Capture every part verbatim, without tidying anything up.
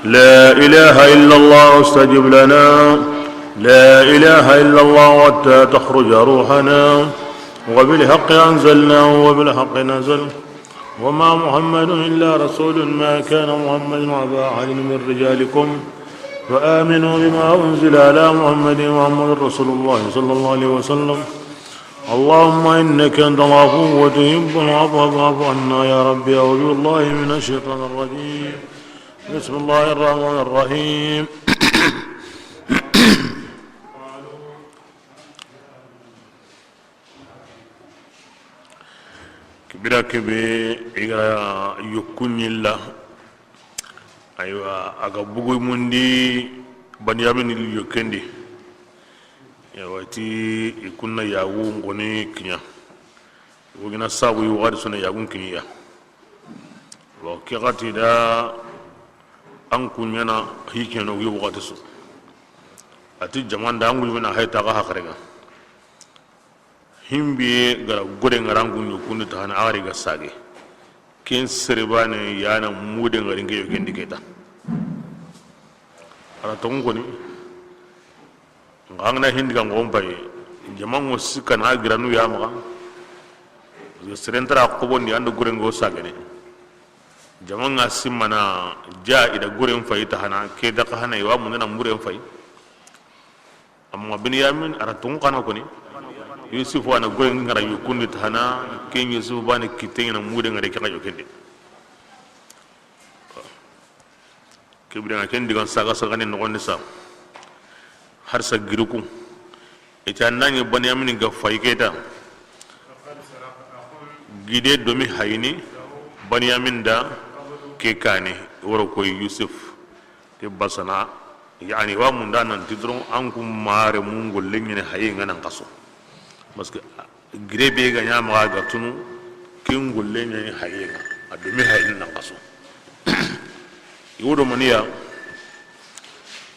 لا إله إلا الله استجب لنا، لا إله إلا الله حتى تخرج روحنا، وبالحق أنزلناه وبالحق نزل، وما محمد إلا رسول، ما كان محمد أبا أحد من رجالكم، فآمنوا بما أنزل على محمد، محمد رسول الله صلى الله عليه وسلم. اللهم إنك أنت العفو تحب العفو فاعف عنا يا ربي. أعوذ بالله من الشيطان الرجيم. بسم الله الرحمن الرحيم. Kibira kebe i ga yokku ɲilla. Aywa, a ga bugu mundi Banyamin yokkendi. Aywa, ti i kunna yagu ngoni kiɲa. Wogina sabu yi waxati sona yagun kiɲiya. Bon, ke xati da an kuɲana hikeno wi waxati su. A ti jaman da an kuɲana hay taga haxarenga. Himbiye gara gore ngarangu ɲokundi taxana axari ga sage. Ken serebane yana mude ngari ngeyo kendi keta. Ala tongu koni. Nga angana hindi ga ngoxon payi, jamanŋo sikka na giranu ya maxa. Serentara xobondi ando gorengo sagene. Jamanga simmana ja ida goren fayi taxana ke daxa hana iwa mundana muren fayi. Amma Binyamin ara tun xana koni. Yusuf wana goren ngara yukundi taxana ken Yusuf bane kitten na mude ngare ke xajo kende. Kebire nga ken digan saga saga ni noxondi sa. Har sa giruku. Ita nangi Banyamin ga fayi keta. Gide domi hayini Banyamin da ke kane woro koy Yusuf. Ke basana yani wa munda nan tidron an ku mare mun golle ɲene haye nga nan kaso. Parce que gire be ga ɲa maxa ga tunu ken golle ɲene haye nga a domi haye nan kaso. Iwodo maniya.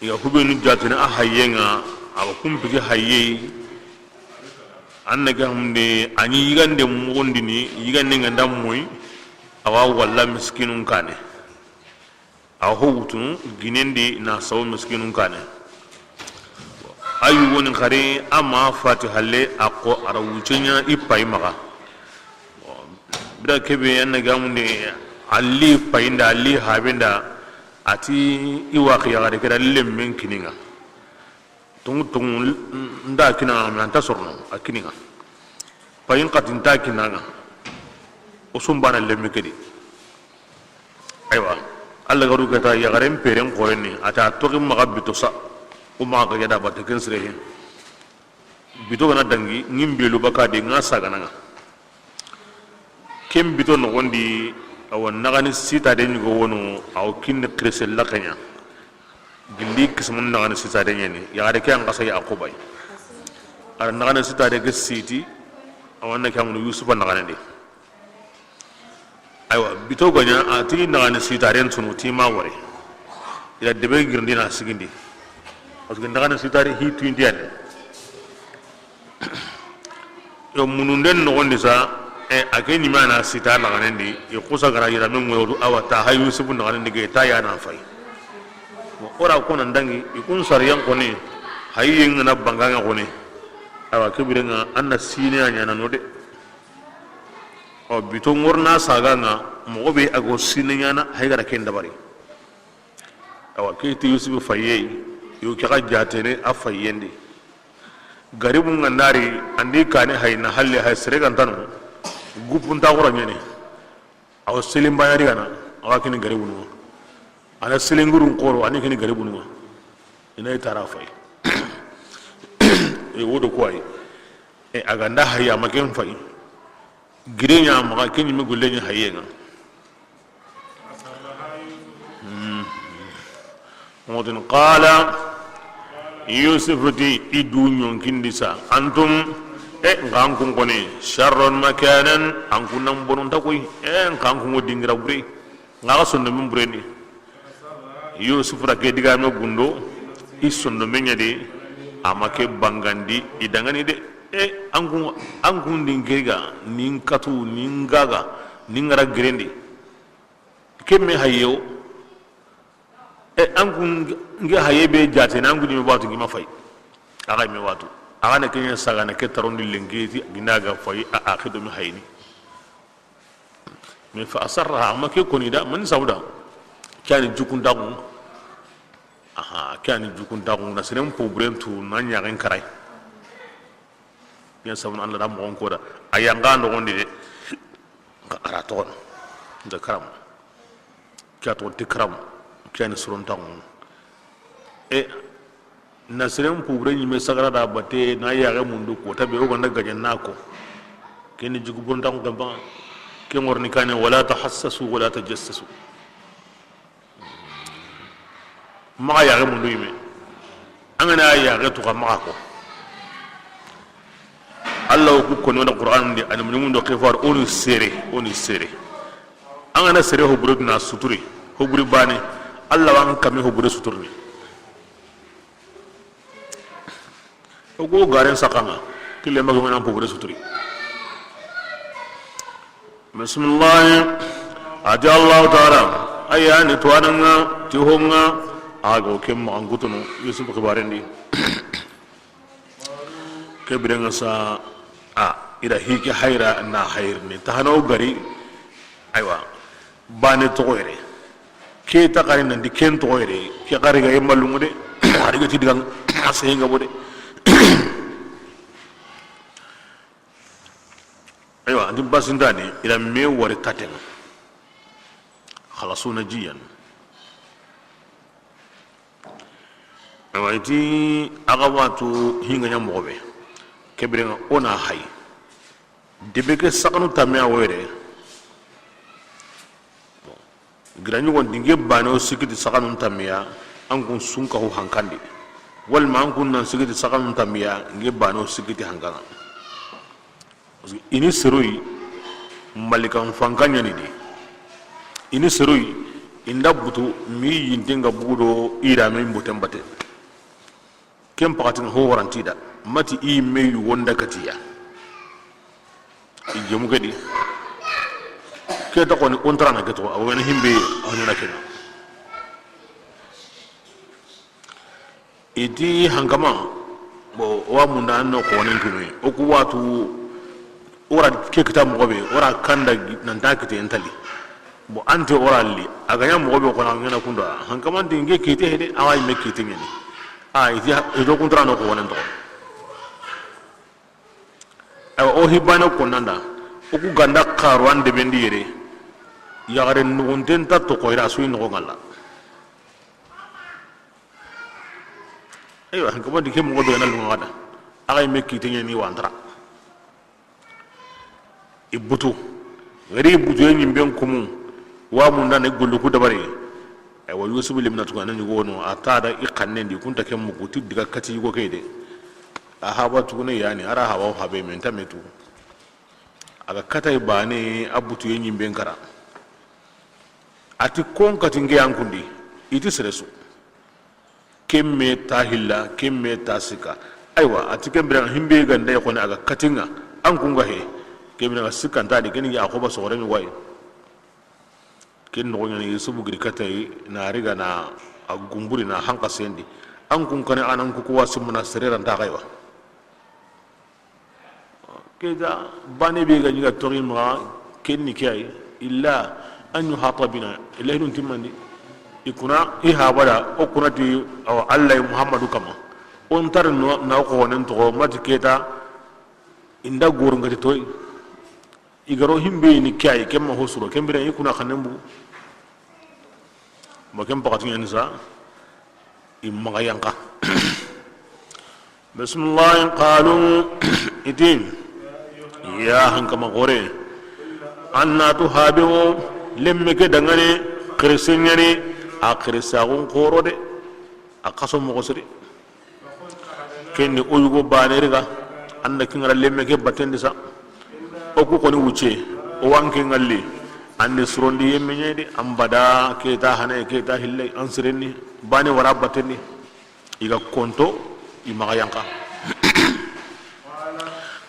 Iga hubenu jatene a haye nga. Awa kumpiti haye. An na ga hunde ani yigande mogondini yigande nga ndam moy. Awa walla miskinun kane. A ho wutunu ginendi na sawo miskinun kane. A yugoni xari a ma fati halle a ko a ra wucenya i pay maxa. Bira kebe an na gamunde ali payinda ali habenda ati i waxi yaxare keda lemmen kininga. Tongu tongu nda kina me anta sorno a kininga. Payin xati nta kinanga. O sumbana lemme kedi. Aywa. Allah garu gata yaxaren peren koyeni ata toxi maxa bito sa. O maxa ga yada batte ken sirehe. Bito gana dangi ngin belu baka de nga sagananga. Ken bito noxondi awa naxani sitade ɲugo wono awa kinni xirise laxeɲa. Gilli kismun naxani sitade ɲeni yaxare ke an xasa ya xobay. Ara naxani sitade ke siti. Awa na ke amunu Yusufa naxanendi. Aywa bito gaɲa a ti naxani sitaren sunu ti ma wari. Ila debe girindi na sigindi. Parce que naxani sitare hi tuyintiyane. Yo mununden noxondi sa. E a ke ɲimana sita naxanendi i xusa gara yirame ŋoyodu awa ta hay Yusufu naxanendi ge ta yana fay. Ora kona ndangi i kun sariyan koni. Hayi yengana banganga koni. Awa kebirenga anna sine a ɲana no de. O bito ŋorna saga nga moxo be a go sine ɲana hay gara ken dabari. Awa ke ti Yusufu faye. Yo ke ga jatene a fayendi. Garibu nga ndari andi kane hay na halle hay sere gantano. Gupun ta xoro ɲeni. Awa selim bayari gana. Awa kini garibu no. Ana selingurun xoro ani kini garibu no. Ina itara fay. E wodo ko ay. E a ganda haya maken fay. Gire ɲa maxa ke ɲimi gulle ɲa haye nga. Motin qala. Yusuf ti i du ɲonkindi sa antum. E ngan kun koni sharron makanan an kun nan bononta koy. E ngan kun dingira bure. Nga ga sondomen burendi. Yusufu ra ke digame gundo. I sondomen ɲa di. A ma ke bangandi i dangani de. E an kun an kun din kega nin katu nin gaga nin gara girendi. Kemme hayewo. An kun nge haye be jaatene, an kun yinme waxatu ngi ma fayi. Axa yinme waxatu. Axa na ke ɲa saagana ke tarondi lenki ti, ginda ga fayi, a, a ke do mi hayini. Mais fa asarraha, a ma ke koni da, mani sabu da? Ke ya ni jukuntaaxu. Aha, ke ya ni jukuntaaxu, na seren poburen tu, na ɲaxen karayi. Ken sabu na Alla da moxon ko da. A yanqa noxon di de. A ra toxo no. Nta karamu. Ke ya toxo ti karamu. Ke ya ni sorontaaxu. E, na seren pubure ɲinme sagara da batte, na yaxe mundu kota be, o ga nda gaɲa na ko. Ken ni jukuntaaxu ken baŋa. Ken ŋorni kane, wala tahassasu, wala tajassasu. Maxa yaxe mundu yinme. An ga na yaxe tuxa maxa ko. Alla wo ku koni wona Qur'an di, a ni muɲumun do xifar, o ni sere, o ni sere. An ga na sere hobure duna suturi, hobure bane, Alla wa an kame hobure suturni. O go garen saxanga, kille magi wona hobure suturi. Bisimillahi. A ti Allahu taala, a ya ni tuwananga, ti honga, a go ke maxan kutunu, Yusuf xibarendi. Ke birenga sa, a, i da hike hayra na hayrini, tahano gari, aywa, bane toxo yere. Ke ta xari nanti ken toxo yere, ke xari ga yemma lungu de, a ri ga ti digan, a sehinga bo de. Aywa, anti basintani, i da me wari tatenga. Xalasu najiyan. Aywa, i ti a ga watu hinga ɲa moxo be. Ke birenga o na hay. Debe ke saxanu tamme ya wo yere. Bon. Gira ɲugon di, nke bane o sikki ti saxanun tammiya, an kun sunkaxu hankandi. Walma an kun nan sikki ti saxanun tammiya, nke bane o sikki ti hankanga. Parce que i ni seroyi, malikan fanka ɲani di. I ni seroyi, i nda butu, mi yinten ga bugu do i da me mboten bate. Ken paxatin ho waranti da, mati i me yugo nda katiya. I gemu ke di. Ke ta xoni, o ntarana ke toxo, a wogana himbe, a ɲana kena. I ti hankama, bon, o wa munda an no xonen kunu, o ku watu, o ra ke kita moxo be, o ra kanda nan ta kite ntali. Bon, ante o ra li, a ga ɲa moxo be xona ŋana kunda, hankaman ti nke kite hede, a wa yinme kite ɲani. A, i ti, i do kuntarano xonen toxo. Awa, o hibane konnanda, o ku ganda xaru an debendi yere, yaxare nuxunten ta toxo i ra suyi noxo ŋalla. Eywa, hankama di ke moxo be ga na lunga da, a ga yinme kite ɲani wantara. I butu. Gari butu ye ɲimben kumu. Wa munda ne gollu ku dabari. Aywa, Yusufu limina tugana ɲugo no, a ta da i xannen di, kunta ke mugu ti diga kati yugo ke de. A haba tugune yani, a ra haba o habe men ta metu. A ga katay bane, a butu ye ɲimben kara. A ti kon kati nke yankundi, i ti sere su. Ken me ta hilla, ken me ta sikka. Aywa, a ti ken biren himbe ganda xoni a ga katinga, an kunga he. Ken biren sikka nta di, ken ya xoba sogore ni way. Ken no ɲani Yusufu giri katay, na riga na a gumburi na hanka sendi. An kun kane anan ku ko wasimuna sere ran ta gaywa. Keta bane be ga ɲiga toxi maxa, ken ni ke ay, illa an yuhata bina, illa hidun timmandi. I kuna i habada, o kuna ti, awa, Allah Muhammadu kama. O ntar no, na o xonen toxo, mati keta, inda gor ngati toy. I garo himbe ni ke ay, ken ma hosuro, ken biren i kuna xanen bugu. Ma ken paxati ɲani sa, i maxa yanqa. Bismillahi, qalu, i ti, ya hankama xore, anna tu habe o, lemme ke dangane, xirse ɲani, a xirsaxun xoro de, a xaso moxo siri. Ken ni o yugo bane riga, an da kingara lemme ke batendi sa. O ku xoni wucce, o wanke ŋalli, an di surondi yemme ɲedi, an bada, keta hane, keta hille, an sirenni, bane wara batendi. I ga konto, i maxa yanqa.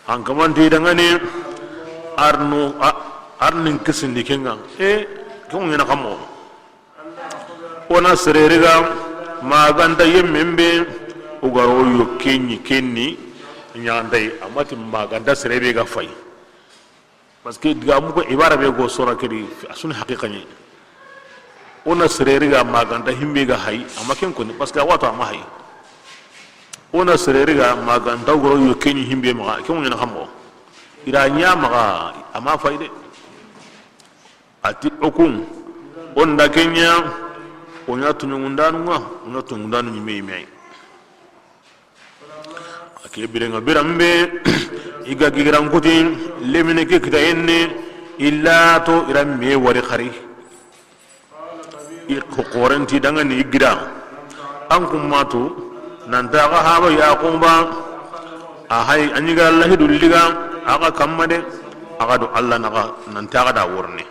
An kamanti dangane, arnu, a, arnin kisindi kenga. E, kengu ɲana kamo. O na sere riga maganta yemmen be, o ga ro yo kenyi kenni ɲantai, a ma ti maganta sere be ga fay. Parce que digamu ko ibara be go sora kedi, a suni haqiqa ni. O na sere riga maganta himbe ga hay, a ma ken koni, parce que a wato a ma hay. O na sere riga maganta o ga ro yo kenyi himbe maxa, ken ŋo ɲana xamo. Ira ɲa maxa, a ma fay de. A ti o kun, o nda ken ɲa, o ɲa tuɲungundanu ŋa, o ɲa tuɲungundanu ɲime yime ay. A ke biren ŋa, biran be i ga gigiran kuti, lemine ke kita yenne, illa to ira me wari xari. I xo-, xoren ti dangani i gira. An kummatu, nanta xa haba Yaquba, a hay, a ɲi ga Allahi dulliga, a xa kamma de, a xa do Allah naxa, nanta xa da worne.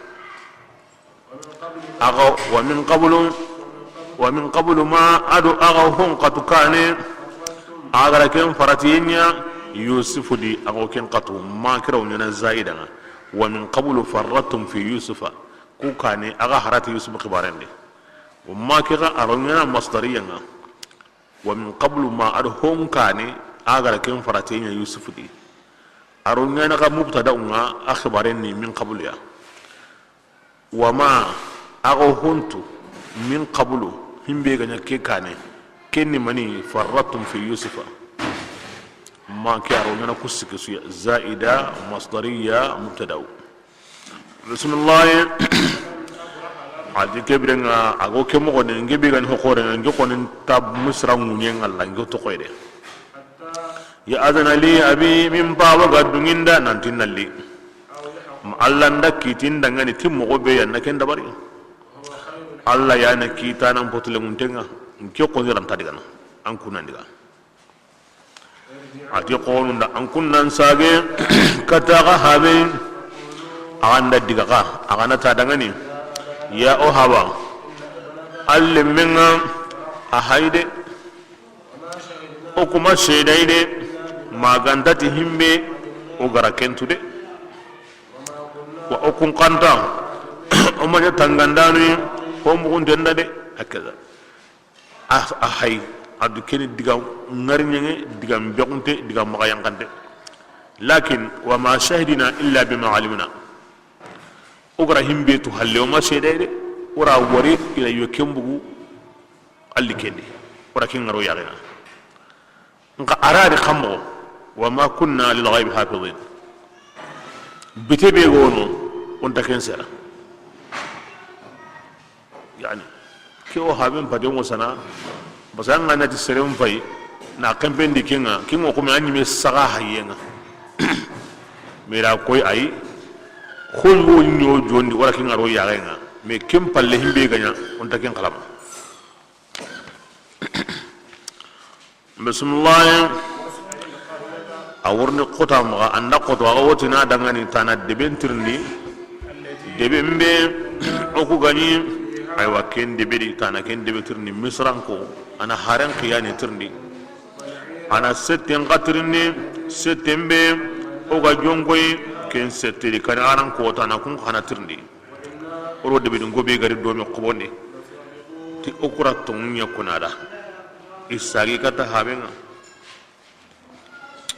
Axa, wa min qablu, wa min qablu ma, a do axa hon xatu kane, a ga ra ken faratiyen ɲa, Yusufu di, axa ken xatu, ma kira wo ɲana zaida ŋa. Wa min qablu farrattum fi Yusufa, ku kane, axa harati Yusufu xibaren di. Ma kira a ro ɲana masdariya ŋa. Wa min qablu ma, a do hon kane, a ga ra ken faratiyen ɲa Yusufu di. A ro ɲana xa mubtada ŋa, a xibaren ni min qablu ya. Wa ma, axa hontu, min qablu, himbe ga ɲa ke kane, ken ni mani, farrattum fi Yusufa. Ma ke a ro ɲana ku sikki su ya, zaida, masdariya, mubtada'u. Bismillah. A di ke biren ŋa, a go ke moxo ne, nge be ga ni ho xore, nge xoni ta Misra ŋuɲe ŋalla, nge to koy de. Ya adana li abi, min baba ga dunginda nanti nalli. Ma Allah nda kitin dangani ti moxo be ya na ken dabari. Allah ya na kita nan potule muntenga. Nke ko ni ranta digana. An kunan diga. A ti xonunda an kunnan sage kata ga habe. A ga nda diga ka, a ga na ta dangani. Ya o haba. Alle menga a hayde. O kuma seedayi de, maganta ti himbe o ga ra kentu de. Wa o kun kanta, o ma ɲa tangandanu, ko mugunten da de, hakaza. A, a hay, a du keni diga ŋariɲeŋe, diga mbexunte, diga maxa yanxante. Lakin, wa ma shahidina illa bima alimna. O ga ra himbe tu halle, o ma seedayi de, o ra wari, ila yo ken bugu, Alli kendi, o ra ken ŋaro yaxena. Nxa a ra di xa moxo, wa ma kunna lil ghaibi hafidin. Bite be gono, o nta ken sera. Yani, ke o haben pate ŋo sana, parce que an ga na ti seren fay, na kempen di kenga, kengo kome a ɲime saga hayenga. Mais ra koy ay, xoy wo ɲo jondi, o ra ken ŋaro yaxenga. Mais ken palle himbe ga ɲa, o nta ken xalama. Bisimilahi. A wurni xota maxa, a nda xoto, a ga wotini a dangani tana deben tirindi. Deben be o ku ga ɲi, aywa, ken debe di, tana ken debe tirindi, Misiranko, a na haren xiyani tirindi. A na setten xa tirindi, setten be o ga jonkoyi, ken sette di, kani aran ko tana kun xa na tirindi. O ro debe di, ngo be gari do me xobondi. Ti o ku ra tonŋu ɲa kuna da. I sagi kata habenga.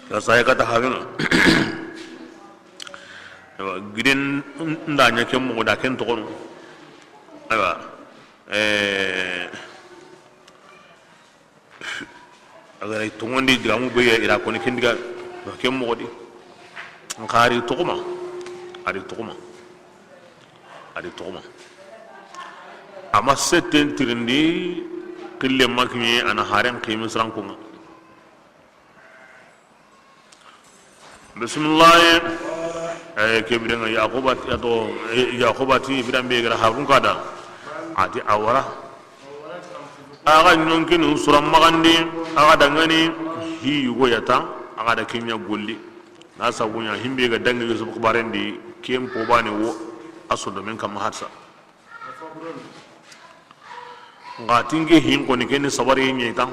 Ya sagi kata habenga. Awa, giden nda ɲa ken moxo da ken toxono. Awa, eh, A ga ra i tonŋondi digamu be ya, i ra koni ken diga, ken moxo di. Nxa a ri toxoma, a ri toxoma, a ri toxoma. A ma setten tirindi, xille ma kiɲe, a na haren xi Misirankonŋa. Bisimilahi. Eh, ke birenŋa Yaquba ti, a to, eh, Yaquba ti, biran be ga ra habun ka da. A ti a wara. A ga ɲonkinu sura maxandi, a ga dangani hi yugo ya ta, a ga da ken ɲa golli. Na sabu ɲa himbe ga dangi Yusuf xibaren di, ken po bane wo a sondo men kamma harsa. Nxa tinke hin koni keni sabari ɲe tan,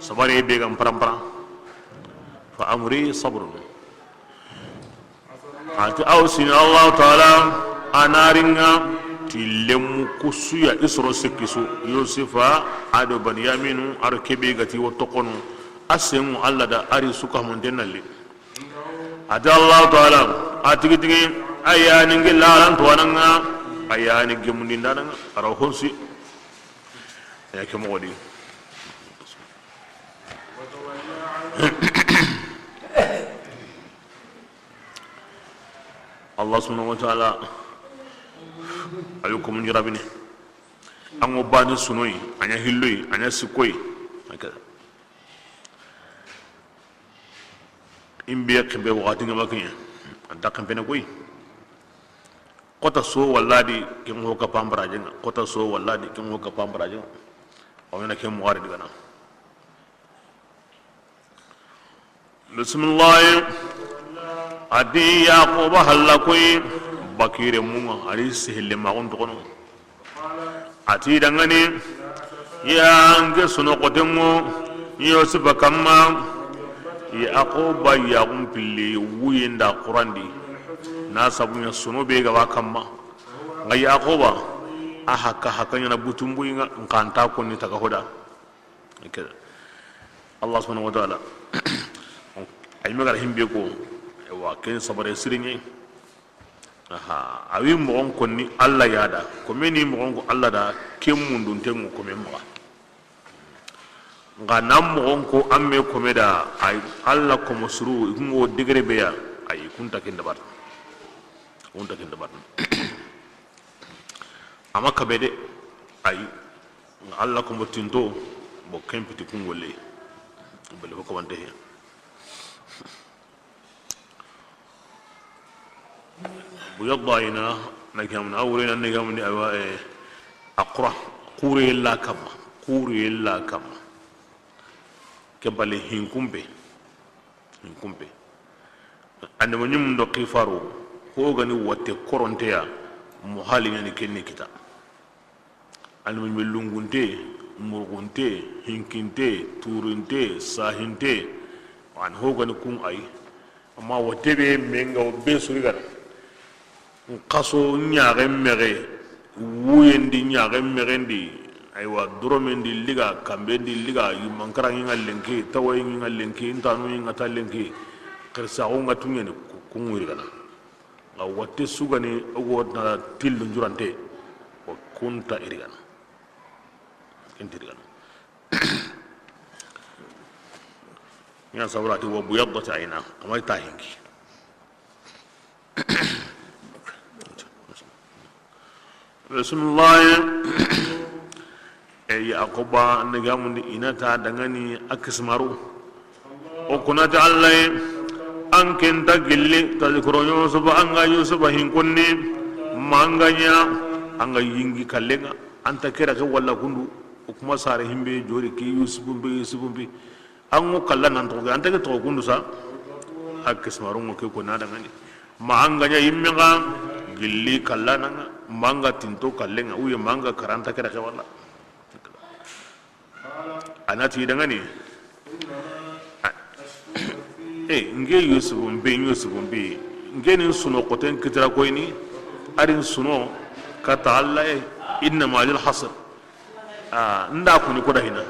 sabari be gan parampara. Fa amri sabrun. A ti aw sini Allahu taala a na ringa Ti lemu kusuya i soro sikki su, Yusufa, ado Banyaminu, aro kebe gati wo tokono, a sengu Allah da ari suka munte nalli. Ati Allah Taala, a tigi tigi, a yani ngi laran to ananga, a yani gemundi ndananga, aro honsi. Ya ke mogodi. Allah subhanahu wa taala a yi ko mun jirabini. An go bani sunoyi, a ɲa hilloyi, a ɲa sikkoyi. Haka. In be kembe waxati ŋa makiɲe, an ta kempene koyi. Kota so walladi ken ho ka pambarajenga, kota so walladi ken ho ka pambarajenga. O mena ken muxari digana. Bisimilahi. A di Yaxuba halla koyi, bakire munga, a ri sehille maxun toxono. A ti dangani, ya nke sono xotenŋo, Yusufa kamma, Yaxuba yaxun pilli wuyinda xurandi, na sabuɲa sono be ga wa kamma. Nga Yaxuba, a haka haka ɲana butumbuyinga, nkanta konni taga hoda. Keda. Allah subhanahu wa taala. Ay magara himbe ko, wa ken sabare siriɲe. Aha, a wi moxon konni Allah ya da, kome ni moxon ko Allah da, ken mundunte ŋo kome maxa. Nga na moxon ko an me kome da, ay Allah komo suru, i kun ŋo degere be ya, ay kunta ken dabar. Kunta ken dabar. Ama kabe de, ay, nga Allah komo tinto, bo ken piti kun golle. Bele ko wante he. Buyadda ayna, na gamna, a wure na ne gamni, awa, eh, a xura, xure la kamma, xure la kamma. Ke bale hinkumbe, hinkumbe. Ande mo ɲim do xifaro, ko gani watte koronteya, mo hali ɲani kenni kita. Almami lungunte, murgunte, hinkinte, turinte, sahinte, an hogani kun ay. Amma watte be menga wo be suri gana. Nkaso ɲaxe mexe, wuyendi ɲaxe mexendi, aywa, doromendi liga, kambendi liga, yimankaranŋi ŋa lenki, tawayi ŋa lenki, ntanu ŋa ta lenki, xirsaxu ŋa tuɲeni, ku-, kun ŋuri gana. Nga watte sugani ogo na tillu njurante, o kunta irigana. Kunta irigana. Ɲa sabura ti wa buyaddat ayna, amay ta hinki. Bismillah. E Yaxuba negamundi i na ta dangani a kisimaru. O kunati Allah ye, an ken ta gilli, tadhkuru Yusufa, an ga Yusufa hinkonni, ma an ga ɲa, an ga yingi kallenga, an ta kira ke walla kundu, o kuma sare himbe jori ki Yusufu mbi, Yusufu mbi. An ŋo kalla nan toxo, an ta ke toxo kundu sa, a kisimaru ŋo ke ko na dangani. Ma an ga ɲa yimme ga gilli kalla nanga, ma an ga tinto kallenga, uye ma an ga karanta kira ke walla. A na ti dangani. A, e, nke Yusufu mpe, Yusufu mpe, nke ni n suno xoten kitira koyini, a ri n suno kata Allah, e, inna ma'al hasr. A, nda kuni koda hina.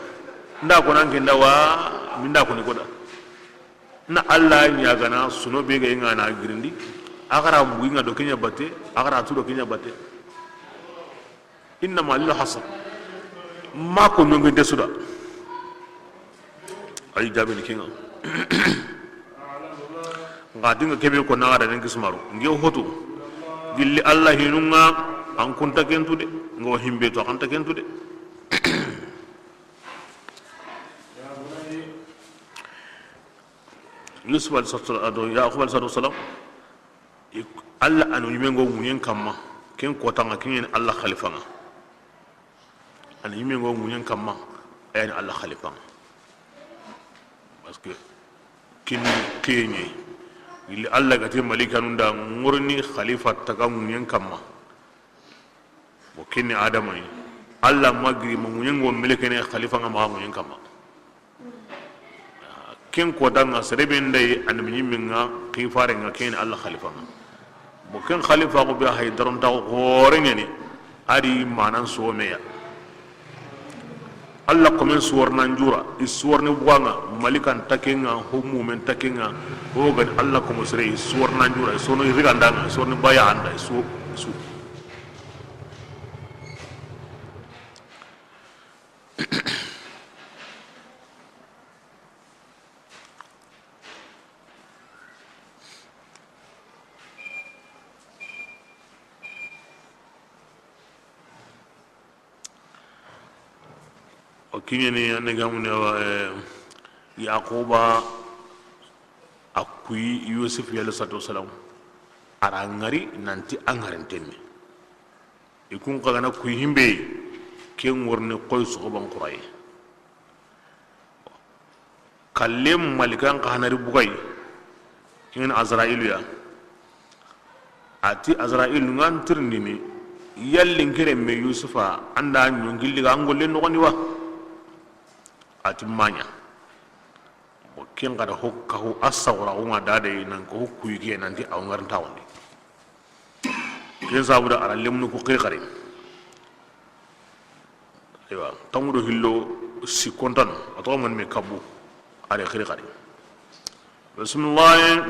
Nda kona nke nda wa, mi nda kuni koda. Na Allah ɲagana, suno be ga ŋa na girindi, a gara mbuyi ŋa do ke ɲa batte, a gara tu do ke ɲa batte. Inna ma'al hasr. Ma ko nonge de suda. Ay jabe ni kinga. Nga dinga kebe ko na da den kismaru. Nge hoto. Gilli Allah hinunga an kunta kentu de. Ngo himbe to an ta kentu de. Yusuf alayhi salatu wa salam, ado Yaqub alayhi salatu wa salam, i, Allah anu yime ngo ŋuɲen kamma, ken kotanga, ken ɲeni Allah xalifanga. Anu yime ngo ŋuɲen kamma, a yani Allah xalifanga. Parce que ken keɲe, ili Allah gati malikanu nda ŋorni xalifa taga ŋuɲen kamma. Bon, ken ni Adama yi. Allah ma giri ma ŋuɲen ŋo melekene xalifa ŋa maxa ŋuɲen kamma. Ken kotanga sere be nda yi annabi ɲimmen ŋa, xifare ŋa, ken ni Allah xalifa ŋa. Bon, ken xalifa ko be hay daronta ko xore ɲani. A di manan someya. Alla komen suwarnan jura, i suwarni buganŋa, malikan takenŋa, ho mumen takenŋa, ho gani Alla komo sere, i suwarnan jura, i sono i rigandanŋa, i suwarni baya anda, i su, i su. O kiɲeni, a ne gamune wa, eh, Yaquba a kuyi Yusuf alayhi salatu wasalam, a ra ŋari nanti a ŋarintenni. I kun xa gana kuyi himbe, ke ŋorni koy soxoban xuraye. Kalle malikan xa hanari bugay, ken Azrailu ya. A ti Azrailu, ŋa n tirindini, yalli n kere me Yusufa, an da ɲongilli ga an golle noxondi wa? A ti maɲa. Bon, ken xa da ho kahu a sawra, o ŋa dade nan ko ho kuyi ke nanti a wo ŋarinta wondi. Ken sabu da a ra lemunu ku xiri xari. Aywa, tanmu do hillo si kontano, a toxo mani me kabu, a re xiri xari. Bisimilahi.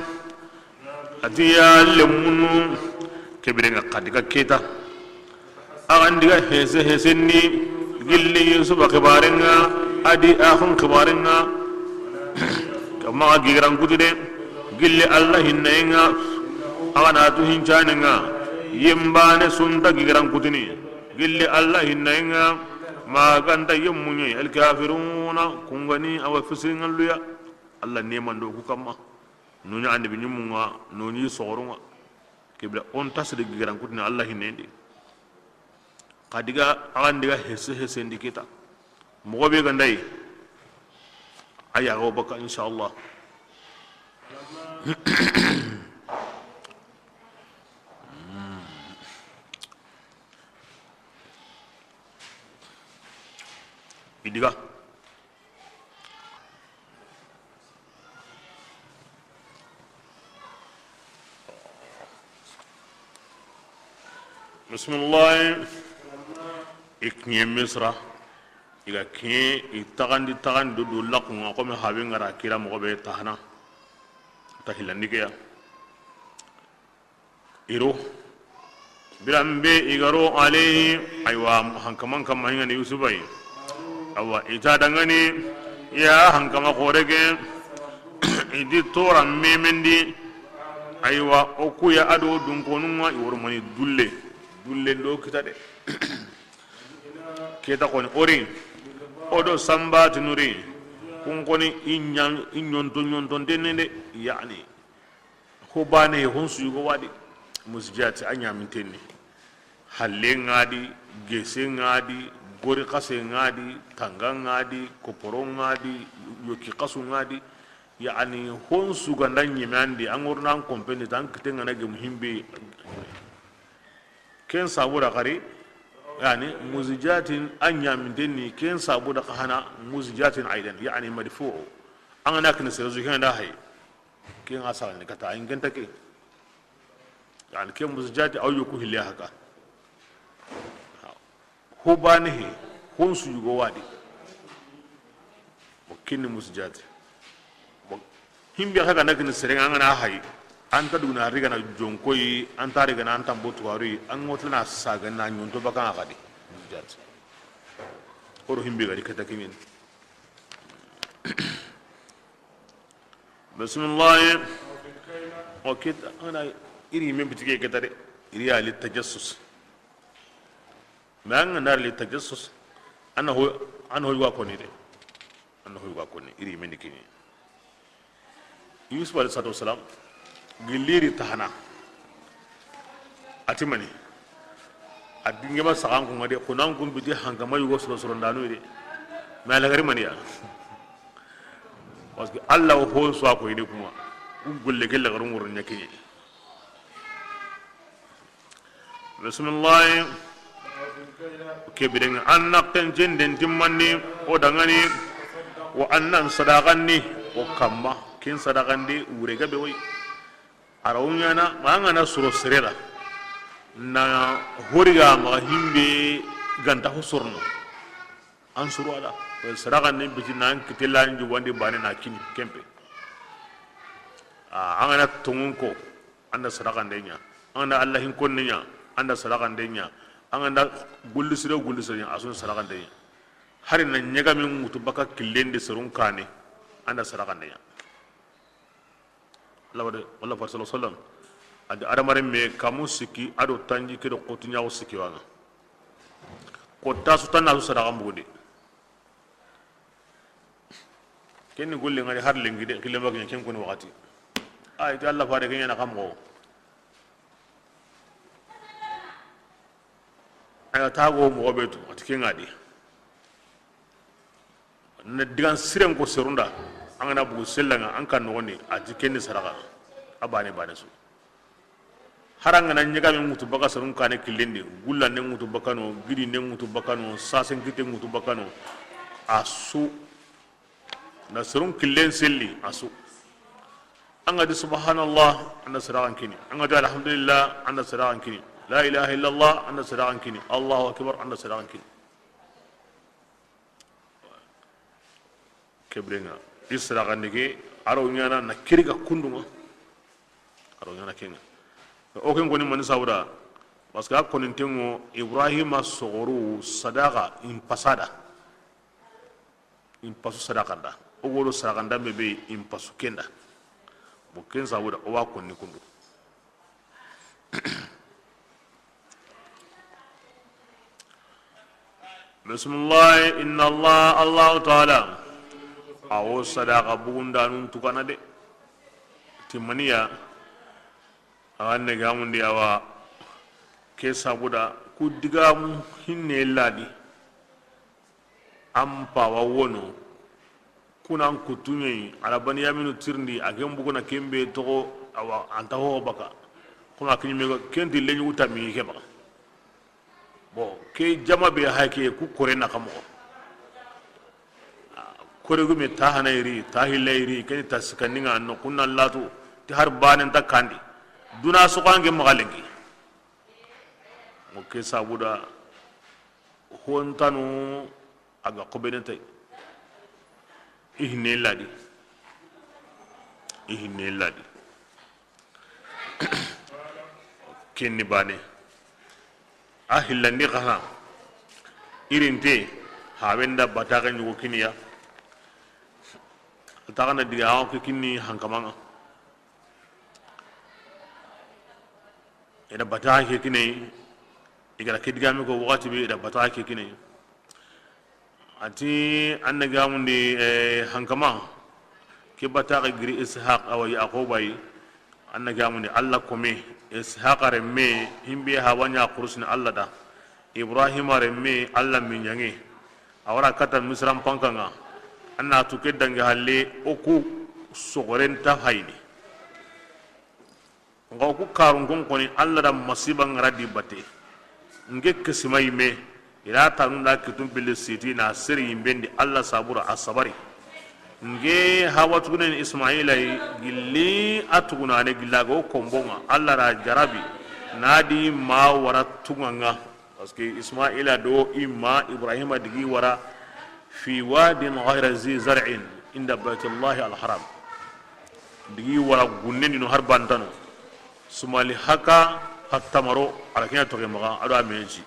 A ti ya lemunu, ke bire ŋa xa di ga keta. A xa n di ga hese hesenni, gilli Yusufa xibarenŋa, a di axun xibarenŋa. Kama xa gigiran kuti de, gilli Alla hinnayenŋa, a xa na tu hincanenŋa, yimbane sunta gigiran kutini. Gilli Alla hinnayenŋa, ma ganta yemmuɲe, alkafiruna, kungani awa fisirinŋalluya. Alla nemando ku kamma. Nuɲa annabi ɲimmunŋa, nuɲi soxorunŋa. Kibla on tasiri gigiran kutini Alla hinnendi. Xa diga, a xa n diga hese, hesendi kita. Moxo be ga nda yi, a yaxa wo baka, inshallah. I diga. Bisimilahi. I kiɲe Misra, i ga kiɲe, i taxandi, taxandi do, do laxunŋa, xo mi habe ŋa ra kira moxo be tahana, ta hilandi ke ya. I ro, biran be i ga ro, alayhi, aywa, hankaman kamma, i ŋa ni Yusufa yi. Awa, i ta dangani, ya hankama xore ke, i di tora memendi, aywa, o ku ya a do dunkonunŋa, i wori mani dulle, dulle ndo kita de. Keta xoni, o ri, o do sanbatinu ri, kun xoni, i ɲan, i ɲonto, ɲontonten ni de, yani. Ho bane, hon su yugo wa di. Musijati a ɲaminten ni. Halle ŋa di, gese ŋa di, gori xase ŋa di, tanga ŋa di, koporo ŋa di, yoki xasu ŋa di. Yani, hon su ga nda ɲeme an di, an ŋorna an kompen di, tan kite ŋa na gemu himbe. Ken sabu da xari, yani, musijatin a ɲaminten ni, ken sabu da xa hana, musijatin aidan, yani, madfu'u. An ga na kini sere su, ken da hay. Ken ŋa saxandi kata, a ɲi ken ta ke. Yani, ke musijati, aw yoku hille haka. Ho bane he, hon su yugo wa di. Bon, ken ni musijati. Bon, himbe xa ga na kini sere ŋa, an ga na hay, an ta duna ri ga na jonkoyi, an ta ri ga na an tambo tuwari, an ŋotana saga na ɲonto baka ŋa xadi. Musijati. Oro himbe ga di kata kiɲen. Bisimilahi. O kita, an ga na iri men bitike kita de. Iri ya li tajassus. Mais an ga na li tajassus, an na ho, an na ho yugo koni de. An na ho yugo koni, iri men kini. Yusuf alayhi salatu wasalam, gilli ri tahana. A ti mani. A dinge ma saxan kun ŋa de, kunan kun biti hankama yugo soro soro ndanu de. Mais a lagari mani ya. Parce que Alla wo hon su a ko ini kuma. Ku golle ke lagaru ŋoro ɲa kiɲe. Bisimilahi. Ke biren ŋa, an na ken jenden timmandi o dangani, wa an na sadaxandi o kamma, ken sadaxandi wure gabe woy. A ra wo ɲana, ma an ga na soro sere da. Na hori ga maxa himbe ganta ho sorno. An suru ala. Sadaxanden biti nan kitela ndi wandi bane na kini kempe. A, an ga na tongun ko, an da sadaxande ɲa. An ga na Alla hin konne ɲa, an da sadaxande ɲa. An ga na gulli sire, gulli sire ɲa, a sun sadaxande ɲa. Hari na ɲagami ŋutu baka killen di serun kane, an da sadaxande ɲa. Alla wade, walla fa sallallahu alaihi wasallam. A di adamaren me kamu sikki, a do tanji ke do xotu ɲaxu sikki wa ŋa. Ko tasu tan na su sadaxan bugundi. Ken ni golle ŋa di har lenki de, kille mbagi ken koni waxati. Ay, ti Alla fare ken ɲa na xa moxo. Aya tago moxo be tu, a ti ken ŋa di. Na digan siren ko serun da, an ga na bugu sella ŋa, an kan noxondi, a ti ken ni sadaxa. A bane bane su. Hari an ga na ɲagami ŋutu baka serun kane killen di, gullande ŋutu bakano, gidinde ŋutu bakano, sasenkite ŋutu bakano, a su. Na serun killen selli, a su. An ga di subhanallah, an da sadaxan kini. An ga di alhamdulillah, an da sadaxan kini. La ilaha illallah, an da sadaxan kini. Allahu akbar, an da sadaxan kini. Kebrenga, i sadaxandi ke, a ro ɲana na kiriga kundunga. A ro ɲana kenga. O ken koni mani sawda, parce que a konintengo Ibrahima soxoru sadaxa in pasada. In pasu sadaxanda. O goro sadaxanda me be in pasu kenda. Bo ken sabuda o wa konni kundu. Bismillah, inna Allah, Allahu Taala, a wo sadaxa bugundanun tugana de. Timaniya, a ga ne gamundi awa, ke sabuda, ku digamu hinne ladi, an pawa wono, kunan kutuɲeyi, ala Banyaminu tirindi, a ken buguna ken be toxo, awa, anta ho baka. Kuma kiɲime kenti leɲugu tammi ke baka. Bon, ke jama be hay ke ku kore na xa moxo. Kore gume ta hana iri, ta hilla iri, keni ta sikandinga no kunna latu, ti har banen ta kandi. Duna soxange maxa lenki. Mo ke sabuda hontanu a ga xobene tay. I hinne ladi. I hinne ladi. Kenni bane. A hillandi xana. Irinte, hawenda bataxe ɲugo kiniya. Taxana diga awa ke kinni hankamanga. Eda bataxe ke kinai, i gara ke digame ko waxati be, eda bataxe ke kinai. Ati anna gamundi, eh, hankama, ke bataxe giri Ishaq awa Yaquba yi, anna gamundi Alla kome, Ishaq remme, himbe hawa ɲa kurusini Alla da, Ibrahima remme, Alla minyange, awara kata Misran pankanga, anna tuke dange halle, oku sogoren ta hayni. Nxa ku karunkon koni, Alla da masiba ngara di batte. Nke kesima yimme, ira tanu nda kitum pille siti na seri yimbendi Alla sabura a sabari. Nke hawa tugunen Ismaila yi gilli a tugunane gilla go kombonga, Alla ra jarabi, na di ma wara tuganga. Parce que Ismaila do i ma Ibrahima digi wara fi wadin ghayra zi zar'in inda baytillahi alharam. Digi wara gunnen dino har bantano. Sumali haka hattamaro, ala kenya toke maga, ado a menji.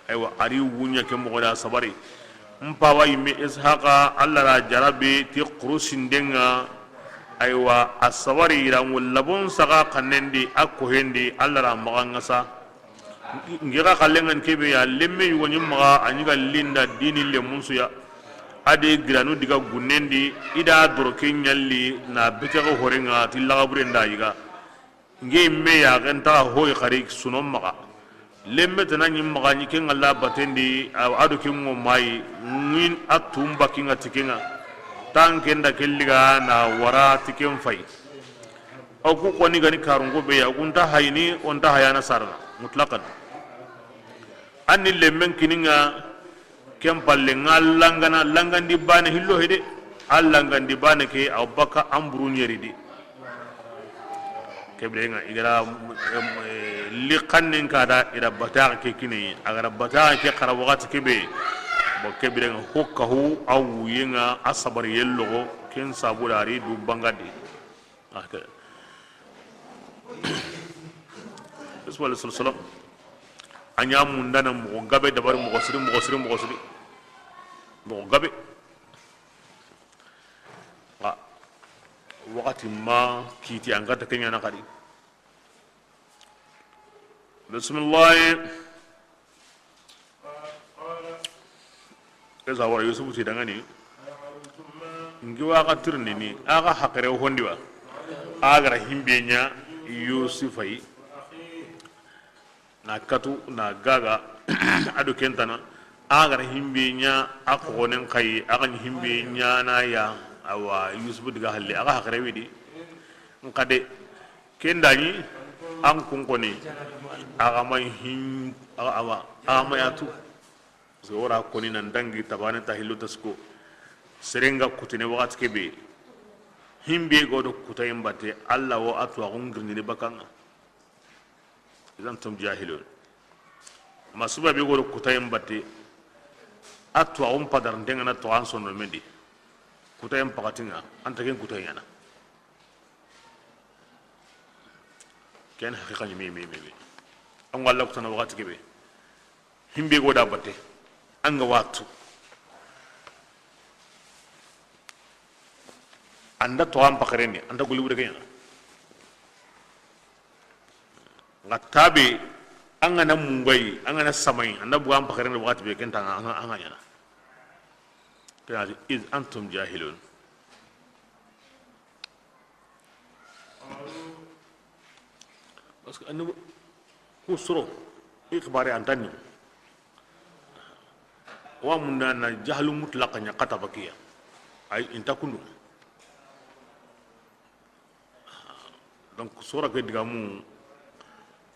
Aywa, ari wunya ke mogo da sabari. Mpawa yimme Ishaqa, Alla ra jarabe ti kurusindenga. Aywa, a sabari irangu labon saga kanendi, a kohendi, Alla ra maga ngasa. Nge ga xallengan kebe ya lemme yugo ɲi maxa, a ɲi ga linda dini lemunsu ya. A de giranu diga gunnen di, i da doroke ɲalli na bete ga horenga ti laxaburen da yiga. Nge me ya ganta hoy xari sunon maxa. Lemme tana ɲi maxa ɲi ken ŋalla batendi, a do ken ŋo mayi, ŋin a tumba kinga ti kenga. Tan ken da kelliga na wara ti ken fay. O ku koni gani karunko be ya, o ku nta hayini, o nta hayana sarana, mutlaqan. An ni lemmen kininga, ken palle nga langana, langandi bane hillo hede, a langandi bane ke, a baka an buru ɲeri di. Ke biren ŋa i ga ra, em, eh, li xannen ka da, i ra bataxe ke kini, a ga ra bataxe ke xara waxati ke be. Bon, ke biren ŋa ho kahu a wuyen ŋa, a sabariyen loxo, ken sabu da a ri du bangandi. Ake. Yusuf alayhi salam. A ɲa mundana moxo gabe dabari, moxo siri, moxo siri, moxo siri. Moxo gabe. Xa waxati ma kiti an ga ta ke ɲaana xadi. Bisimilahi. Esa wara Yusufu ti dangani. Ngi wa xa tirindini, a xa haqire hondi wa. A ga ra himbe ɲa Yusufa yi. Na katu, na gaga, a do ken tana, a ga ra himbe ɲa, a xoxonen xa yi, a ga ɲi himbe ɲaana ya, awa, Yusufu diga halle, a ga haqire widi. Nxa de, ken da ɲi, an kun koni, a ga ma hin, a ga, awa, a ga ma ya tu. Parce que wora koni nan dangi tabane ta hillo tasko. Serenga kutene waxati ke be. Himbe go do kutayen batte, Alla wo a tuwaxu ngirindini bakanga. Idan tum jahilun. Masuba be go do kutayen batte. A tuwaxun padarante ŋa na toxan sonno mendi. Kutayen paxatinga, anta ken kutayen ɲaana. Ken haqiqa ɲi me, me, me, me. An ga Alla kutana waxati ke be. Himbe go da batte. An ga watu. Anda to an pakareni, anda guli wure kenya. Nga tabe, an ga na mungayi, an ga na samayi, anda buga an pakareni waxati be ken ta an ga, an ga ɲaana. Kena iz antum jahilun. Parce que annabi ku soro, i xibaare an tanni. Wa munda na jahlu mutlaq ɲa kata bakiya. Ay, inta kundu. Donc, sora ke digamu,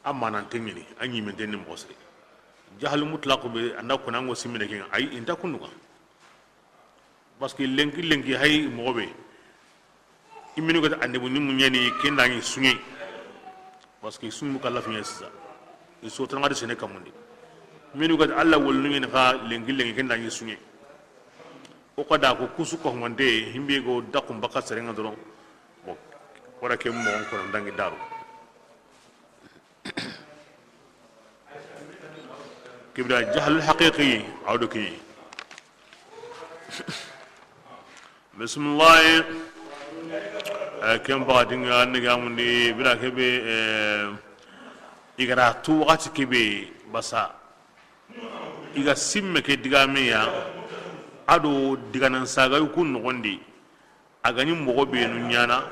a manante ɲini, a ɲimente ni moxo siri. Jahlu mutlaq be, anda kona ngo simine ke, ay, inta kundu ŋa. Parce que lenki lenki hay moxo be. I minu gata andebu ni muɲeni ken da ɲi suɲe. Parce que sumu kala fiɲe sisa. I so tan ngadi sene kamundi. Minu gata Alla wolnu ɲeni xa lenki lenki ken da ɲi suɲe. O ka da ko kusu ko humante himbe go dakum baka serenga doron. Bon, wara ke mo ko dangi daru. Kibira jahlul haqiqi, awdo ki. Bismillah. Eh, ken baxatinga ni gamundi bira kebe, eh, i ga ra tu waxati kebe basa. I ga simme ke digame ya, a do diganan sagayu kun noxondi. A ga ɲi moxo benu ɲaana.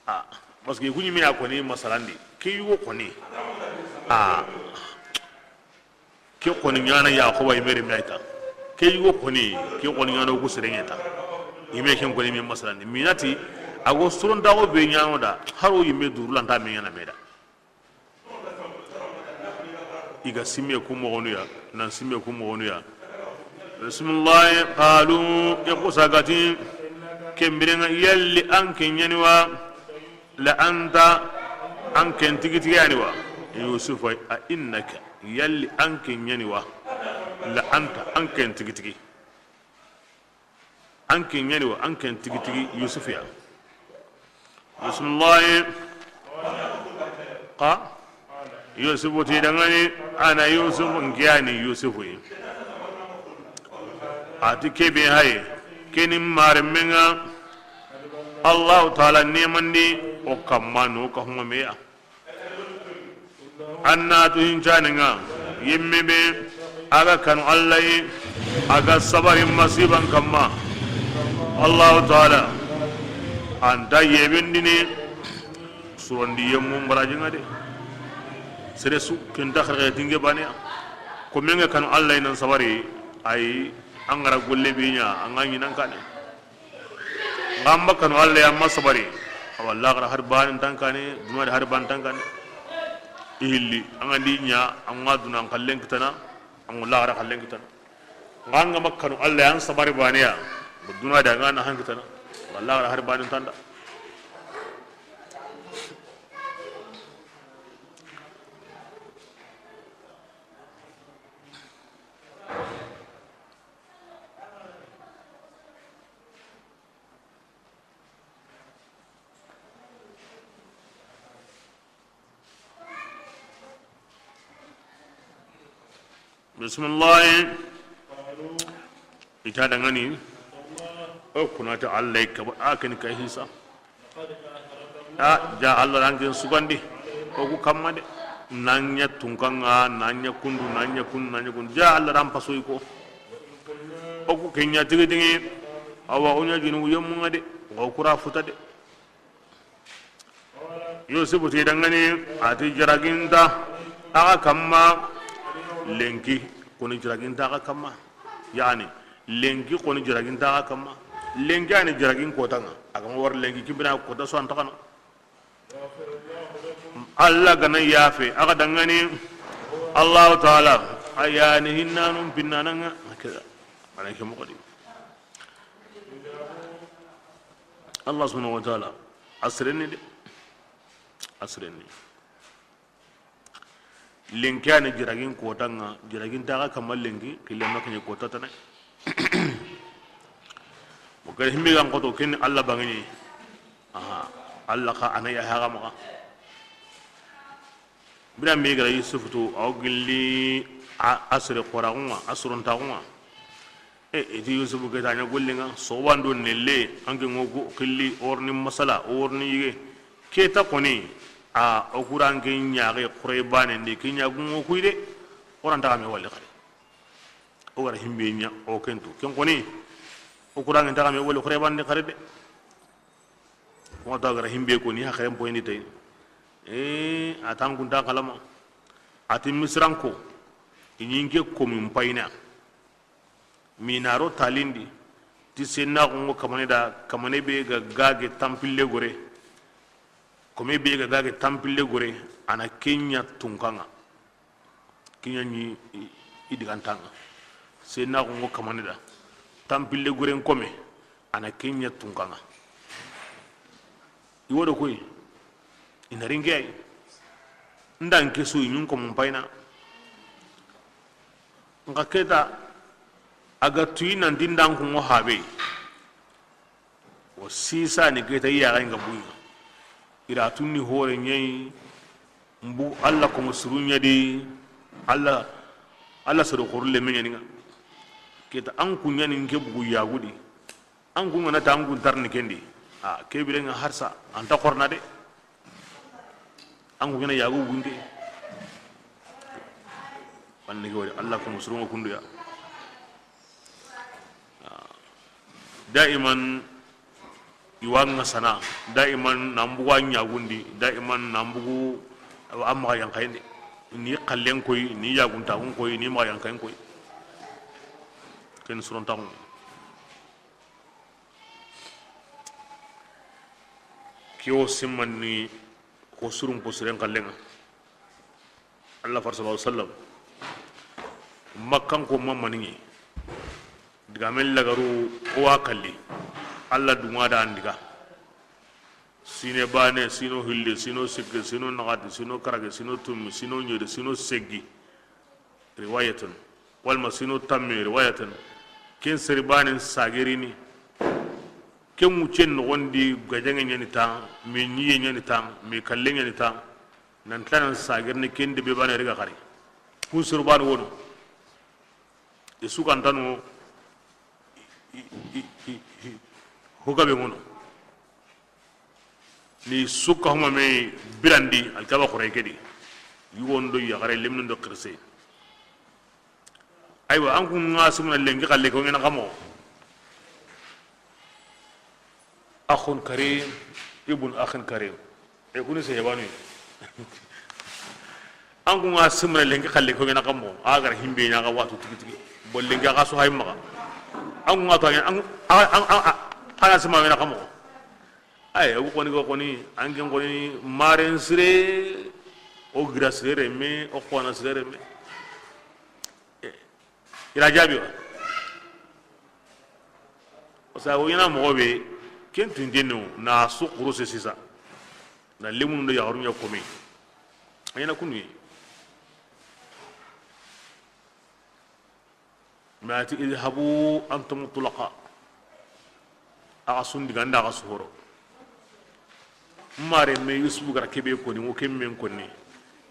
A, parce que ku ɲi me ya koni masalandi. Ke yugo koni. A. Ke koni ɲaana Yaxuba i mere me ay ta. Ke yugo koni, ke koni ɲaana ku serenge ta. I me ken koni me masalandi. Minati, a go soron dago be ɲaano da. Haro i me duru lanta me ɲaana me da. I ga simme ku moxonu ya, nan simme ku moxonu ya. Bismillahi, qalu, i xusa gati, ken birenga yalli an ke ɲani wa, la anta, an ken tigi tigi yani wa. Yusufa, a innaka, yalli an ke ɲani wa, la anta, an ken tigi tigi. An ke ɲani wa, an ken tigi tigi Yusufu ya. Bismillahi. Xa Yusufu ti dangani, ana Yusufu, n ke yani Yusufu yi. A ti kebe haye, keni maremenga, Allahu Taala nemandi o kamma no ka huma meya. An na tu hincaninga, yimme be, a ga kanu Alla yi, a ga sabari masiban kamma. Allahu Taala, anta yebendini, surondi yemmu mbarajinga de. Sere su, kenta xarxe tinge baneya. Ko menga kanu Alla yi nan sabari, ay, an ga ra golle be ɲa, an ga ɲi nan kane. Nga an bakka no Alla ya ma sabari. Awa laxara hari baane nta an kane, duna di hari baane nta an kane. I hilli, an ga ndi ɲa, an ga duna an xallen kitana, an ga laxara xallen kitana. Nga an ga bakka no Alla ya an sabari baane ya, duna di an ga na han kitana, awa laxara hari baane nta an da. Bisimilahi. I ta dangani. O kunati Allah kaba a ken ka hisa. A ja Allah ran ken sugandi. O ku kamma de. Nanya tunkanga, nanya kundu, nanya kundu, nanya kundu. Ja Allah ran pasoy ko. O ku kenya tigi tigi. Awa o nya jinu yemmu ngade. O kura futa de. Yusufu ti dangani, a ti jaraginta a ga kamma, lenki koni jaraginta a ga kamma, yani lenki koni jaraginta a ga kamma. Lenki ani jaragin kotanga a ga ma war lenki kibina kota so an takano. Allah gana yafe a ga dangani, Allahu taala a yani hinnanun pinnananga. Keda ana ke moxodi. Allah subhanahu wa taala a sirenni de. A sirenni. Lenki ani jiragin kotanga, jiragin taga kamma lenki kille ma kiñe kota tane. Mo kare himbe gan koto ken Allah bangini. Aha. Allah ka ana ya haga maxa. Bira me gara Yusuf to aw gilli a asre qoraxunga, asron taxunga. E, iti Yusufu ke ta ña gollinga, soxoban do nelle, anke ŋo ku xilli, o worni masala, o worni yige. Ke ta xoni, a, o kuranke ñaxe xore bane ndi, ke ñagu ŋo kuy de, o ranta xa me wali xare. O gara himbe ña, o kentu. Ken xoni, o kuranke nta xa me wali xore bane ndi xare de. Wata gara himbe ko ni haxaren poyindi tay. E, a tankunta xalama. Ati misiranko, i ñinke komin payina. Minaro talindi ti senna xongo kamane da, kamane be ga gage tampille gore. Kome be ga gage tampille gore, ana kenya tunkanga. Kiña ñi i, i digantanga. Senna xongo kamane da tampille goren kome, ana kenya tunkanga. I wodo koy, i na ringe ay. Ndan ke su i ñun ko mun payna. Nka keta a ga tuyi nanti ndan kungo habe. O sisa ni keta i yaxa nga buña. I ra tunni hore ñayi. Mbu Allah ko mo suru ñadi. Allah, Allah soro xorle me ñaninga. Keta an ku ñani nke bugu yagudi. An ku ngana ta an ku ntarni kendi. A ke birenga harsa anta xorna de. An ku ñana yagu gunde. Wanni ke wori Allah ko mo surunga kunduya. Daiman iwa nga sana, daiman nambugu a ñagundi, daiman nambugu a maxa yankayinde. Ni xallen koy, ni yaguntaxun koy, ni maxa yankayen koy. Ken surontaxun. Ke wo simmani ko surun ko siren xallenga. Allah far sallallahu alaihi wasallam. Makkan ko mamaniŋi. Digamen lagaru o wa kalli. Allah dunga da andiga. Sine bane, sino hille, sino sikke, sino naxati, sino karage, sino tummi, sino ñede, sino seggi. Riwayatan. Walma sino tamme riwayatan. Ken seri banen sagerini. Ken wuccen noxondi gajange ñani tan, me ñiye ñani tan, me kalle ñani tan. Nan tanan sagerini ken debe bane riga xari. Kun seri bane wono. I sugantano. I, i, i, i, ho gabe ŋono. Ni sukka huma me birandi alkaba xore ke di. Yugon do yaxare lemnun do xirse. Aywa an kun ŋa simana lenki xalle ko ngena xamo. Akhun karim, ibn akhin karim. E kuni se yabanu. An kun ŋa simana lenki xalle ko ngena xamo. A gar himbe ña ga watu tigi tigi. Bol lenki ga so hay maxa. An kun ŋa to an an an an simana ngena xamo. Ay, o koni, o koni, an ken koni, maren sire, o gira sire me, o xona sire me. Eh, i ra jabi wa? Parce que o ñana moxo be, ken tunte no, na su xuru se sisa. Na lemunu do yaxaru ña kome. A ñana kunu ye. Mais a ti, idhabu antum tulaqa. Axa sundi ganda axa suhoro. Mare me Yusufu gara kebe koni, wo ken men koni.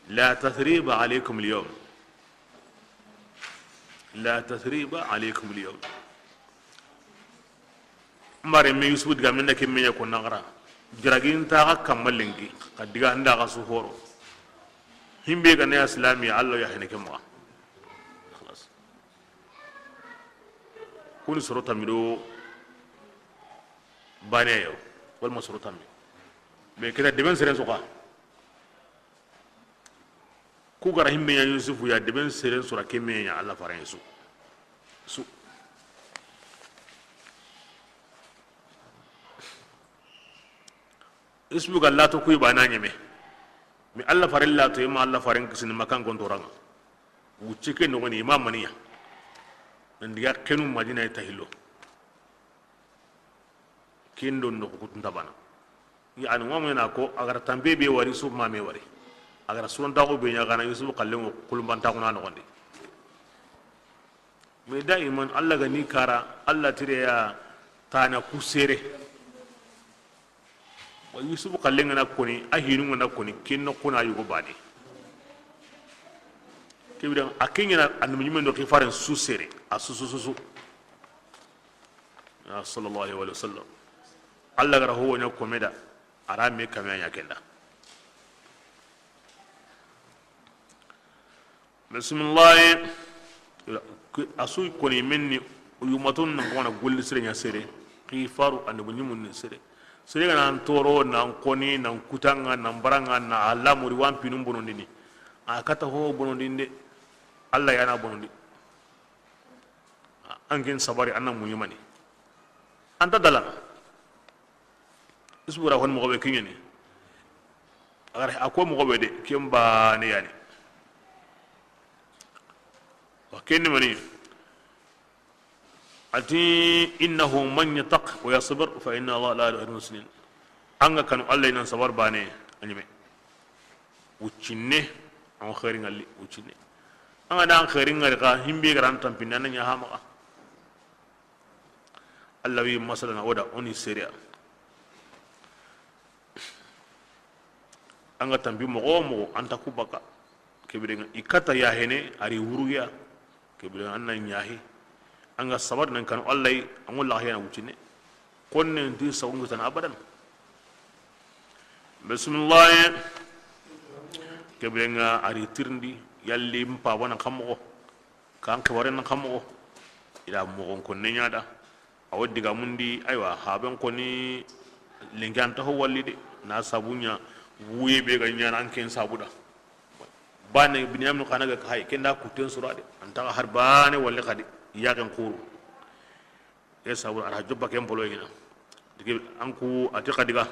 La tathriba alaykum al-yawm. La tathriba alaykum al-yawm. Mare me Yusufu diga men da ke me ɲa ko na xara. Jaraginta ga kamma lenki, xa diga nda ga su horo. Himbe ga ne islami, Allah ya hene ke ma. Khalas. Kuni soro tammi do bane yo, wala ma soro tammi. Mais kita deben seren soka. Ku gara himbe ɲa Yusufu ya, deben seren sura ke me ɲa Allah faren su. Su. Yusufu ga lato kuy bana ɲeme. Mi Allah faren lato, ima Allah faren kisini makan kontoranga. Wucce ke nogoni ima maniya. Nan diga kenu Madina ita hillo. Ken do noxo kutunta bana. Yani, ŋa mena ko, a gara tampe be wari, Yusufu ma me wari. A gara surantaxu be ɲa gana, Yusufu xallen ŋo kulumbantaxu na noxondi. Mais daiman, Allah ga ni kara, Allah tire ya tana ku sere. Wa Yusufu xallen ŋa na koni, a hinu ŋa na koni, ken noxo na yugo bane. Kebira, a ken ɲa na annabi ɲimen do xifaren su sere, a su su su su. Ya sallallahu alaihi wa sallam. Allah gara ho ɲa komeda, a ra me kame ɲa kenda. Bismillahi. A su koni menni yumatun nan kona golli sere ɲa sere. Xifaru annabi ɲimun ni sere. Sere ga nan toro, nan koni, nan kutanga, nan baranga, na alamuri wampinun bonondini. A kata ho bonondinde. Allah yana bonondi. An ken sabari, an na muɲi mani. An ta dalana. Isbura hon moxo be kiɲeni. A gara a ko moxo be de, ken bane yani. Wa ken ni mani. Ati, innahu man yattaq wa yasbir fa inna Allah la yudhi'u ajra al-muhsinin. An ga kanu Allah nan sabar bane a ɲime. Wuccinne, an xeeri ŋalli, wuccinne. An ga da an xeeri ŋari xa, himbe garan tampinda na ɲa hamaxa. Allah wi masalana o da oni seria. An ga tampi moxo wo moxo, an ta ku baka. Kebire ŋa i kata yahene, ari wuruya. Kebire ŋa an na ɲahi. An ga sabari nan kanu Allah yi, an ŋo laxiyana wuccinne. Konne nti sawungu tana abadan. Bismillahi. Kebire ŋa ari tirindi, yalli mpa wana xa moxo. Kan xibaren nan xa moxo. Ida moxon konne ɲa da. Awo digamundi, aywa, haben koni lenki an ta ho walli de. Na sabu ɲa, wuye be ga ɲana an ken sabu da. Bane Binyamin xana ga hay, kenda kuten sura de. An ta har bane walli xadi, yaxen xuru. E sabu ara jobba ken polo ina. Digi an ku ati xadiga.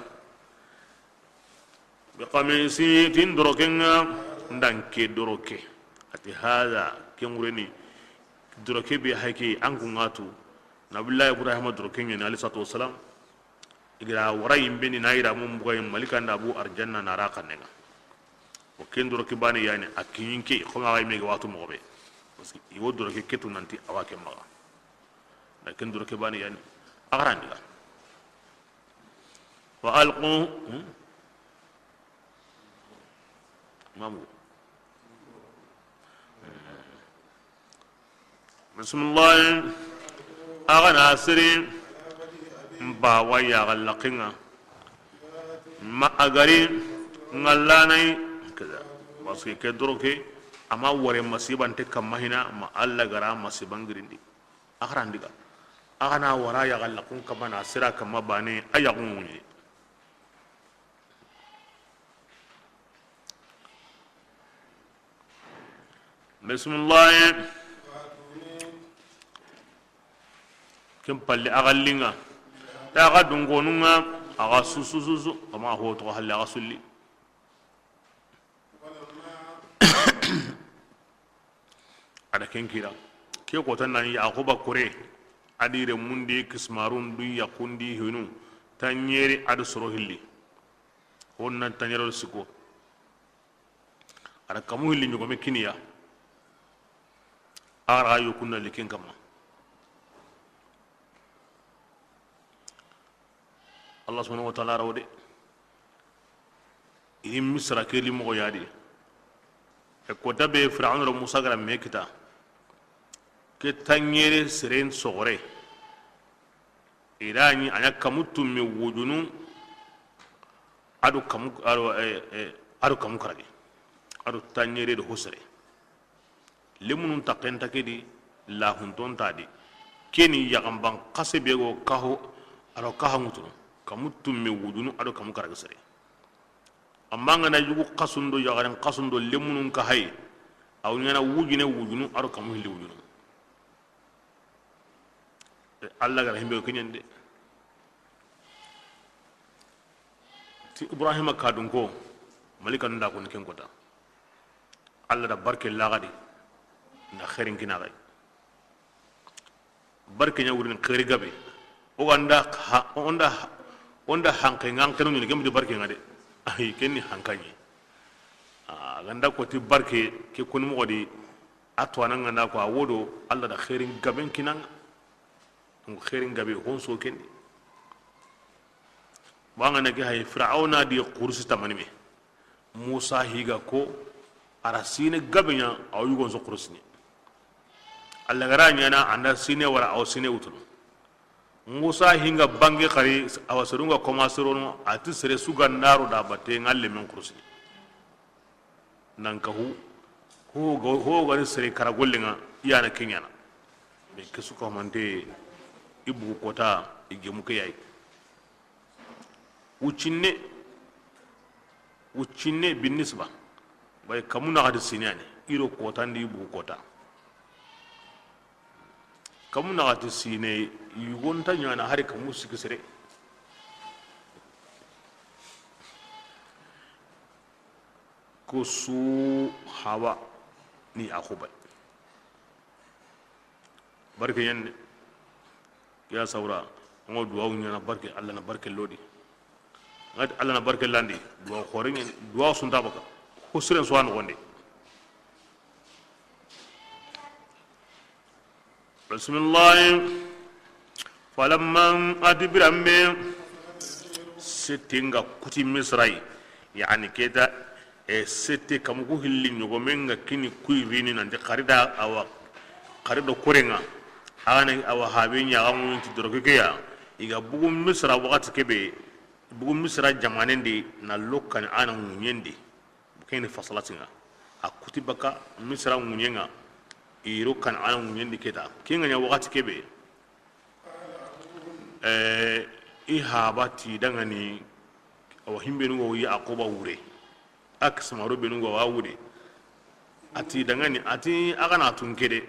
Bi qamisin, tin doroke ŋa, ndan ke doroke. Ati hada, ke ŋureni, doroke be hayke, an ku ŋa tu. Nabillahi Ibrahima doroke ɲeni, alayhi salatu wassalam. I gira wara yimbe ni na yira mun buga yin malika nda bu arjanna na ra xanne ŋa. O ken doroke bane yani, a kiɲin ke, xo ma wa yime ga watu moxo be. Parce que i wo doroke ke tu nanti awa ke maxa. Na ken doroke bane yani, a xarandiga. Wa alqu, hmm? Mamu. Bismillahi. A ga na siri. Mba wa ya galla kinga. Ma a gari. Ngallanai. Kaza. Parce que ke doroke. Ama wore masiba nte kamma hina. Ma Allah gara masiba ngirindi. A xarandiga. A ga na wara ya galla kun kamma na sira kamma bane. A ya kun wuni. Bismillahi. Ken palle a ga linga. Ta ga dungonunga, a ga susu susu, kama ho to halle a ga sulli. A da ken kira. Ke ko tan nan Yaquba kore. A di remundi kismarun du yaqundi hinu. Tanyeri a da soro hilli. Honna tanyero siko. A da kamu hilli ɲogome kiniya. A ra yo kunna likin kama. Allah subhanahu wa ta'ala rawo de. Ini Misra ke li moxo yadi. E ko tabe Firaun ro Musa gara me kita. Ke tanɲere seren soxore, i ra ɲi a ɲa kamu tumme wujunu, a do kamu, a do, eh, eh, a do kamu karagi, a do tanɲere do ho sere. Lemunun taxen ta ke di, lahunton ta di. Ke ni yaxanban xase be go kaho, a do kaha ŋutunu, kamu tumme wujunu, a do kamu karagi sere. Amma an ga na yugu xasun do yaxaren xasun do lemunun kahayi, a wa ɲaana wujune wujunu, a do kamu hilli wujunu. E, Allah ga ra himbe ke ɲaana de. Ti Ibrahima kadunko, Malika nda ko ni ken kota. Allah da barke laxadi, na xeerin kinaxay. Barke ɲa wurini xeeri gabe. O ga nda ha, o nda, o nda hanke ŋa, an xenu ɲini, ken bidi barke ŋa de. Ayi, ken ni hankaɲe. A ga nda ko ti barke, ke koni moxo di, a to a na ŋa nda ko a wodo, Allah da xeerin gaben kinaŋa. Donc xeerin gabe, hon so ken di. Ba ŋa na ke hay, Firawna di xurusi tamani me. Musa higa ko, a ra sine gabe ɲa, a wa yugon so xurusini. Allah ga ra ɲaana, a nda sine wara, a wa sine wutunu. Musa hinga bange xari, a wa serun ga koma serono, a ti sere su ga nda ro da batte, ŋa lemen xurusini. Nan kahu, ho ga, ho ga ni sere kara golle ŋa, i ya na ke ɲaana. Mais ke su ka mante, i bugu kota, i gemu ke yayi. Wuccinne, wuccinne bin nisba. Bay kamu naxati sinane, i ro kota ndi bugu kota. Kamu naxati sine, yugo nta ɲaana hari kamu sikki sere. Ko su Hawa ni Yaxuba. Barke ɲaana de. Ya sawra, ngo duwawu ɲaana barke, Allah na barke lodi. Ngati Allah na barke landi, duwawu xore ɲaana, duwawu sunta baka. Husiren so an gonde. Bismillah. Falamma, a ti biranbe sette nga kuti Misra yi, yani keta, e, sette kamuku hilli ɲogomen nga kini kuyi rini nanti xari da awa, xari do korenga, a ga na awa habe ɲaxa ŋuɲi ti doroke ke ya, i ga bugu Misra waxati kebe, bugu Misra jamanen di na lokani a na ŋuɲen di. Keni fasalati nga. A kuti baka Misra ŋuɲen nga. I ro Kan'ana ŋuɲen di keta. Ke nga ɲa waxati kebe. Eh, i haba ti dangani, awa himbenu go Yaquba wure. A kisimaro benu go wa wure. A ti dangani, a ti a ga na tun kede.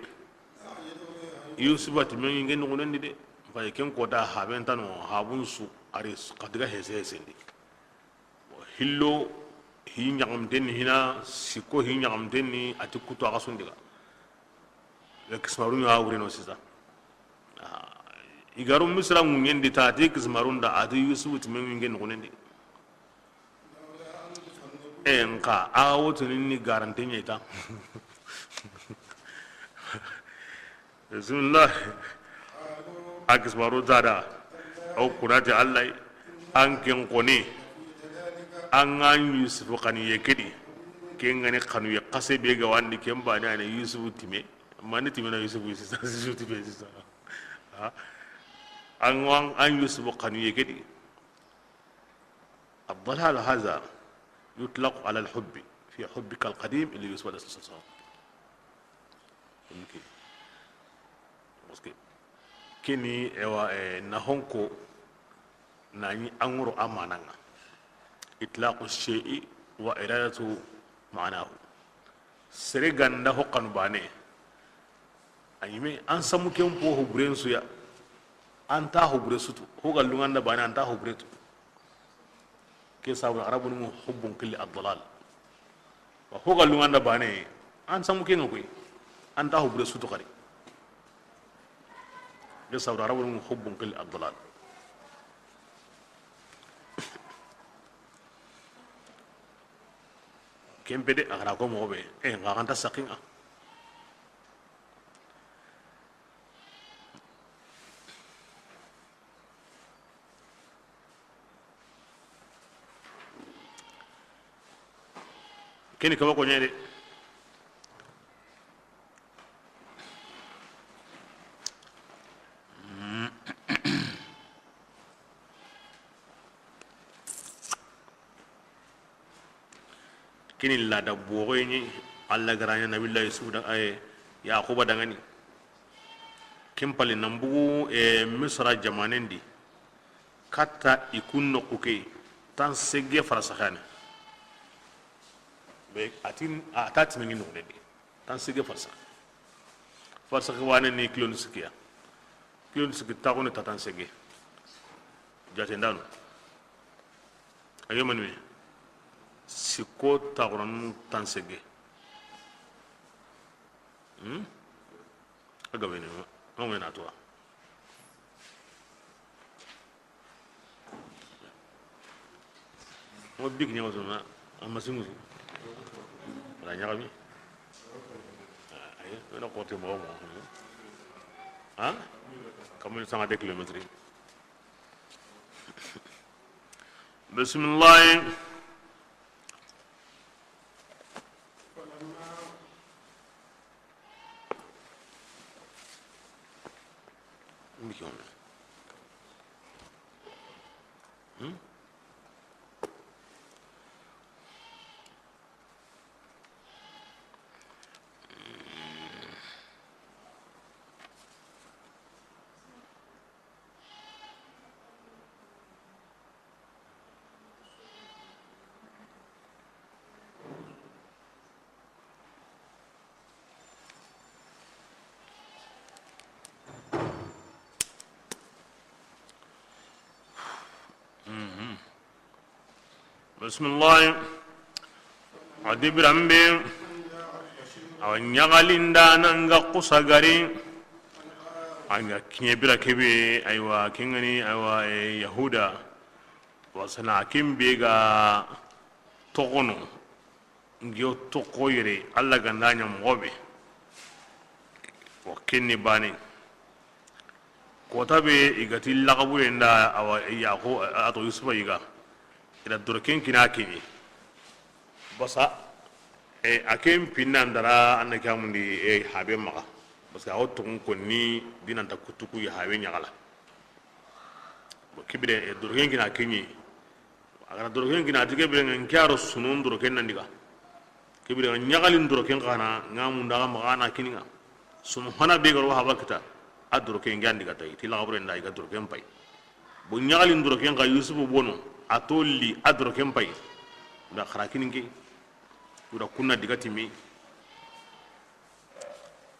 Yusufa ti me ŋi ngen noxonendi de. Faye ken kota haben tano, habun su, a ri kadiga hese hesendi. Hillo, hi ɲaxamten ni hina, sikko hi ɲaxamten ni, a ti kutu a xa sundiga. Yo kisimarun ya wureno sisa. Ah, i ga ro Misra ŋuɲen di ta, a ti kisimarun da, a ti Yusufu ti me ŋi ngen noxonendi. E, nxa, a wotini ni garante ɲe ta. Bismillah. A kisimaru tada. Aw kunati Allah. An ken koni. An ga Yusufu xanuye kedi. Ken ga ni xanuye xase be ga wandi ken bane ane Yusufu time. Mani time na Yusufu sisa, Yusufu time sisa. Ha? An, an, an Yusufu xanuye kedi. الضلال هذا يطلق على الحب، في حبك القديم ليوسف عليه الصلاة والسلام. Ok. Parce que keni, ewa, eh, na honko, na ni angoro amananga. إطلاق الشيء وإرادة معناه. Sere ga nda ho xanu bane, a ɲi me, an samu ken po ho buren su ya, an ta ho bure sutu, ho ga lunŋa nda bane, an ta ho bure tu. Ke sabu Arabunu ŋa hubbun qilli ad-dalal. Wa ho ga lunŋa nda bane, an samu ken ŋa koy, an ta ho bure sutu xari. Ke sabu Arabunu ŋa hubbun qilli ad-dalal. Ken pede a xara ko moxo be, e, nxa xanta saxi ŋa. Keni kaba ko ɲede. Kini lada bogoyini, Allah garanya Nabillahi Yusuf da, ay, Yaquba dangani. Kin pali nan bugu, e, Misra jamanen di. Katta i kun noqu ke, tan sege farsaxane. Be atin, a ta timingi no de. Tan sege farsax. Farsax wane ni kilo ni sikiya. Kilo ni siki taxu ni ta tan sege. Jate ndano. Ayo manime. Siko taxuranu tan sege. Hmm? A gabe ne ma, ma wena to. Mo big nyaŋo sona, a masiŋu su. Wala ɲaxami. Ayi, wena xote moxo moxo. Ha? Kamuni saŋa de kilomètre. Bisimilahi. Bisimilahi. A di biranbe. Awa ɲaxalindaana nga xusagari. A nga kiɲe bira kebe, aywa, kengani, aywa, e, Yahuda. Wasana kin be ga toxono. Ngiyo toxo yere, Allah ganda ɲa moxo be. O kenni bani. Kota be i gati laxabure nda awa Yaxu, a to Yusufa yiga. Ila doroken kina kini. Basa, e, a ken pinna ndara anna kamundi, e, habe maxa. Parce que a wo toxon konni dinanta kutuku ya habe ɲaxala. Bon, kibire, e, doroken kina kini. A gara doroken kina, a ti ke biren ŋa, n ke a ro sunun doroken nan diga. Ke biren ŋa, ɲaxalin doroken xana, ŋa munda ga maxa na kini ŋa. Sunu hana be garo haba kita, a doroken ŋa diga tay, ti laxabure nda i ga doroken pay. Bo ɲaxalin doroken xa Yusufu bono, a tolli a doroken pay. Nda xara kini ke, ura kunna diga timi,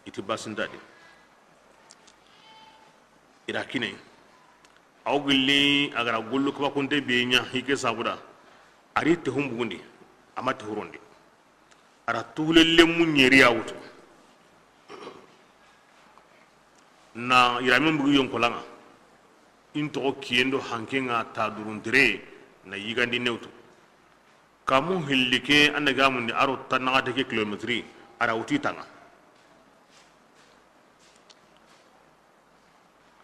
iti basinta de. Ira kine. Aw gilli a gara gollu kaba kunte be ɲa hike sabuda. Ari te humbugundi. Ama te hurondi. Ara tuhule lemu ɲeri ya wutu. Na iramen bugi yonkolanga. In toxo kiyendo hankenga ta duruntire na yigandi newtu. Kamu hilli ke anda gamundi aro tanaxate ke kilometri ara wuti tanga.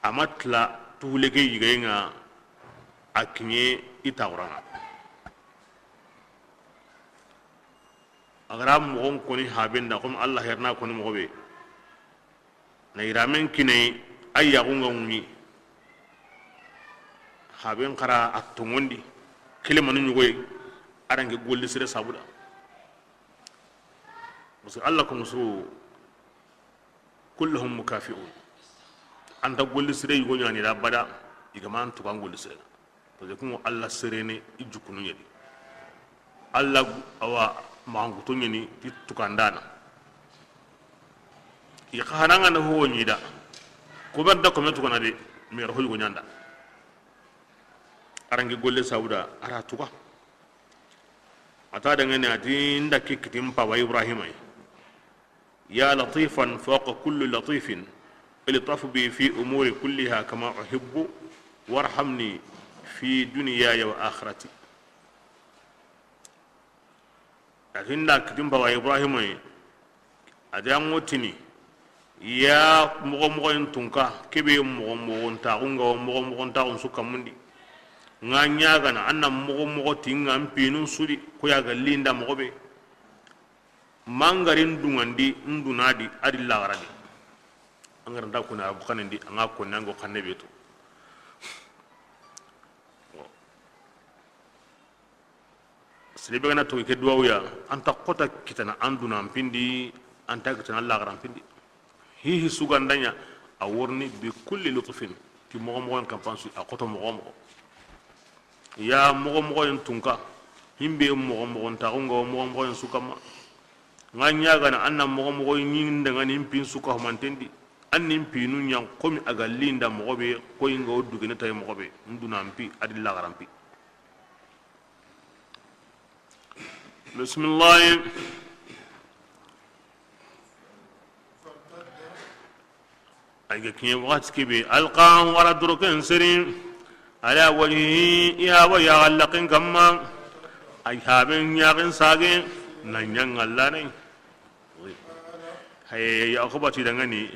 Ama tila tuhule ke yigayenga a kiɲe i taxuranga. A gara moxon koni haben da, comme Allah herna koni moxo be. Na yiramen kinay a yaxunga ŋuɲi. Haben xara a tongondi. Kilemanu ɲugoye. Arange golli sire sabuda. Parce que Allah ko musu. Kullahum mukafi'un. Anta golli sire yugo ɲani da bada, i ga man tukan golli sire. Parce que kungo Allah serene i jukunu ɲedi. Allah awa manguto ɲani ti tukandana. I xananga na ho ɲida. Ko ber da ko me tukana de, me ro yugo ɲanda. Arangi golle sauda ara tuka. Ata dangane ati nda kikitin papa Ibrahima. يا لطيفا فوق كل لطيف، الطف بي في أموري كلها كما أحب، وارحمني في دنياي وآخرتي. Lakin da kitin papa Ibrahima yi, a di an ŋo tini, ya moxo moxo in tunka, kebe moxo moxo ntaxu nga, moxo moxo ntaxu su kamundi. Nga ɲagana, an na moxo moxo tinga n pinu sudi, ko ya ga linda moxo be. Mangarin dungandi, ndunadi, adi lagaradi. An garanta kuna arabu xanen di, an ga konni an go xanne be to. Bon. Sere be ga na toxo ke duwawu ya, an nta xota kitana an dunan pi ndi, an nta kitana laxaran pi ndi. Hi hi su ga nda ɲa, a wori ni bi kulli lutfin, ti moxo moxo n kanpan su, a xoto moxo moxo. Ya moxo moxo n tunka, himbe moxo moxo n taxu ŋa, moxo moxo n su kamma. Ŋa ɲaagana an na moxo moxo ɲi n daŋa ni n pi n su ka humanten di. An ni n pi nu ɲa n xomi a ga li n da moxo be, xoyi ŋa o dugene tayi moxo be, n dunan pi, a di laxaran pi. Bisimilahi. Ay ga kiɲe waxati ke be, alqahu, a ra doroken seri, ala wajhihi, i haba yaxallaxen kamma, ay haben ɲaxen sage, na ɲaŋa lane. Haye, Yaxuba ti daŋani,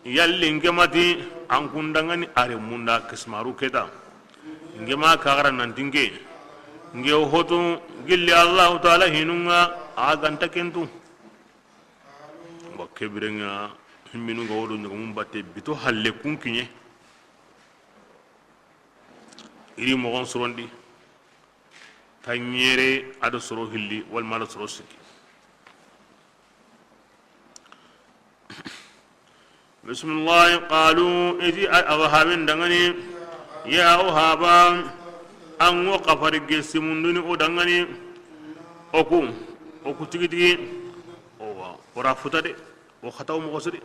yalli n ke ma ti an kun daŋani a renmun da kismaru ke ta? N ke ma kaxara nanti n ke, n ke hotu gilli Allahu Taala hinun ŋa, a ga nta ken tu. Bon, ke biren ŋa, himminu ga wodo ɲogomun batte bito halle kun kiɲe. I ri moxon sorondi, ta ɲere a do soro hilli, walma a do soro sikki. Bisimilahi, qalu, i ti a, a wa haben daŋani, ya o haba, an ŋo xafari gesi munduni o daŋani, o ku, o ku tigi tigi, o wa, o ra futa de, o xataw moxo siri.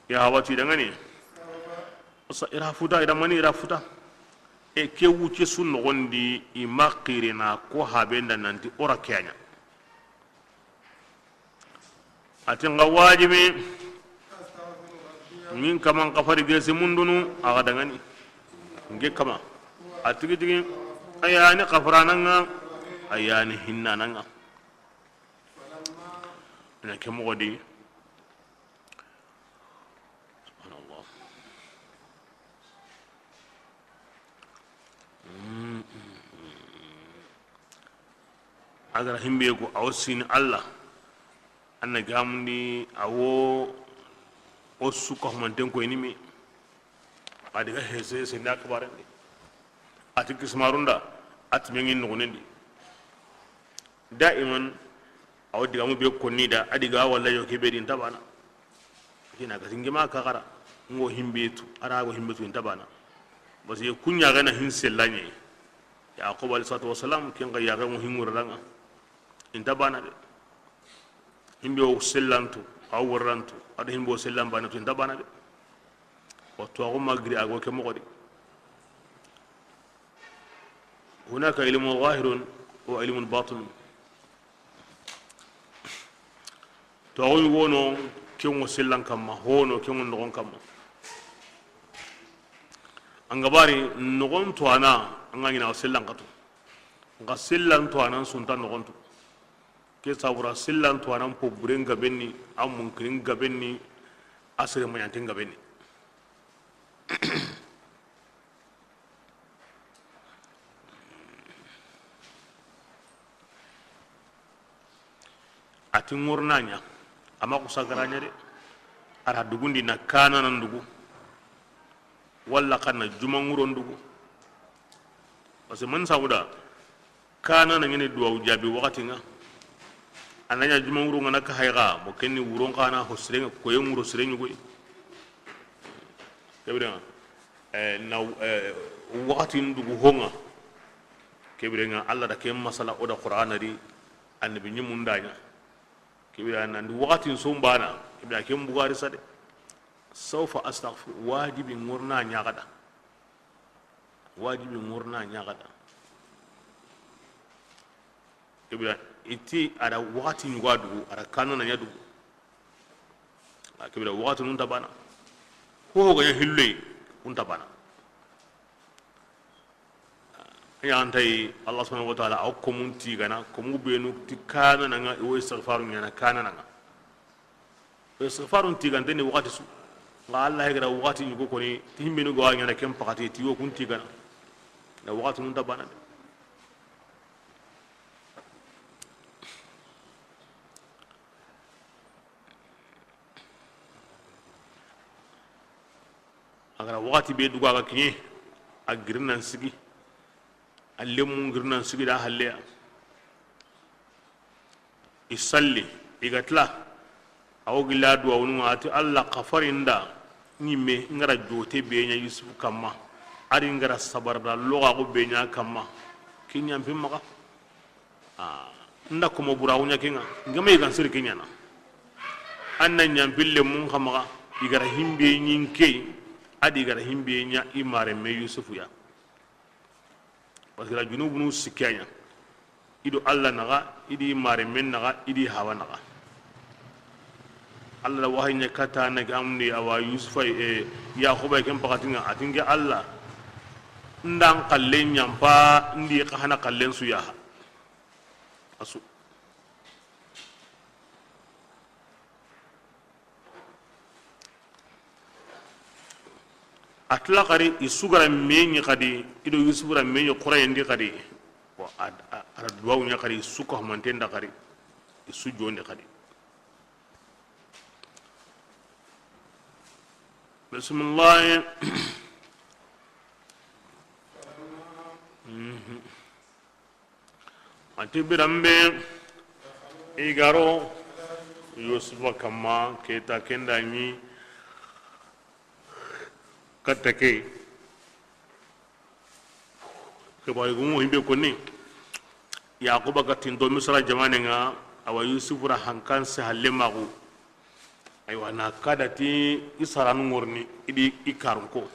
Ya haba ti daŋani, sa i ra futa, i da mani i ra futa. E ke wuce su noxondi, i ma xirina ko haben da nanti o ra ke ya ɲa. A ti n ga wajibi, n ŋi n kaman xafari gesi mundunu, a ga daŋani. N ke kama. A tigi tigi, a ya ni xafaranaŋa, a ya ni hinnanaŋa. Ina ke moxo di. Subhanallah. A ga ra himbe ko a wo sini Allah, an na gamundi a wo, o su ka humanten koyini me. A di ga hese, hese nda kibarendi. A ti kismarun da, a ti me ŋi noxonendi. Daiman, a wo digamu be konni da, a di ga walla yo ke be di nta bana. Kina ga ti n ke ma kaxara, n ŋo himbe tu, a ra go himbe tu, i nta bana. Parce que ku ɲa ga na hin sella ɲi. Yaquba alayhi salatu wasalam, ken ga yaxe ŋo hin ŋuradaŋa. I nta bana de. Himbe o sellantu, a wo worrantu, a do himbe o sellan bana tu, i nta bana de. Wa tuwaxu ma giri a go ke moxo di. Hunaka ilmun zahirun wa ilmun batinun. Tuwaxu ɲi wono, ke ŋo sellan kamma, hono, ke ŋo noxon kamma. An ga bari noxon tuwana, an ga ɲina sellan katu. N ga sellan tuwana, n su nta noxon tu. Ke sabura sellan tuwana, n po buren gabenni, a munkirin gabenni, a sere maɲanten gabenni. A ti ŋorna ɲa, a ma xusa gara ɲa de. A ra dugundi na Kananan dugu, walla xa na juma ŋuron dugu. Parce que man sabuda, Kanana ŋene duwawu jaabi waxati ŋa. A na ɲa juma wuro ŋa na ka hayxa, mo kenni wuron xa na ho siren ŋa, koyen wuro siren ɲugoy. Ke biren ŋa, eh, na, eh, waxati ndugu ho ŋa. Ke biren ŋa, Allah da ken masala o da Qur'ana di, annabi ɲimun da ɲa. Ke biren ŋa, nandi waxati n sombana, ke biren ŋa, ken bugari sa de. Sawfa astaghfir, wajibi ŋorna ɲaxada. Wajibi ŋorna ɲaxada. Ke biren ŋa, i ti a da waxati ɲuga dugu, a da Kanana ɲa dugu. A ke biren ŋa, waxati nun ta bana. Ho ho ga ɲa hilloy, kun ta bana. Ya nta yi, Allah subhanahu wa ta'ala, a wo komun tigana, komu benu ti Kanana ŋa, i wo istighfaru ɲana Kanana ŋa. Istighfarun tigante ni waxati su. Nga Allah ga ra waxati ɲugo koni, ti himbenu ga wa ɲana ken paxati, ti wo kun tigana. Na waxati nun ta bana de. A ga ra waxati be duga ga kiɲe, a girin nan sigi. A lemmu ngirnan sigida halleya. I salli, i ga tila. A wo gilla duwawunun ŋa, a ti, Alla, xafari n da ɲimme n ga ra jote be ɲa Yusufu kanma, a ri n ga ra sabarda loxaxu be ɲa kanma, ke ɲanpi n maxa. A, n da komo buraxu ɲa ke ŋa, n ga ma i ga n siri ke ɲana. An na ɲanpi lemmun xa maxa, i ga ra himbe ɲi n ke, a di i ga ra himbe ɲa i maremme Yusufu ya. Parce que la junubunu sikkeya ɲa. I do Alla naxa, i di maremmen naxa, i di hawa naxa. Alla da wahayi ɲa kata na ga mundi awa Yusufa, e, Yaxuba ken paxati ŋa, a ti n ke Alla, n da n xalle ɲanpa, n di xa hana xallen su ya. A su. A tila xari, i su ga ra me ɲi xadi, i do Yusufu ra me ɲi xurayen di xadi. Bon, a, a, a ra duwawu ɲa xari, i su ka humanten da xari, i su jondi xadi. Bisimilahi. Mhm. A ti biranbe i ga ro Yusufa kanma, ke ta ken da ɲi katta ke. Xibari gumu himbe konni, Yaxuba ga tinto Misra jamanen ŋa, awa Yusufu ra hankan se halle maxu. Aywa, na kada ti i saranu ŋorni, i di i karunko.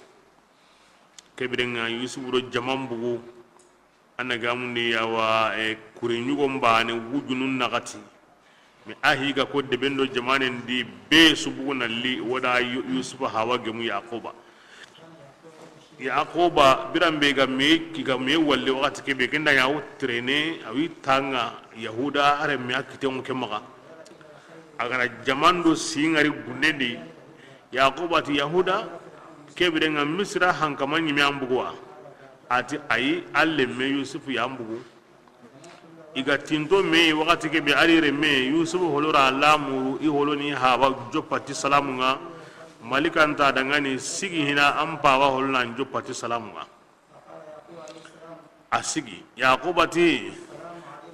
Ke biren ŋa Yusufu do jaman bugu, a na ga mundi awa, e, kure ɲugon bane wujunun naxati. Mais a hi ga ko deben do jamanen di be su bugu na li, wo da Yu-, Yusufa hawa gemu Yaxuba. Yaxuba biranbe ga me, ki ga me walle waxati ke be, ken da ɲa wo tirene, a wi tanga Yahuda, a renme a kiten ŋo ke maxa. A ga ra jaman do si ŋari gunne di, Yaxuba ti Yahuda, ke biren ŋa Misira hankama ɲime an bugu wa? A ti ayi, a lenme Yusufu ya an bugu. I ga tinto me waxati ke be, a ri renme Yusufu holo ra lamuru, i holo ni haba joppa ti salamu ŋa. Malika nta dangani sigi hina an paba holo na joppa ti salamu ŋa. A sigi. Yaxuba ti,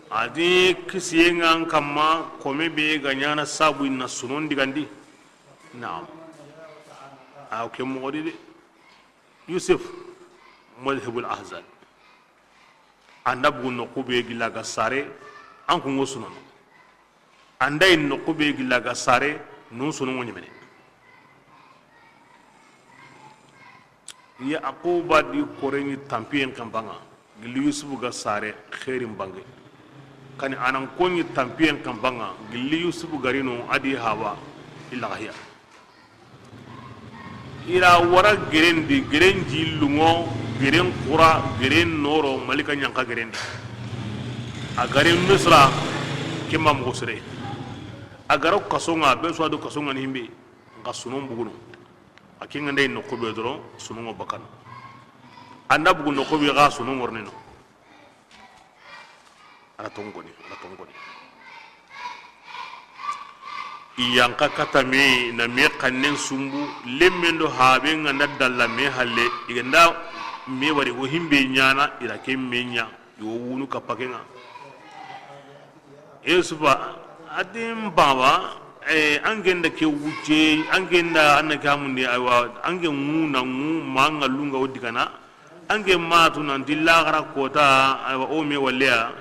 a di kisiye ŋa an kanma, kome be ga ɲana sabu i na sunon digandi. Naam. A ke moxo di de. Yusuf, mudhibul ahzan. An da bugu noqu be gilla ga sare, an kunŋo sunono. An da yi noqu be gilla ga sare, nun sununŋo ɲemene. Yaxuba di kore ɲi tampiyen kanpa ŋa, gilli Yusufu ga sare, xeerin bange. Kani a nan ko ɲi tampiyen kanpa ŋa, gilli Yusufu ga ri no, a di haba, i laxahiya. I ra wara geren di, geren ji lunŋo, geren xura, geren noro, Malika ɲanka geren di. A ga ri Misira, ke ma moxo sere. A ga ro kaso ŋa, be su wa do kaso ŋa ni himbe, n xa sunon buguno. A ke ŋa nda yi noqu be doron, sununŋo bakano. An da bugu noqu be ga sunon ŋornino. Ala tongoni, ala tongoni. I yanka kata me, na me xannen sumbu, lemmen do haben ga nda dalla me halle, i ga nda me wari wo himbe ɲana, i ra ke me ɲa, i wo wunu kappa ke ŋa. Yusufa, a ti n baba, eh, an ke nda ke wucce, an ke nda an na ke hamundi, aywa, an ke ŋu na ŋu, ma ŋa lunga wo digana, An ke ma tu nanti laxara kota, awa, o me walleya,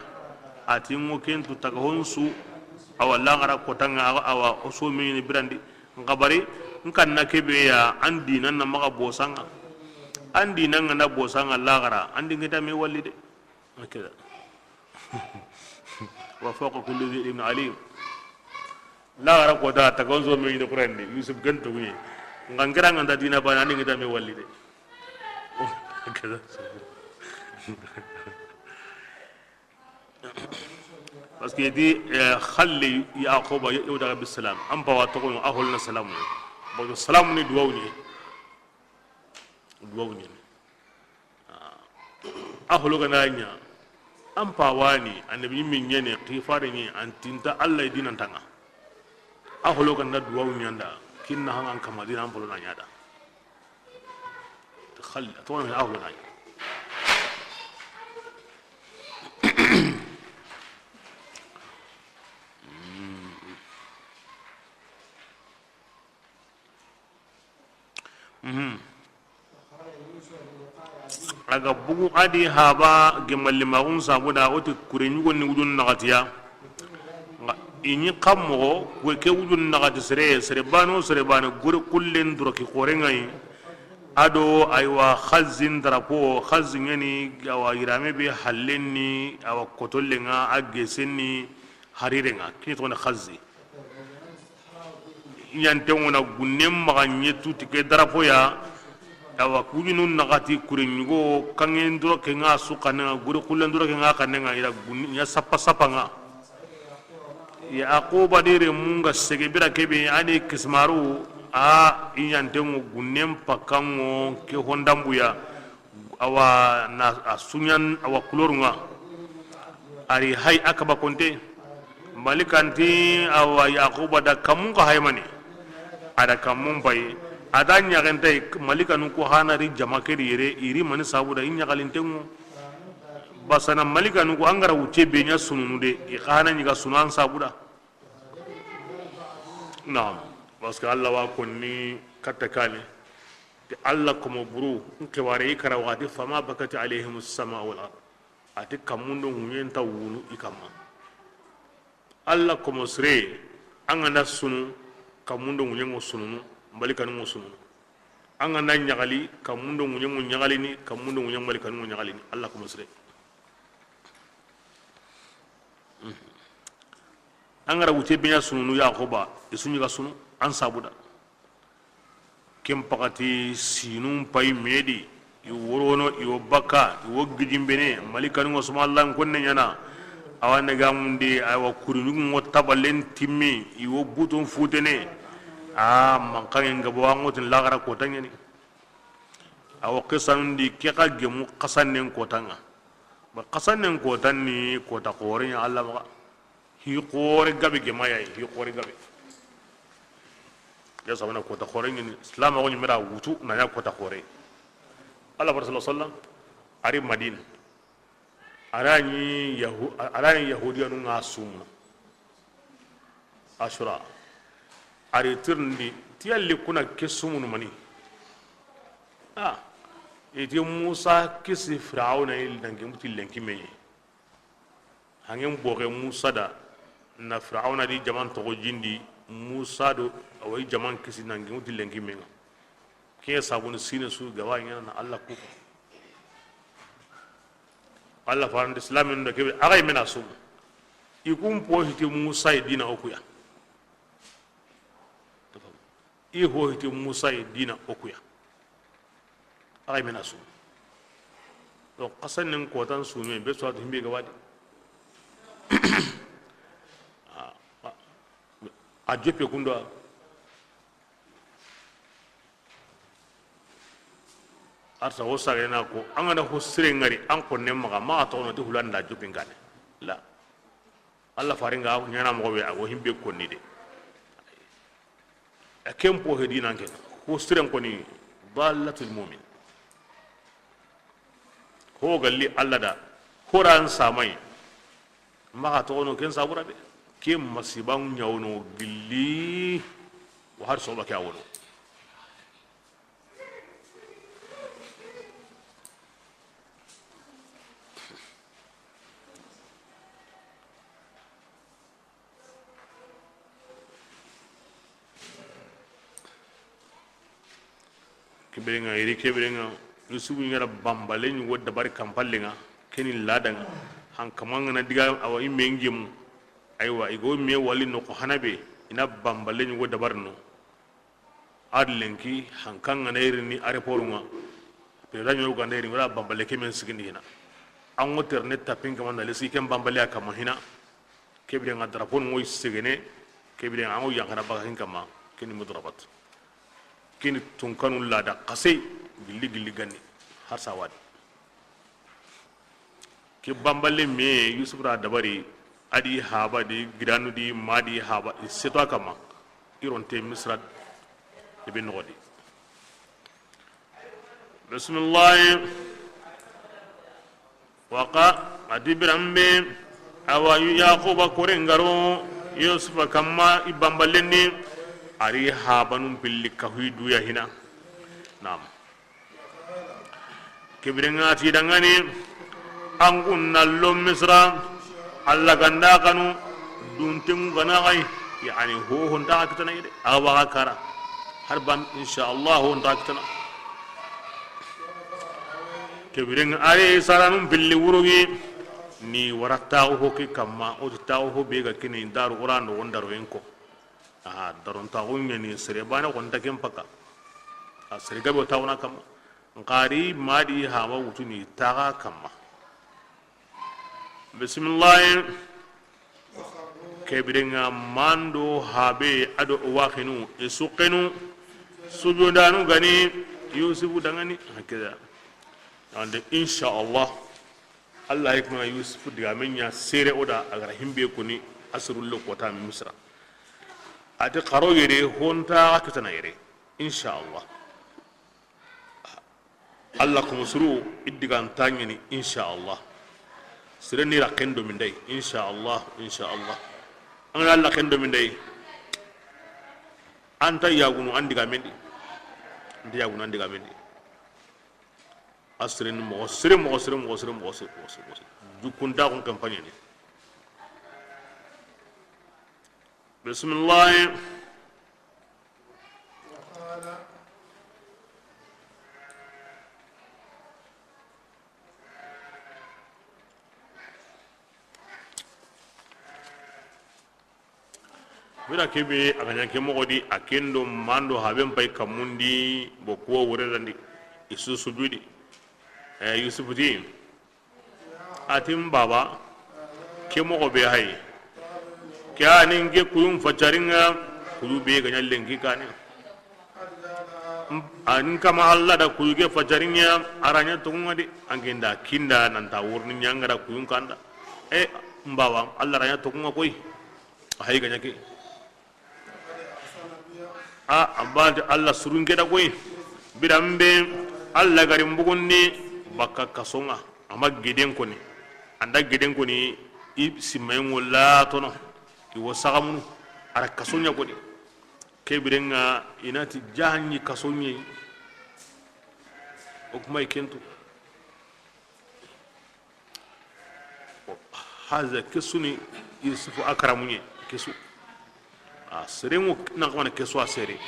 a ti ŋo ken tu taga honsu, awa, laxara kota ŋa, awa, o so me ni birandi, n xabari, n kanna ke be ya, an dina na maxa bosa ŋa, an dina ŋa na bosa ŋa laxara, an di n kita me walli de. Akeda. Wa fawqa kulli dhi ilmin alim. Laxara kota, taga honsu me ni Qur'an di, Yusuf gan to ŋe. N xa n kira ŋa nta dina bana, an di n kita me walli de. Parce que di, eh, xalli Yaxuba, yo, yo daga bisalam. An pawa toxo, a holna salamu. Bon, salamu ni duwawu ni. Duwawu ni. A holo gana ɲa. An pawa ni, annabi min ɲene, xifare ni, an tinta Alla dinan tanga. A holo gana duwawu ɲanda, kinna hangan kama dinan polo na ɲada. Xalli, a toxo ni a holo na ɲa. Mhm. A ga bugu a di haba gemallimaxun sabuda, o ti kure ɲugo ni wujunu naxatiya. Nga i ɲi xa moxo, kure ke wujunu naxati sere, sere bane wo sere bane, gore kullen doroki xoren ŋa yi. A do, aywa, xazin drapeau, xazin ɲa ni, awa, yirame be hallen ni, awa, kotollen ŋa, a gesen ni, hariren ŋa, ke ni toxo ni xazi. Ɲanten ŋo na gunnen maxa ɲe tuti ke drapeau ya. Awa, kujunu naxati kure ɲugo, kanŋen doroke ŋa su xannen ŋa, gure kullen doroke ŋa xannen ŋa, i da gunni ɲa sappa sappa ŋa. Yaquba de renmu nga sege bira kebe, a ni kisimaru, a i ɲanten ŋo gunnen pakkan ŋo ke hondambuya. Awa na a suɲan, awa, couleur ŋa. A ri hay a kaba konte. Malikan ti, awa, Yaquba da kammun ka haymani. A da kammun pay. A da ɲaxentay, malikanu ko hana ri jama ke di yere, i ri mani sabuda, i ɲaxalinten ŋo. Basana malikanu ko an ga ra wucce be ɲa sununu de, i xa hana ɲiga sunu an sabuda. Naam. Parce que Allah wa konni katta kane. Ti Allah komo buru, n xibare i kara waxati, fama bakat alayhim as-sama wal ard. A ti kammun do ŋuɲen nta wunu i kamma. Allah komo sire, an ga na sunu, kammun do ŋuɲen ŋo sununu, malikanu ŋo sununu. An ga na ɲaxali, kammun do ŋuɲen ŋo ɲaxalini, kammun do ŋuɲen malikanu ŋo ɲaxalini. Allah komo sire. An ga ra wucce be ɲa sununu Yaquba, i su ɲiga sunu an sabuda. Ken paxati sinun pay me di, i worono, i wo bakka, i wo gijimbene, malikanu ŋo suma Allah n konne ɲana. Awa ne ga mundi, awa kuri ɲugu ŋo taballen timmi, i wo butun futene. A mankanŋe n gabo, an ŋo tin laxara kota ɲani. Awa xisanun di ke xa gemu xasannen kotan ŋa. Ba xasannen kotan ni kota xoren ɲa Allah maxa. Hi xoore gabe gema ya yi, hi xoore gabe. Ya sabana kota xoore ni, Islam ko ni mera wutu na ya kota xoore. Allah Rasul sallam a ri Madina. A ra ɲi Yahu-, a ra ɲi Yahudiyanu ŋa sumuna. Ashura. A ri tirindi ti yalli kuna ke sumunu mani. A, i ti Musa kisi Firawuna yi nanke muti lenki me yi. Hangen boxe Musa da, na Firawuna di jaman toxo jindi, Musa do, awa i jaman kisi nangi wuti lenki menga. Ke sabuni sine su gaba ɲana na Allah kufa. Allah farandi silamin da kebe, a ga i mena su. I kun po hiti Musa yi dina o ku ya. I ho hiti Musa yi dina o ku ya. A ga i mena su. Donc, xasannen kotan sunu, be su a tu himbe gaba di. A, a, a jope kundo. Arsa wo sagena ko, an ga na ho sire ŋari, an konne maxa, maxa toxo no ti hulanda jopin kane. La. Allah faringa ɲana moxo be, a go himbe konni de. A ken po he dinan ken. Ho siren koni, dallatul mu'min. Ho galli Allah da, horan samai. Maxa toxo no ken sabura de. Ke masiban ɲa wono gilli, wa har soba ke a wono. Kebirenga, iri kebirenga, Yusufu ɲa ra bambale ɲugo dabari kampallenga, keni ladanga, hankamanga na diga awa i me ngemu, aywa, i go me wali noxo hana be, i na bambale ɲugo dabari no. Ad lenki, hankanga na irini aéroport ŋa. Président ɲo ganda irini, wala bambale ke men sigindi hina. An ŋo terne tapin kama na lesi ken bambale a kama hina. Kebirenga drapeau ŋo segene, kebirenga an ŋo yankana baga hin kama, keni mudrabat. Keni tunkanu lada xase, gilli gilli ganni, har sawadi. Ke bambale me Yusuf ra dabari, a di haba di, giranu di, ma di haba, i seto a kama, i ronte Misra, i be noxo di. Bismillah. Waqa, a di biranbe, awa Yaquba kore ngaro, Yusufa kamma, i bambalen di, a ri habanun pilli kahuyi duya hina. Naam. Ke biren ŋa ti dangani, an kun na lo Misra, Alla ga nda xanu, duntenŋu ga na xayi, yani ho ho nta kitana yede, a wa ga kara. Har ban, insha Allah, ho nta kitana. Ke biren ŋa, a ri saranun pilli wurugi, ni wara taxu ho ke kamma, o ti taxu ho be ga kini daru, o ra no won daru en ko. Aha, darontaxu ɲani sere bane xo nta ken paka. A sere gabe o taxuna kamma. Nxari madi hama wutuni taxa kamma. Bisimillahi. Ke biren ŋa ma do habe a do waxinu i suxenu sujudanu ga ni Yusufu dangani. Hakeza. Ande insha Allah. Allah hikma Yusufu digamen ɲa sere o da a ga ra himbe koni a surullo kota Misra. A ti xaro yere ho nta kitana yere. Insha Allah. Allah komo suru i digan ta ɲani, insha Allah. Sere ni ra ken do min day, insha Allah, insha Allah. An ga na Allah ken do min day, an ta yagunu an digamendi. An ta yagunu an digamendi. A sere ni moxo sere, moxo sere, moxo sere, moxo sere, moxo sere, moxo sere. Jukuntaxun campagne ni. Bisimillahi. Bira kebe a ga ɲa ke moxo di, a ken do ma do haben pay kammundi, bo kuwa wure dandi, i su sujudi. Eh, Yusufu ti, a ti n baba, ke moxo be hay, ke a ni n ke kuyun facarin ŋa, kuyu be ga ɲa lenki kane. An kama Allah da kuyu ke facarin ŋa, a ra ɲa toxun ŋa de, an ke nda kinda nan ta wurni ɲa n ga da kuyun kanda. E, n baba, Allah ra ɲa toxun ŋa koy. Hay ga ɲa ke. A, a ba ti Allah surun ke da koy. Biran be Allah ga ri n bugundi bakka kason ŋa. A ma geden koni. An da geden koni, i simayen ŋo la tono. I wo sagamunu. A ra kason ɲa koni. Ke biren ŋa i na ti jahanni kason ɲa yi. O kuma i ken tu. Haza ke su ni Yusufu a karamuɲe ke su. A sere ŋo na xamana ke su a sere.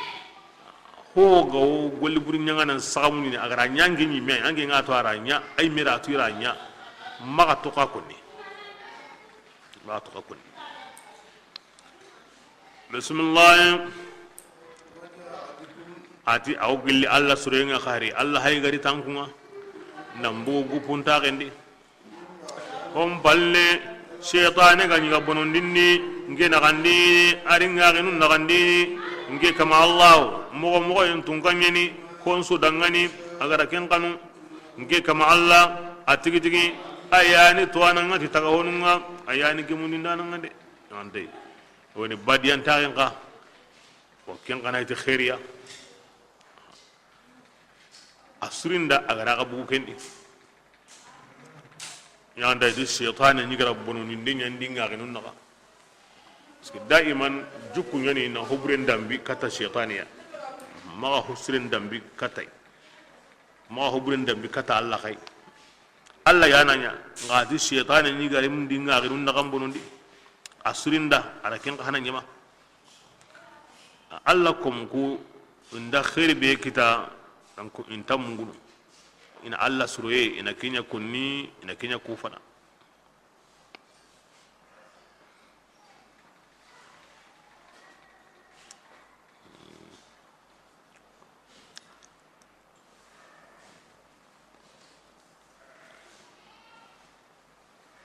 Ho ga wo golli buri ɲaŋana saxamuɲini a ga ra ɲa n ke ɲi me, an ke ŋa to a ra ɲa, ay me ra tu i ra ɲa. Maxa toxa konni. Maxa toxa konni. Bisimillahi. A ti, a wo gilli Allah suren ŋa xari, Allah hay ga ri tankun ŋa, nan bugu gupuntaxen di. Hon palle, seytane ga ɲi ga bonondindi n ke naxandi, a ri ŋaxinu naxandi, n ke kama Allah, moxo moxo yen tunka ɲeni, hon su dangani, a ga ra ken xanu, n ke kama Allah, a tigi tigi, a yani tuwana ŋa ti taga honu ŋa, a yani gemundindana ŋa de. Ante. Woni badiyantaxen xa, wa ken xa na iti xeeriya. A surinda a ga ra xa bugu ken di. Ɲanda iti seytane ɲi ga ra bonondinde ɲa ndi ŋaxinu naxa. Parce que daiman jukku ɲani na hoburen dambi kata seytane ya. Maxa hosuren dambi katay. Maxa hoburen dambi kata Allah xay. Allah ya na ɲa ŋa ti seytane ɲi ga ri mundi ŋaxinu naxan bonondi. A surinda a ra ken xa hana ɲama. Allah kom ku nda xeeri be kita, donc inta mungunu. Ina Allah suroye, ina ke ɲa konni, ina ke ɲa kufana.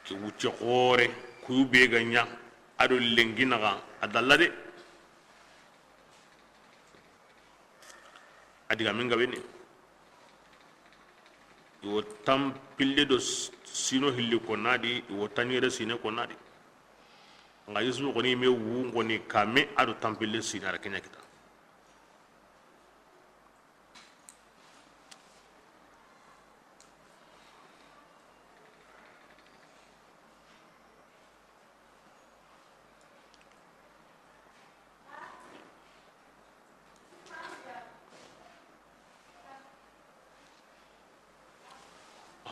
Ke wucce xoore, kuyu be ga ɲa, a do lenki naxa, a dalla de. A digamen gabe ni. I wo tanpille do sino hilli konnadi, i wo tanɲere sine konnadi. Nga Yusufu xoni me wu xoni kame a do tanpille sine a ra ke ɲa kita.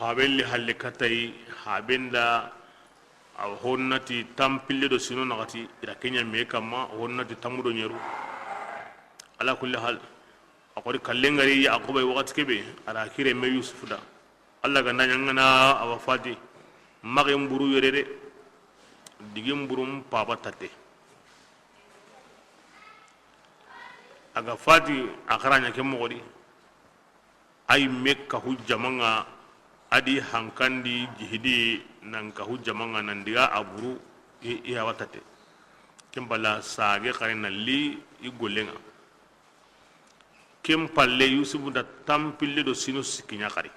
Haben li halle katay, haben da, a honnati tampille do sino naxati, i ra ke ɲa me kamma, honnati tammu do ɲeru. Ala kulli hal, a xori kallen gari Yaquba yi waxati kebe, a ra kire me Yusuf da. Allah ga na ɲa ŋa na a wa fati, maxe mburu yere de, digi mburu mpaba tate. A ga fati, a xara ɲa ke moxo di. Ay me kahu jamaŋa, a di hankandi jihidi nan kahu jamaŋa nan diga a buru i, i hawa tate. Ken bala sage xare na li i golleŋa. Ken palle Yusufu da tampille do sino sikki ɲa xari.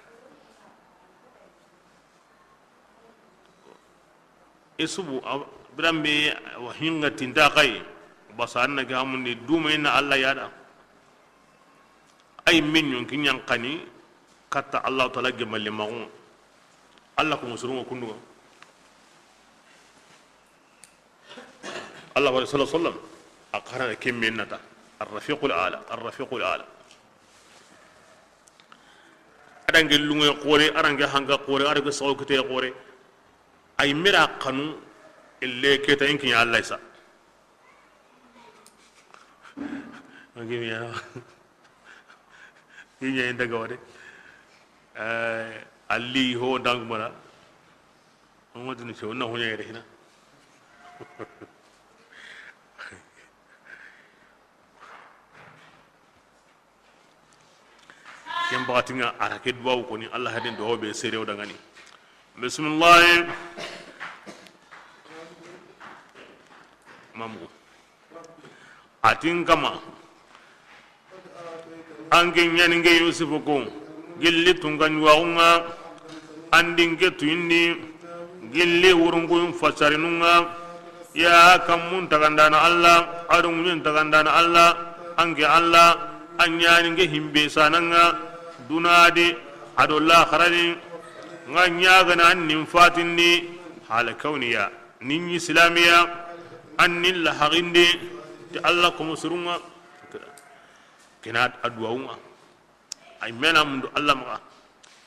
Isubu, a, biranbe, wa hinga tinta xay, basa an na ke hamundi duma ina Allah yada. Ay men ɲonki ɲankani katta Allah Taala gemalle maxun. Allah ko musurunga kundunga. Allah wa sallallahu alaihi wasallam a xarana ke men nata. Ar-rafiqul ala, ar-rafiqul ala. Adange lunge xore, arange hanga xore, arange sawo kite xore. Ay mira xanu, ille keta inki ya Allah sa. Angi mi ya. Inya inda gawade. Eh, ali ho dang mala. Ngo dinu ce wonna ho ɲa yere hina. Ken baxati ŋa, a ra ke duwawu koni, Allah hadin duwawu be serewo dangani. Bismillahi. Mamu. Atin kama. An ke ɲani nge Yusufu ko, gilli tunga ɲuwaxu ŋa, an di n ke tuyindi, gilli wurunkuyu fasarinu ŋa, ya kammun tagandana Allah, ado ŋuɲen tagandana Allah, an ke Allah, an ɲani nge himbe sanaŋa, dunadi, ado laxarani, ŋa ɲagana an nin fatindi, hala kawniya, nin ɲi silamiya, an nin laxaxindi, ti Allah komo surunŋa, kina a duwawunŋa. Ay mena mundu Allah maxa.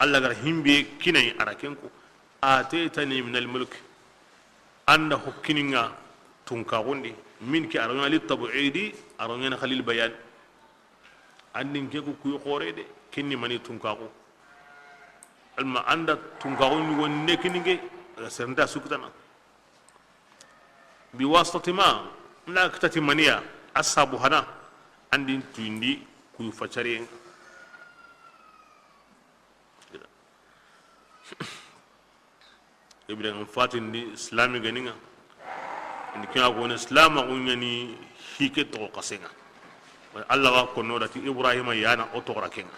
Allah gara himbe kinay ara kenko. Ataytani min al mulk. Anda hokkininga tunkaxundi. Min ke a ro ɲa li tab'idi, a ro ɲa na khalil bayan. Andin ke ku kuy xore de, kinni mani tunkaxu. Alma anda tunkaxu ɲugo ne kininge, serenta sukutana. Bi wasitati ma, na kitati maniya, asabu hana, andin tuyindi kuyu facariyen. Ibrahim fatindi silami ganinga. Ni kiya gone silama gunyani hike to kasenga. Allah wa kono dati Ibrahima yana o to rakenga.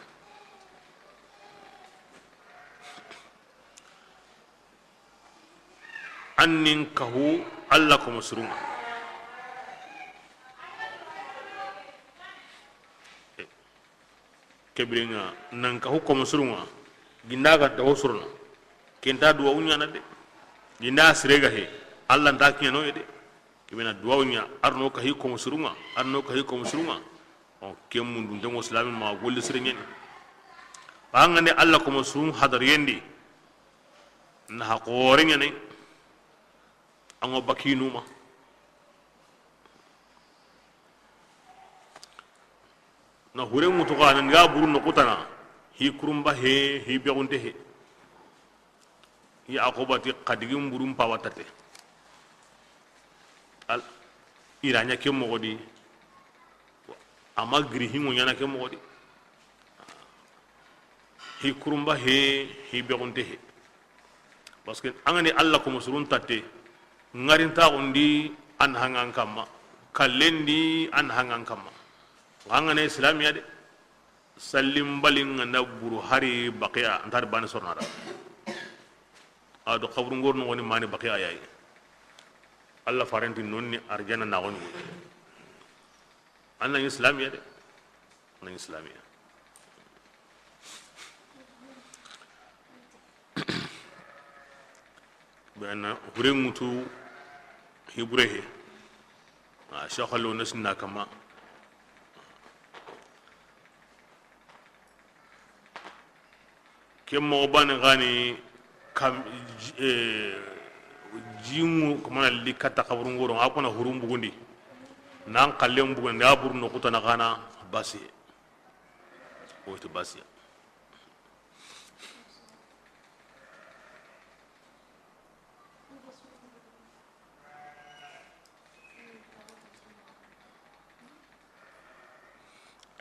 An nin kahu Allah komo surunŋa. Kebirenga nan kahu komo surunŋa. Ginda ga tawo suruna. Kenta duwawu ɲana de. Ginda sirega he. Allah nta kiɲano ye de. Kebena duwawu ɲa. Arno kahi komo surunŋa. Arno kahi komo surunŋa. O ke munduntengo silami ma golli sire ɲani. Bangande Allah komo surun hadariyendi. Na ha xore ɲani. An ŋa bakinuma. Na hure ŋutu xa nan ga buru no kutana. Hi kurumba he, hi bexunte he. Hi akobati xadigi mburum pawatate. Al iraɲa ke moxo di. Ama giri hingo ɲana ke moxo di. Hi kurumba he, hi bexunte he. Parce que an ga ni Allah komo surun tatte, ŋarintaxundi an hangan kamma, kallendi an hangan kamma. An ga ne silamiya de, sallimbalin ga na buru hari baqiya, an tari bani sornada. A do xaburu ngor no woni mani baqiya yayi. Allah farenti nonni arjana na woni. An na ni silamiya de. An na ni silamiya. Bena hure ŋutu hibure he. A shakalo na sinna kama. Ke moxo bane xani kam, eh, jingu kamana li katta xaburun goro, a kona hurun bugundi, nan xallen bugundi, a buru noxu tana xana basiye. Wo ti basiya.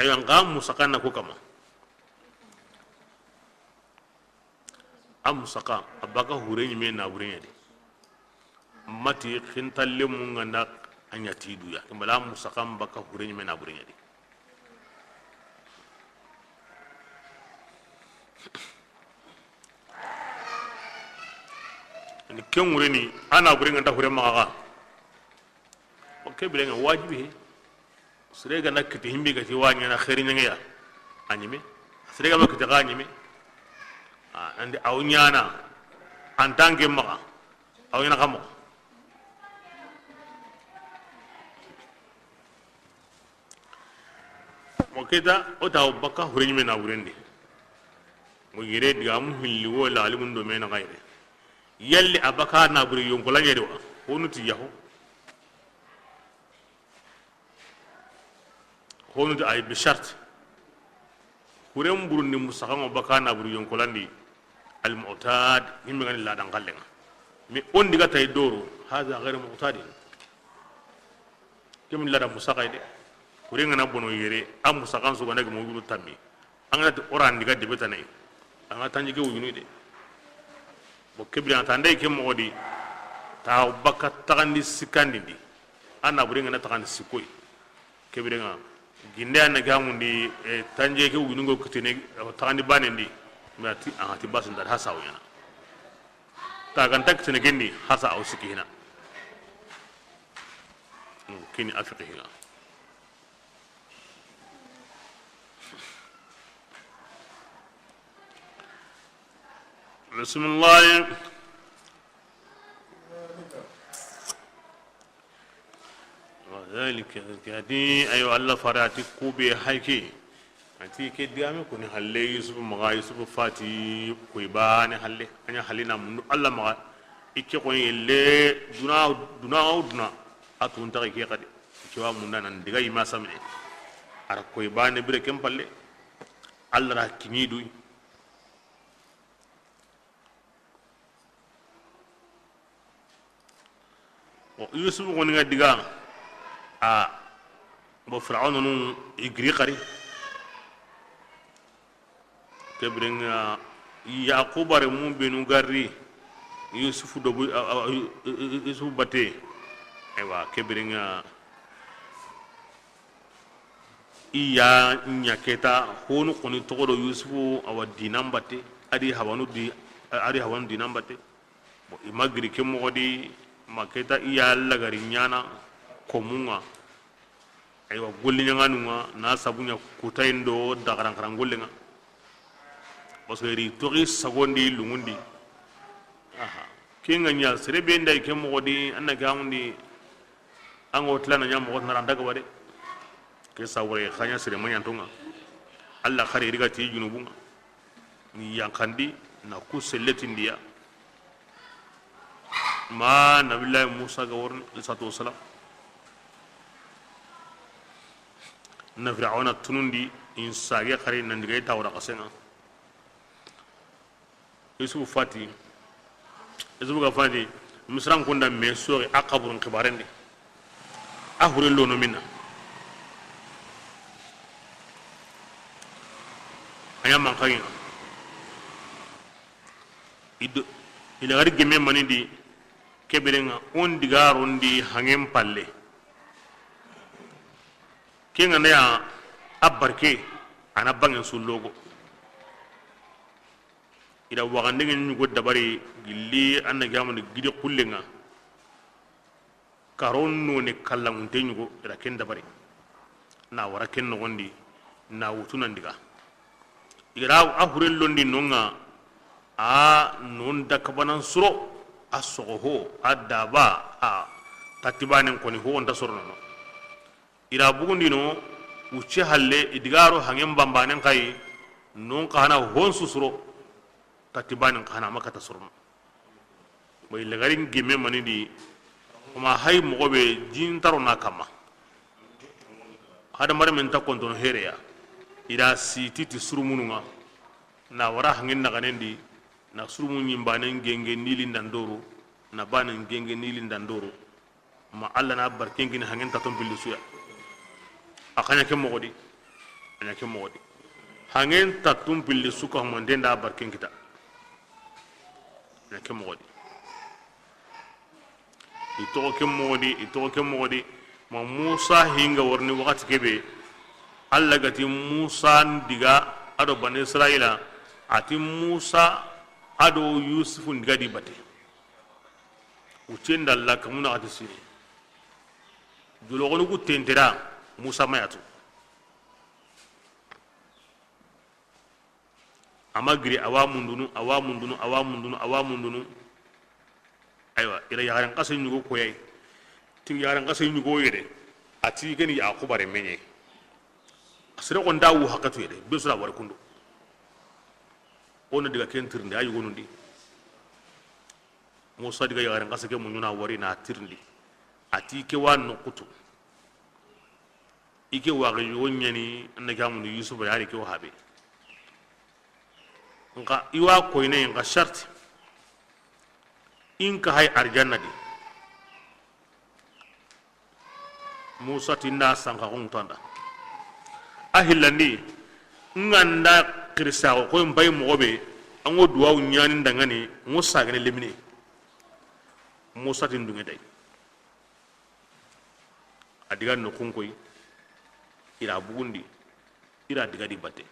Aywa, nxa musaka na ku kama. A musaka, a baka hure ɲime na bure ɲa di. Mati xintalle mun ŋa nda a ɲa ti duya. Kimbala a musaka n baka hure ɲime na bure ɲa di. Ni ken ŋureni, a na bure ŋa nta hure maxa xa. O ke bire ŋa wajibi he. Sere ga na kiti himbi ga ti wa ɲana xeeri ɲaŋeya, a ɲime. Sere ga ma kiti xa ɲime. A, andi aw ɲana, en tant que maxa, aw ɲana xa moxo. Mo keta, o ta o baka hure ɲime na burendi. Mo yere diga mu hilli wo la alimun do mena xayre. Yalli a baka na bure yonkola ɲeri wa? Honu ti yaho. Honu ti ay bi shart. Huren burundi musaxanŋo baka na buri yonkolandi. Al mu'tad, himbe gani ladan xallenŋa. Mi on diga tay doro, hadha ghayr mu'tadin. Kemi lada musaxay de. Hure ŋa na bono yere, a musaxan su ga na gimo wujunu tammi. An ga na ti oran diga debe tanay. An ga tanji ke wujunu de. Bo kebiri an ta ndey ke moxo di. Ta baka taxandi sikkandi ndi. A na buri ŋa na taxandi sikkoy. Kebiri ŋa. Ginde an na gamundi, eh, tanje ke wujunu go kitene, eh, taxandi banendi. Mi ati, an ati basin da hasa wuyana. Ta ganta kitene kendi, hasa aw sikki hina. Kini a fiqhi ŋa. Bisimilahi. Wadhalika, kadi, ayo, Allah fara ti kube hayke. Ati ke digame koni halle Yusufu maxa, Yusufu fati koy bane halle. A ɲa halle na mundu Allah maxa. I ke koni yelle duna, duna o duna. A tun taxi ke xadi. Ke wa munda nan diga i ma samine. A ra koy bane bire ken palle. Allah ra kini duy. Bon, Yusufu koni ŋa diga, a, bon, Firawuna nu i giri xari. Ke biren ŋa, Yaquba renmu benu gari Yusufu dobu, a, a, Yusufu bate. Aywa, ke biren ŋa, i ya ɲa keta honu koni toxo do Yusufu, awa dinan bate, a di hawanu di, a di hawanu dinan bate. Bon, i ma giri ke moxo di, ma keta i ya lagari ɲana komun ŋa. Aywa, golli ɲaŋanun ŋa, na sabu ɲa kutayin do daxaranxaran gollen ŋa. Parce que ri toxi sagondi lungundi. Aha. Ke ŋa ɲa, sere be nda i ke moxo di, an na ke amundi, an ŋa wo tilana ɲa moxo na ranta gaba de. Ke sawure xa ɲa sere ma ɲanto ŋa. Allah xari riga ti junubun ŋa. Ni yanqandi na ku selletindiya. Ma Nabillahi Musa ga worni, alayhi salatu wassalam. Na Firawuna tunundi, in sage xari nan diga i tawra xasenŋa. Yusufu fati, Yusufu ga fati, Misran kunda me sori a xaburun xibarendi. A hure lono mina. A ɲa man xaŋi. Ido, i lagari gemme manindi, ke biren ŋa on diga rondi hangen palle. Ke ŋa na ya a barke, a na bangen su logo. I da waxandengen ɲugo dabari gilli an na gamundi gidi xullen ŋa. Karon none kallamunte ɲugo, i ra ken dabari, na wara ken noxondi, na wutu nan diga. I ra a hure londi non ŋa, a non dakabanan suro, a soxo ho, a daba, a tatibanen koni ho, o nta soro nono. I ra bugundino, wucce halle, i digaro hangen bambanen xayi, non xa hana hon susuro. Kati banen xa na ma kata sorono. Boy lagarin gemme mani di, kuma hay moxo be jin taro na kama. Hada mare men ta kontono hereya. Ida siti ti surumununga. Na wara hangin na ganendi, na surumun yin banen genge nili ndandoro, na banen genge nili ndandoro. Ma Allah na barken kini hangen tattun pilli suya. A xa ɲa ke moxo di. A ɲa ke moxo di. Hangen tattun pilli su ka humante nda barken kita. A ɲa ke moxo di. I toxo ke moxo di, i toxo ke moxo di. Ma Musa hinga warni waxati kebe. Allah gati Musa ndiga ado Bani Israila. Ati Musa ado Yusufu ndiga di bate. Wuccen da la kamuna xati sini. Joloxonu ku tentera Musa mayatu. Ama giri awa mundunu, awa mundunu, awa mundunu, awa mundunu. Aywa, ila yaxaren xase ɲugo koyay. Ti yaxaren xase ɲugo yere. Ati geni ya xubare meɲe. Sere xo nda wu haqqatu yere. Be sura wari kundu. Ona diga ken tirinde a yugonundi. Musa diga yaxaren xase ke muɲuna wari na tirindi. Ati ke wa noxutu. I ke wa ga yogo ɲani an na gamundi Yusufa yari ke wa habe. Nka i wa koyne nka sharti. In ka hay arjanna di. Musa ti nda sanka xo ŋutanda. A hillandi, ŋa nda xirisaxo koy mbay moxo be, a ŋo duwawu ɲani ndangani, ŋo sagene lemine. Musa ti ndunge day. A diga noxun koy, ira bugundi, ira diga di batte.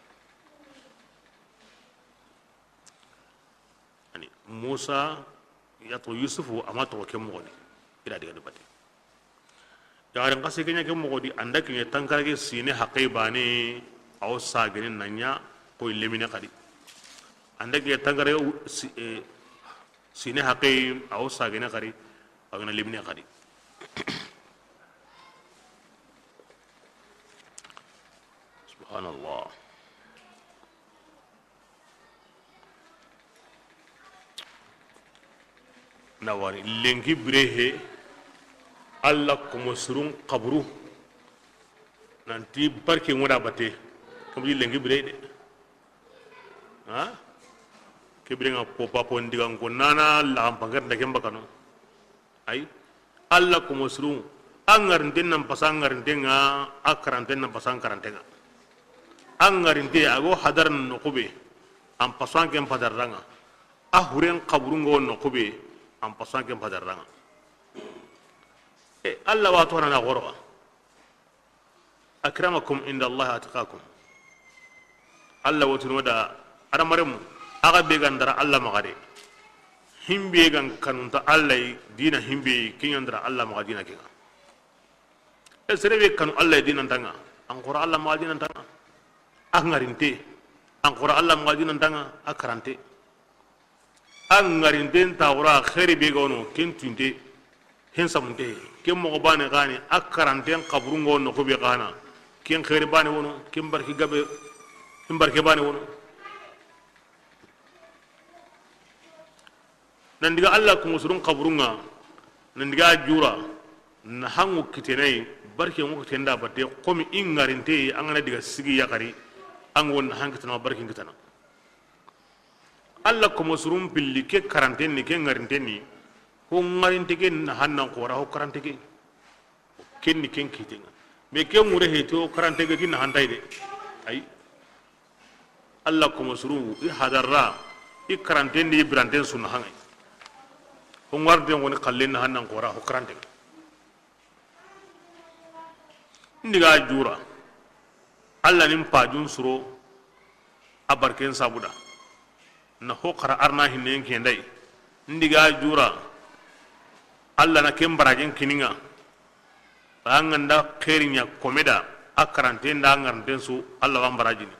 Ani Musa ya to Yusufu ama to ke moxo di, ira diga di batte. Yaxaren xase ke ɲa ke moxo di, anda ke ɲa tankarage sine haqe bane, awo sagene na ɲa koy lemine xadi. Anda ke ɲa tankarage si-, eh, sine haqe, awo sagene xadi, awo na lemine xadi. Subhanallah. Na wari lenki bire he, Allah komo surun xaburu, nanti barke ŋoda bate, kamji lenki bire de. Ha? Ke bire ŋa popa pon digan ko nana la ampanger da kemba kano. Ay, Allah komo surun, a ŋarinten nan pasa ŋarinten ŋa, a karanten nan pasa karanten ŋa. A ŋarinte, a go hadar noxu be, an pasa ken padaranga. A huren xaburun go noxu be, an pasa ken padaranga. E, Allah wa to na goroga. Akramakum inda Allah atqakum. Allah wotino da aramaremu, aga be gandara Allah magade. Himbe gan kanunta Allah yi, dina himbe kinyandara Allah maga dina kinga. E sere be kanu Allah yi dina ntanga, an qora Allah maga dina ntanga. A ŋarinte, an qora Allah maga dina ntanga, a karante. A ŋarinten taxura xeeri be ga wono, ken tunte, ken samunte, ken moxo bane xani, a karanten xaburun ga wono, xo be xana, ken xeeri bane wono, ken barki gabe, ken barke bane wono. Nan diga Allah ko musurun xaburun ŋa, nan diga jura, na hangu kitenai, barke ŋo kitenda batte, komi i ŋarinte, an gana diga sigi yaxari, an ŋo na hankitana, barkin kitana. Allah komo surun pilli ke karanten ni, ke ŋarinten ni, ho ŋarinte ke na hannan xora ho karante ke. Ken ni ken kiten ŋa. Mais ke ŋure he to karante ke ti na hantay de. Ay. Allah komo surun i hadarra, i karanten ni, i biranten su na hangay. Ho ŋarinte ŋoni xallen na hannan xora ho karante ke. Ndiga jura, Allah nin pajun suro a barken sabuda. Na ho xara arna hinnen ke ndai. Ndiga jura, Allah na ken barajen kininga. An ganda xeerinya komeda, a karante nda ŋaranten su, Allah wan barajini.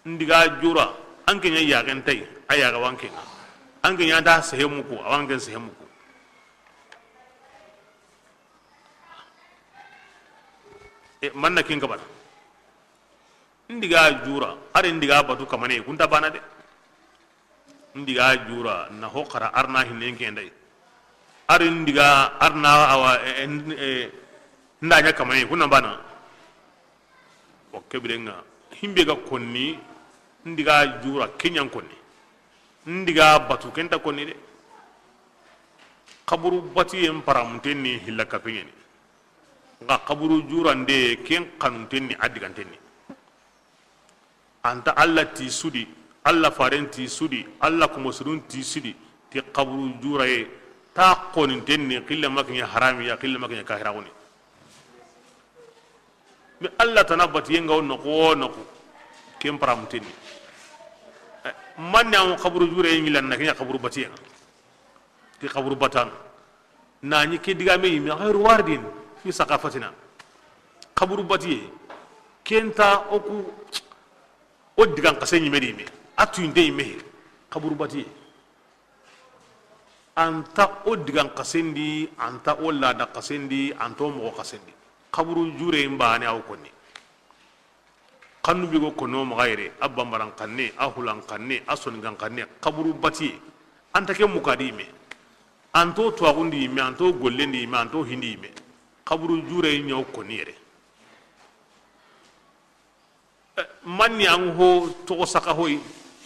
Ndiga jura, an kenya yagen tay, a yaga wan kenga. An kenya ta sehemuku, a wan ken sehemuku. E, manna ken kabana. N diga jura, ari n diga batu kamane, kun ta bana de. N diga jura, na ho xara, ari na hinnen ke nday. Ari n diga, ari na awa, e, e, e, n da ɲa kamane, kun na bana. O ke biren ŋa, himbe ga konni, n diga jura, ke ɲan konni. N diga batu, ken ta konni de. Xaburu batiyen paramunten ni hilla kapeɲeni. Nxa xaburu jurande ken xanunten ni a diganten ni. Anta Allah ti sudi, Allah faren ti sudi, Allah komosurun ti sudi, ti xaburu juraye ta xoninten ni, xille ma kiɲe haramiya, xille ma kiɲe kahiraxuni. Mais Allah tana batiyen ga wo noxu wo noxu, ken paramunten ni. Eh, manne an xaburu juraye ɲilanna kiɲa xaburu batiyen ŋa. Ti xaburu batanu. Na ɲi ke digame yimme, xayru waridin fi saqafatina. Xaburu batiye, kenta o ku, o digan xase ɲime di yimme, a tuyinte yimme he, xaburu batiye. Anta o digan xasendi, anta o lada xasendi, anta o moxo xasendi. Xaburu jure mbane awo konni. Xannu be go kono maxa yere, a bambaran xanne, a hulan xanne, a soninkan xanne, xaburu batiye. Anta ke mukadi yimme. Anto tuwaxundi yimme, anto gollendi yimme, anto hindi yimme. Xaburu jure ɲa wo konni yere. Eh, manni an ho toxo saxa hoy,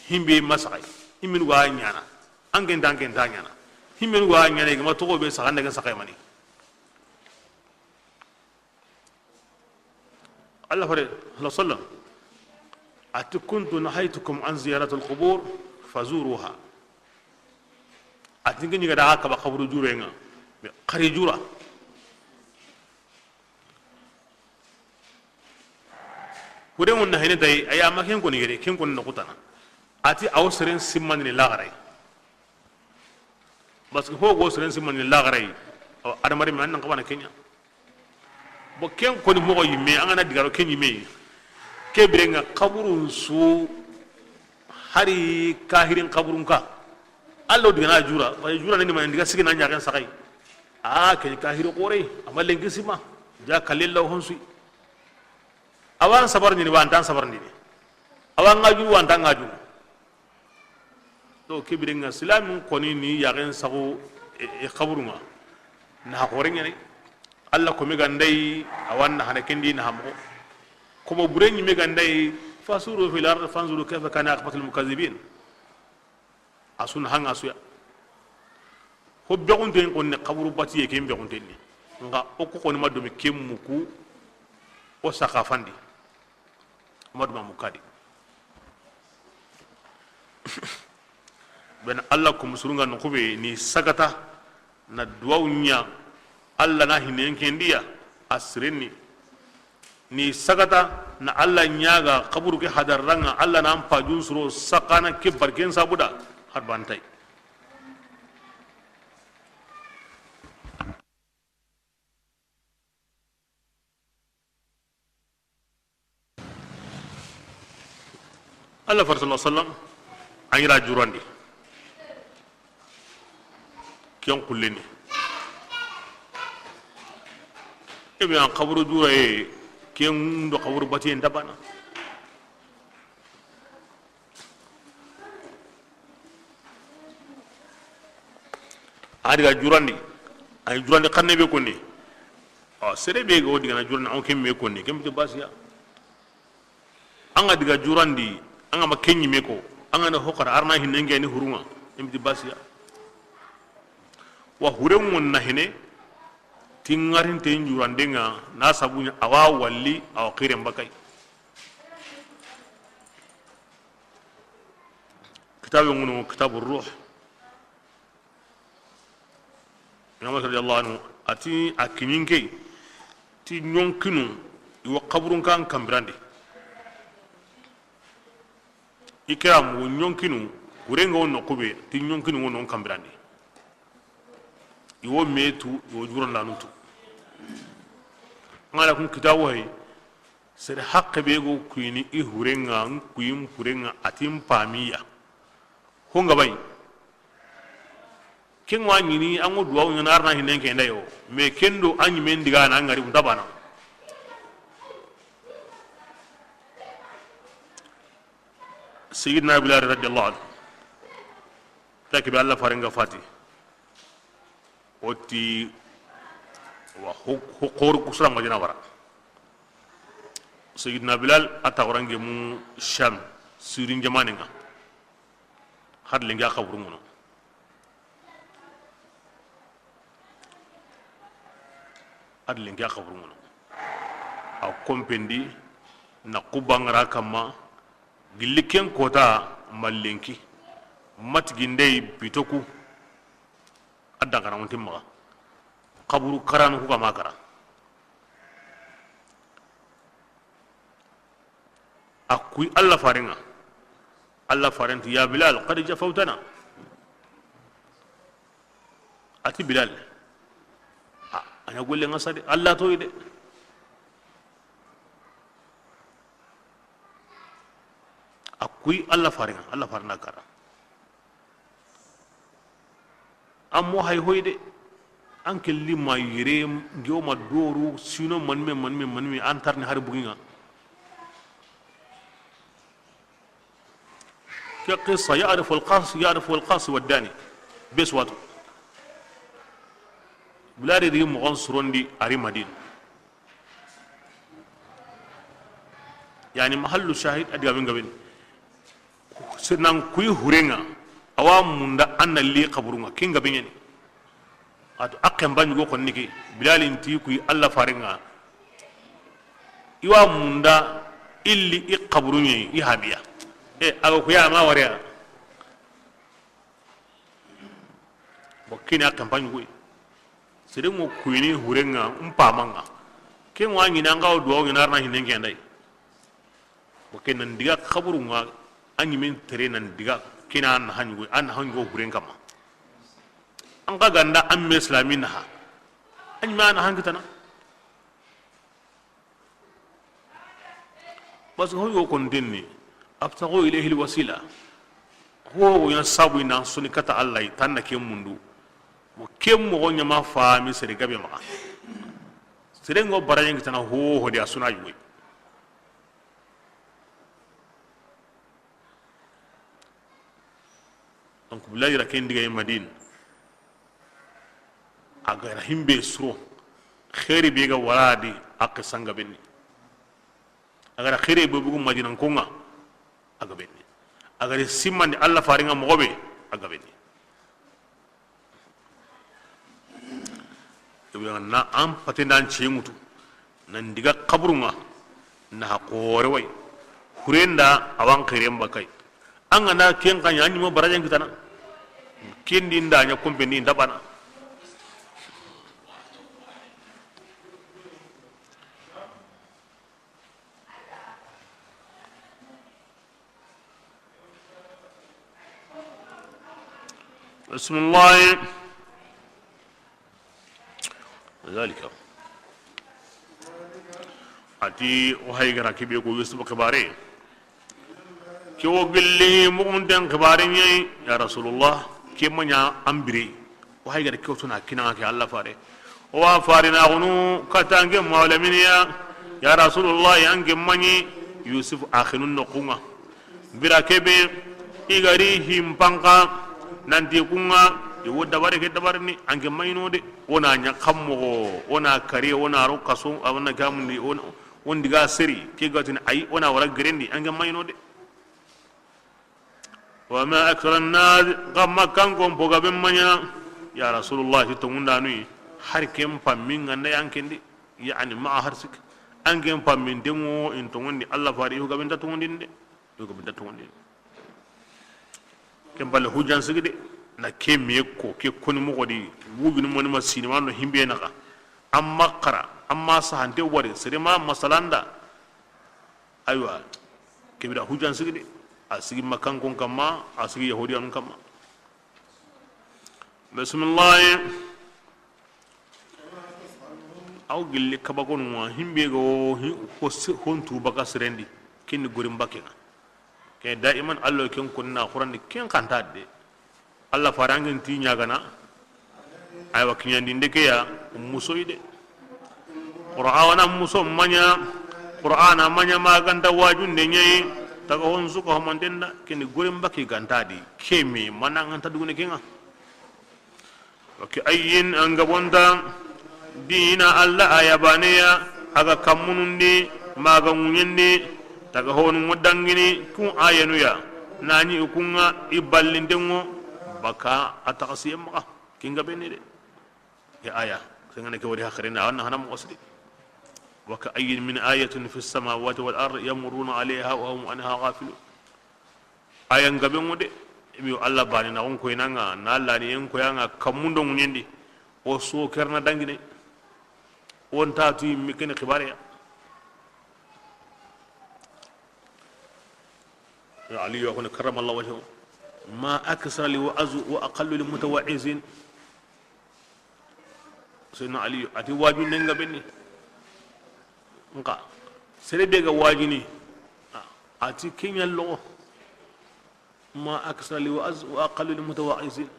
himbe ma saxay. Himbe ga ɲana. An ken ta, an ken ta ɲana. Himbe ga ɲana, i ga ma toxo be saxa, an da ken saxay mani. Allah fare, sallallahu alaihi wasallam, ati, "Kuntu nahaytukum an ziyaratil qubur fazuruha." Ati, "N ke ɲi ga da xa kaba xaburu jure ŋa, mais xari jura." Kure ŋun na hene tay, a ya ma ken koni yere, ken koni noxu tana. Ati, awo seren simmandini laxaray. Parce que fo go seren simani laxaray, awa, adamaren me an nan xabana ke ɲa. Bon, ken koni moxo yimme, an ga na digaro ken yimme, ke biren ŋa xaburun su, hari kahirin xaburun ka, Allah digana jura, parce que jura ni ma diga sigina ɲaxen saxay. A ken kahiri xore, ama lenki sima, ja kalilla hon sui. Awan sabar ni wa antan sabar ni. Awan ngaju wa antan ngaju. To, ke biren ŋa silamin koni ni yaxen saxu, e, e, xaburun ŋa. Na xoore ɲaana. Allah kome ga nday, awa na hana kendi na hamoxo. Komo bure ɲime ga nday, fasiru fil ard fanzuru kayfa kana aqibatul mukazzibin. A su na hanga suya. Ho bexunten koni xaburu batiye ken bexunten ni. Nxa o ku koni ma domi ken muku, o saxafandi. Amadu Mamu Kadi. Ben Allah ko musurunga no kube ni sagata na duwawu ɲa Allah na hinen kendiya a sirenni ni sagata na Allah ɲaga kaburu ke hadarranga Allah na an pajun suro sakana ke barken sabuda har bantay. Allah far sallallahu alaihi wasallam an yira jurandi ken kulleni. Ebe an kaburu juraye ken do kaburu batiyen dabana. A diga jurandi, a jurandi xanne be konni. Awa, sere be go diga na jurandi, an ken me konni, ken bite basiya. An ga diga jurandi, an ga ma kenyi me ko, an ga na hokara arna hinne nge ni hurunga, ken bite basiya. Wa huren wonna hine, tingarin te jurande nga, na sabunya awa walli, awa xiren bakay. Kitabe ŋunu, kitabu ruh. Imam Malik radiyallahu anhu, ati a kiɲinke, ti ɲonkinu, iwo kaburun kan kambirandi. I kira mugu ɲonkinu, kurenga wo noqu be, ti ɲonkinu wo non kambirandi. Iwo metu, iwo jurandanu tu. Ngala kun kitabu hay, Sere haqqe be go kuyini i hurenga, n kuyin purenga, atin pamiya. Honga bay. Ken wa ɲini, an go duwawu ɲana arna hinen ke ndayo. Mais kendo an ɲimen diga na ngari unta bana. Sayyidina Bilal radiyallahu anhu, ta ke be Alla faaren ga fati, o ti wa ho, ho xoore ku sura Madina wara. Sayyidina Bilal a ta warange mu Sham, Sirin jamaanen ŋa, har lenki a xaburun ŋa no. A da lenki a xaburun ŋa no. A konpen di na Quba ŋa ra kamma, gilli ken kota ma lenki, ma tigindey bito ku, a da xana wonti maxa. Xaburu karanu ku ga ma kara. A kuyi Alla faaren ŋa. Alla faaren ti, "Ya Bilal, qad jafawtana." A ti Bilal, a, a ɲa golle ŋa sa de, Alla toyi de. A kuyi Alla faaren ŋa, Alla faaren na kara. An mo hay hoy de. An ke li ma yere, ngiyo ma doru, sino manme, manme, manme, an tarni hari bugi ŋa. Ke qissa, ya'rifu al-qasi, ya'rifu al-qasi wa dani. Bes watu. Bilal di moxon surondi a ri Madina. Yani mahallu shahid a diga min gaben. Sinan kuyi huren ŋa, a wa munda an na li xaburun ŋa, ken gabe ɲa ni. A to a xenpa ɲugo xonni ke, Bilal nti kuyi Alla faaren ŋa, i wa munda i li i xaburun ɲa, i habiya. E, a ga kuya ma wariya. Bon, ken ni a xenpa ɲugo yi. Seren ŋo kuyini huren ŋa, n paaman ŋa. Ken wa ɲini an ga wo duwawu ɲini a ra na hinen ke nda yi. Bon, ken nan diga xaburun ŋa, a ɲimen tere nan diga, ken na naha ɲugo, a naha ɲugo huren kamma. An ga ganda an me silami naha, a ɲime a nahan kitana. Parce que ho yo konten ni, abtaghu ilayhi alwasila. Ho wo ɲa sabu i na soni kata Alla yi, tan na ke mundu. Bon, ke moxo ɲa ma fami sere gabe maxa. Seren ŋo barajen kitana ho ho de a suna yuwe. Donc, Bilal ra ken diga yi Madina, a ga ra himbe suro, xeeri be ga wara di, a ke sanga benni. A ga ra xeeri be bugu Madina ko ŋa, a ga benni. A ga ra simmandi Alla faaren ŋa moxo be, a ga benni. Ibe na an patendan ceŋutu, nan diga xaburun ŋa, na ha xoore way. Hurenda a wa n xeeren bakay. An ga na ken xa ɲa, an ɲi ma barajen kitana. Ken di nda ɲa konpen di nda bana. Bisimilahi. Zalika. A ti, o hay ga ra ke be ko Yusufu xibaare. Ke wo gilli muxunten xibaare ɲa yi, ya Rasulullah, ke ma ɲa an bire. O hay ga ra ke wo tuna kina ke Alla faare. O wa faarinaxunu kata an ke mawlaminiya, ya Rasulullah, an ke ma ɲi Yusufu axinun noxun ŋa. Bira ke be, i ga ri himpanka, nanti ku ŋa, i wo dabari ke dabarini, an ke ma ɲi no de. O na ɲa xa moxo, o na kari, o na ro kaso, o na gamundi, o na, o n diga seri, ke ga tini ayi, o na wara gerendi, an ke ma ɲi no de. Wa ma akthara an-nas, xa Makkankon fo gabe ma ɲa, ya Rasulullah, ti tonŋundanu yi, hari ken pammi ŋa nda yan ken di, yani ma a hari sik. An ken pammi ndengo in tonŋundi, Alla faare, i fo gabe nta tonŋundini de. I fo gabe nta tonŋundini. Ken palle hujjan sigi de, na ke me ko, ke koni moxo di, wujunu moni ma sinima no himbe naxa. Amma xara, amma sahante wari, sere ma masalanda. Aywa, ke bira hujjan sigi de, a sigi Makkankon kamma, a sigi Yahudiyanun kamma. Bisimilahi. Aw gilli kabakonu ŋa, himbe ga wo, hi-, ho si-, hontu baka sirendi, ken ni gorin bakke ŋa. Ke daiman Alla ken konni na Qur'an di, ken kanta de. Alla faare an ken ti ɲagana. Aywa, kiɲandinde ke ya, musoyi de. Qur'ana muso ma ɲa, Qur'ana ma ɲa ma ganta wajunde ɲa yi. Taga hon su ka homanten da, keni goren baki ganta di, kemi mana nganta dugune kenga. Wa ka ayyin, an gabonta, dina Allah aya baneya, a ga kammunundi, ma ga ŋuɲendi, taga honu ŋo dangini, kun ayanu ya, nani ukunga, i ballinten ŋo, baka a taxasiye maxa, kinga beni de. Ke aya, sengana ke wori haxirina, a wanna hana moxo siri. Wa ka ayyin min ayatin fi samawati wal ard yamurruna alayha wa hum anha ghafilun. Aya ngabe ŋo de, mi Allah bani na on koyna nga, na Allah ni en koyanga kammundo ŋuɲendi, o so kerna dangine, on ta tu mi ken xibare ya. Aliyu ya ko ne, karramallahu wajhahu, ma aksara li wa'azu wa aqallu li mutawa'izin. Seydina Aliyu a ti waju nenga benni. Nka sere be ga wajini, a ti kenya logo. Ma aksara li wa'az wa aqallu li mutawa'izin.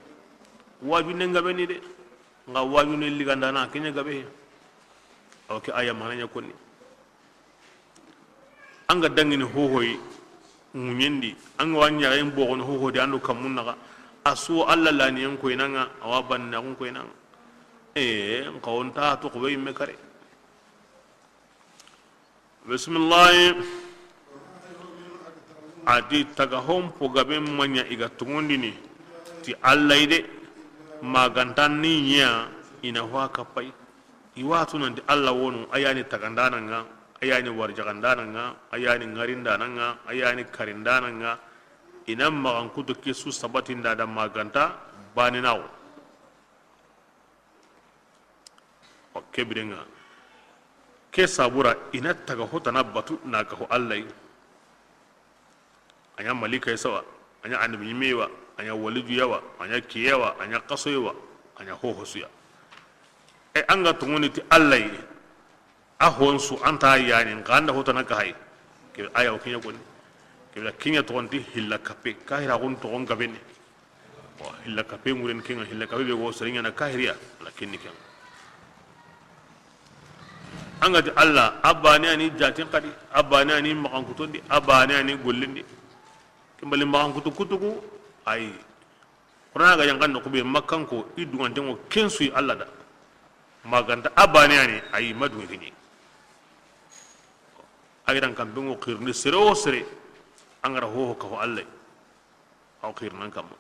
Waju nenga benni de. Nga waju ne ligandana kenya gabe. Awa ke aya mananya konni. An ga dangini hohoyi ŋuɲendi, an ga wa ɲaxayin boxono hohodi ando kammun naxa, a su Allah laniyen koyinanga, awa baninaxun koyinanga. E, nxa wonta toxo be yimme kare. Bisimillahi. A ti taga hon po gabe maɲa i ga tongondini ti Allah yi de, magantan ni ɲa i na ho a kappayi. I wa tu nanti Allah wonu, a yani tagandananga, a yani warjagandananga, a yani ŋarindananga, a yani karindananga. I na maxan kutu ke su sabatinda da maganta baninawo. Wa ke birenga ke sabura i na taga hotana batu na ga ho Allah yi. A ɲa malika yi sawa, a ɲa annabi ɲime wa, a ɲa waliju ya wa, a ɲa kiye wa, a ɲa kaso ya wa, a ɲa hohosu ya. E an ga tongoni ti Allah yi, a honsu anta yani, nxa anda hotana ka hay. Ke aya o kiɲa koni. Ke bila kiɲa toxonti hilla kappe, kahira gon toxon gabene. Wa hilla kappe ŋuren kenga, hilla kappe be go seriŋa na kahiriya, wala kinni kenga. An ga ti Allah, a bane ani jatin kadi, a bane ani maxankutondi, a bane ani gollindi. Kimbali maxankutu kutuku, ayi. Qur'ana ga yankan no kube makkan ko, i dunganten ŋo kensu yi Allah da. Maganta a bane ani, ayi, ma dunga kiɲe. A gidan kambe ŋo xirni sere o sere, an ga ra hoho ka ho Allah. Aw xirinan kamma.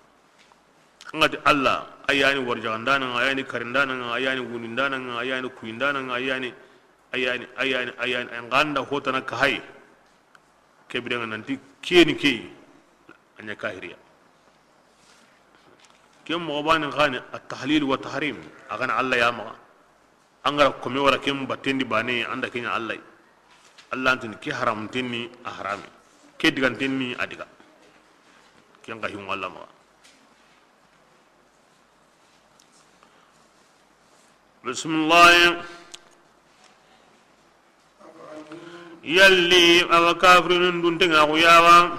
An ga ti Allah, a yani warjagandananga, a yani karindananga, a yani wundindananga, a yani kuyindananga, a yani, a yani, a yani, a yani, a yani, an ga anda hotana ka hay. Ke birenga nanti keni ke, a ɲa kahiriya. Ken moxo bani xani at-tahlil wa tahrim, a gana Allah ya maxa. An ga ra kome wara ken battendi bane, anda kenya Allah. Allah antini ke haramtenni a harami, ke digantenni a diga. Ken ga himu Allah maxa. Bismillah. Yalli awa kafirinun duntenga xuyawa.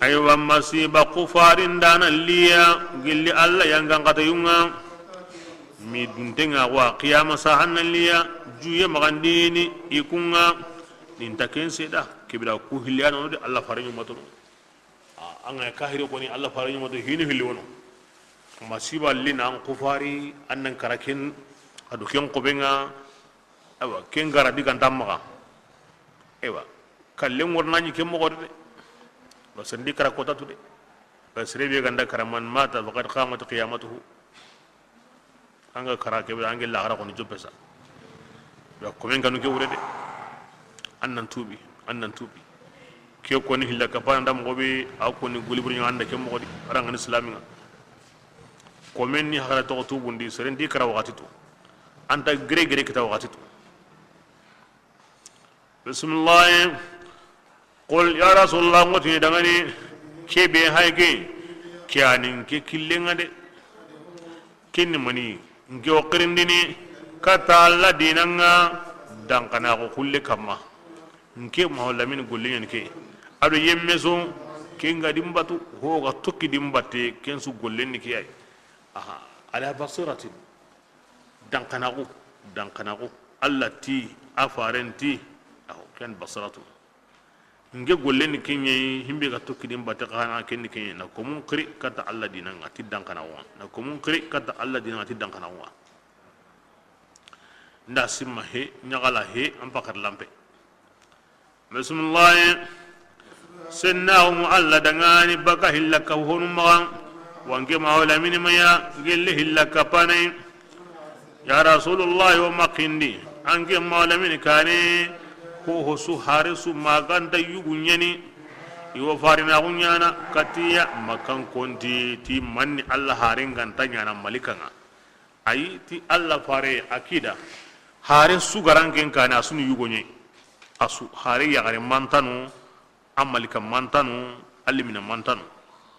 Aywa, masiba kufarin dana liya gilli Allah yangan kata yunga. Mi duntenga wa qiyama sahanna liya juye magandini ikunga. Ninta ken seda kibira ku hiliyano de Allah fare ɲumatono. A, an ga kahiri koni Allah fare ɲumato hinu hilli wono. Masiba lina an kufari annan karakin adu ken kobenga. Awa, ken gara diganta maxa. Ewa, kallen worna ɲi ken moxo de. Ba sendi kara kota tu de. Ba sere be ganda kara man mata faqad qamat qiyamatuhu. An ga kara kebe, an ga laxara koni joppe sa. Ba komen kanu ke wure de. An nan tubi, an nan tubi. Ke koni hilla kapana nda moxo be, a koni gulibri ɲa anda ke moxo di. Arangani islaminga. Komen ni hakara toxo tubundi, serendi kara waxati tu. Anta gere gere kita waxati tu. Bisimilahi. Qul ya rasulullah, ŋotini dangani, kebe hayke, ke anin ke killenga de. Kinni mani, nke o qirindini, kata Alla dinanga, dankana ko kulle kamma. Nke Mahamadu Lamini golleɲani ke. Ado yemme so, kenga dimbatu, hoga tokki dimbatte, ken su gollenni ke ay. Aha, ala basiratin. Dankanaxu, dankanaxu. Alla ti, a faren ti, aho, ken basaratu. Nke golle ni ke ɲa yi, himbe ga tokki di n batte xa na ke ni ke ɲa yi, na komun xiri kata Alla diina ŋa ti dankana wa, na komun xiri kata Alla diina ŋa ti dankana wa. Nda simma he, ɲaxala he, an paxar lampe. Bismillahi. Sennaxu mu Alla dangani baka hilla ka honu maxa. Wanke mawla mini maya gelle hilla ka panay. Ya Rasulullahi, o maxindi anke mawla mini kane. Ko hosu hare su maganta yugu ɲeni. Iwo farinaxu ɲana katiya makan konti ti manni Alla hare nganta ɲana malikanŋa. Ayi ti Alla fare akida. Hare su garanken kane a sunu yugo ɲe. A su hare yaxare mantanu, a malika mantanu, a limina mantanu.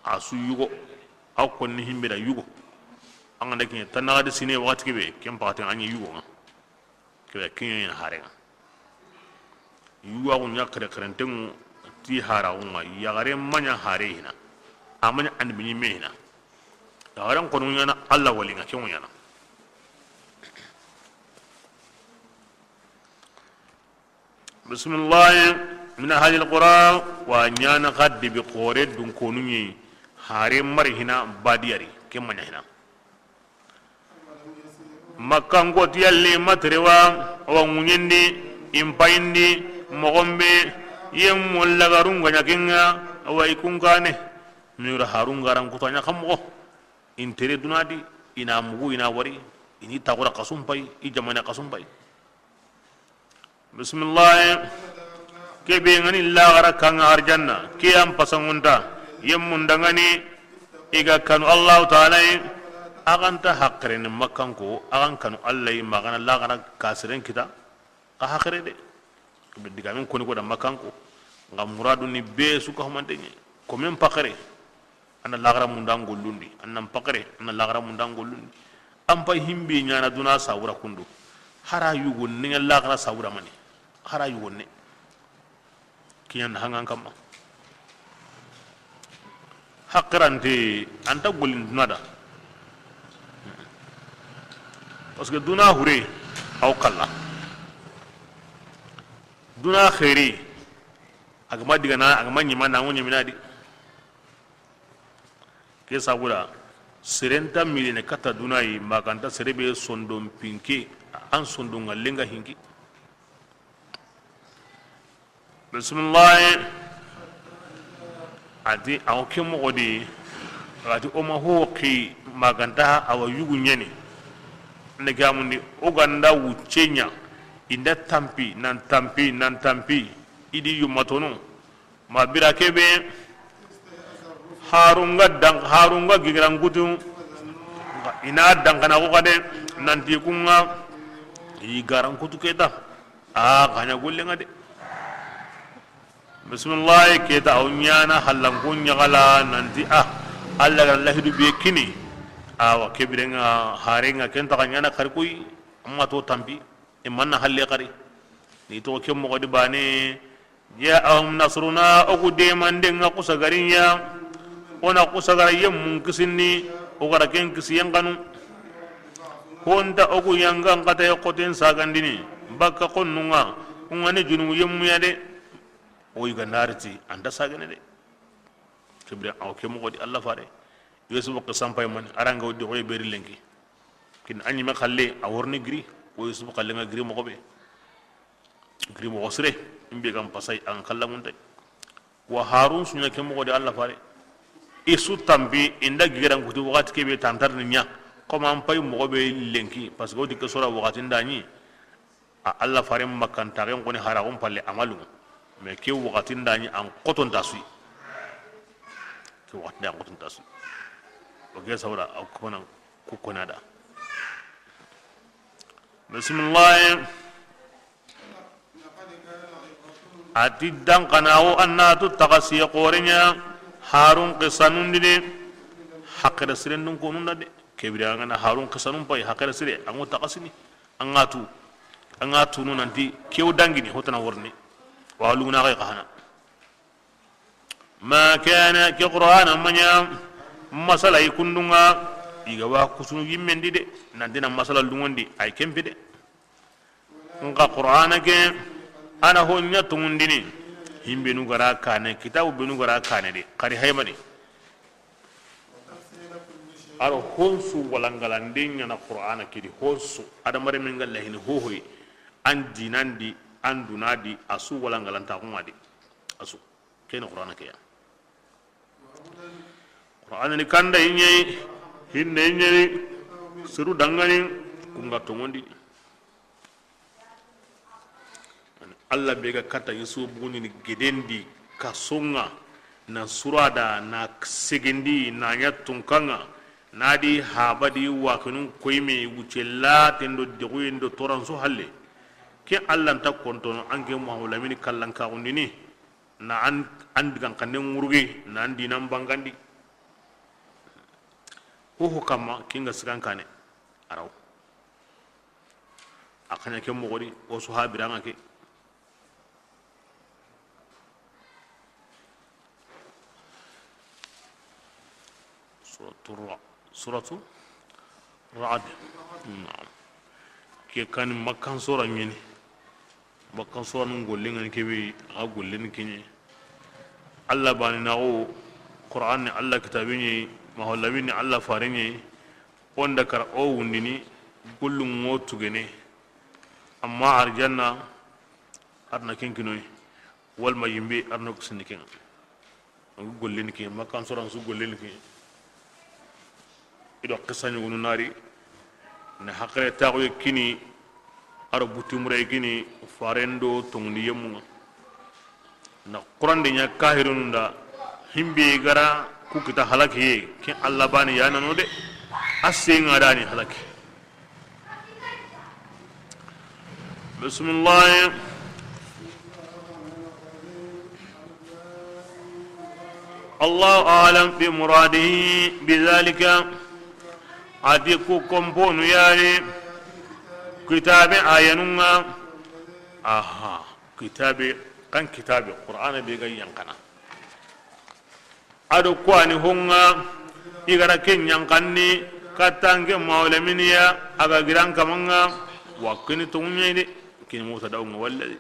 A su yugo. A konni himbe da yugo. An ga da kiɲe tannaxadi sine waxati kebe ken paxaten a ɲi yugo ŋa. Kebe kiɲe ɲa hare ŋa. Yuwaxu ɲa xere xerentenŋu ti haraxu ŋa, yaxare maɲa hare hina, a maɲa annabi ɲimme hina. Yaxaren xonu ɲana Alla wali ŋa, kenŋu ɲana. Bismillahi. Min ahli alqura, wa ɲana xa debi xore dun konu ɲi, hare mari hina badiyari, ke maɲa hina. Makkanko ti yalli materewa, awa ŋuɲendi, impayindi, moxonbe, yemmo lagarun gaɲa kenŋa, awa i kunkane. Mira harun garan kutanya xa moxo. Intere dunadi, ina mugu, ina wari, ini taxura xasum pay, i jamane xasum pay. Bisimillahi. Kebe ngani laxara kanga arjanna, ke an pasangunta, yemmun dangani, i ga kanu Allahu Taala yi, a ganta haqqirene Makkanko, a gan kanu Alla yi, ma gana laxara kasiren kita, a haqqire de. Be digamin koni ko da Makkanko, nga muradu ni be su ka humantenye, ko men pakare. An na laxara munda ngollundi, an nan pakare, an na laxara munda ngollundi. An pay himbe ɲana duna sabura kundu. Hara yugo ne ɲa laxara sabura mani. Hara yugo ne. Kiɲan hangan kamma. Haqqirante anta gollin duna da. Parce que duna hure aw kalla. Duna xeeri agama digana agama ɲimana ango ɲiminadi. Ke sabuda, seren ta milene kata duna yi, maganta sere be sondon pinke, an sondon ŋallenga hinki. Bisimillahi. Ati awo ke moxo di, ati o ma ho xi maganta awa yugu ɲeni. Ne gamundi o ganda wucce ɲa, inda tampi, nan tampi, nan tampi, idi yumatonu. Ma bira kebe, harunga dan, harunga gigiran kutu, ina dankana ko kade, nanti kunga, i garan kutu keta, a xaɲa gollenga de. Bisimillahi, keta aw ɲana hallanko ɲagala, nanti a, Alla gan lahidu be kini, awa kebirenga, harenga, kenta xa ɲana kari koy, amma to tampi, i manna halle kari, ni to ke moxo di bane, Ja'ahum nasruna, o ku demandenga kusagarinya, o na kusagara yemmun kisinni, o gara ken kisiyen kanu. Honta o ku yangan kata ya koten sagandini, bakka konnunga, kungani junumu yemmu ya de. O yiga nariti, anta sagane de. Kibri aw ke moxo di Alla fare. Yusufu ke sampay mani, aranga wodi xoye beri lenki. Kin a ɲime xalle, a worni giri, ko Yusufu xalle nga giri moxo be. Giri moxo sire, imbe gam pasay an kallamuntay. Wa Harun sunya ke moxo de Alla fare. I su tampi, inda gigiran kuti waxati kebe tantar ni ɲa. Comme an pay moxo be lenki, parce que o di ke sora waxati nda ɲi. A Alla faren makkantaxen xoni haraxun palle amalu. Mais ke waxatin da ɲi an xoton ta suyi. Ke waxatin da an xoton ta suyi. O ke sawra a kona ku kona da. Bisimillahi. Ati dankanawo annatu taxasiye xoreɲa. Harun xisanundi de. Haqqira siren dun konunda de. Kebiri angana Harun xisanun pay haqqira sire ango taxasini. An ga tu, an ga tunu nanti kew dangini hotana worni. Wa luguna ga xana. Ma kana ke Qur'ana manya masala i kundunga, i ga wa kusunu yimmendi de, nanti na masala lungondi ay kempi de. Nka Qur'ana ke ana honya tungundini. Himbenu gara kane, kitabu benu gara kane de, xari haymani. Aro honsu walangalande ɲana Qur'ana kidi honsu. Adamare min ga lahini hohoy, an dinandi, an dunadi, asu walangalanta xungadi. Asu. Kene Qur'ana keya. Qur'ana ni kanda iɲeyi, hinne iɲeyi, siru dangani, kunga tongondi. Allah be ga kata Yusufu bugundini gedendi kasonga, na surada, na segendi, na ɲa tunkanga, na di habadi waxinun koyme wuce laten do dexuyen do toransu halle. Ke Allah nta kontono anke Muhammadu Lamini kallankaxundini. Na an, an digan xannen ŋurugi, na an dinan bangandi. Hoho kamma, kinga sigan kane, araw. A xaɲa ke moxodi, o su habiranga ke. Suratu Ra-, Suratu Ra'd. Naam. Ke kani Makkan sora ɲeni. Makkan sora nun golle ŋani kebe, a golle ni kenye. Allah bani naxo, Qur'an ni Allah kitabe ɲeyi, Muhammadu Lamini Allah fare ɲeyi. Onda kara o wundini, gollu ŋo tugene. Amma arjanna, arna kenkinoyi. Walma yimbe arno kisini kenga. Angu golleni ke, Makkan soran su golleni ke. Ido qissa ɲugunu nari. Na haqile taxuye kini, aro butimure kini, farendo tongundi yemunga. Na Qurande ɲa kahirununda, himbe gara ku kita halakiye, ke Allah bani yanano de, a senga dani halaki. Bisimilahi. Allahu alam bi muradihi bi zalika. A di ku komponu yani kitabe ayanunga. Aha, kitabe, kan kitabe, Qur'ana be ga yankana. Ado kuwani honga i gara ke ɲankanni kattanke mawlaminiya a ga giran kamanga. Wa kini tonguɲeyde, kini Musa dawunga walladi.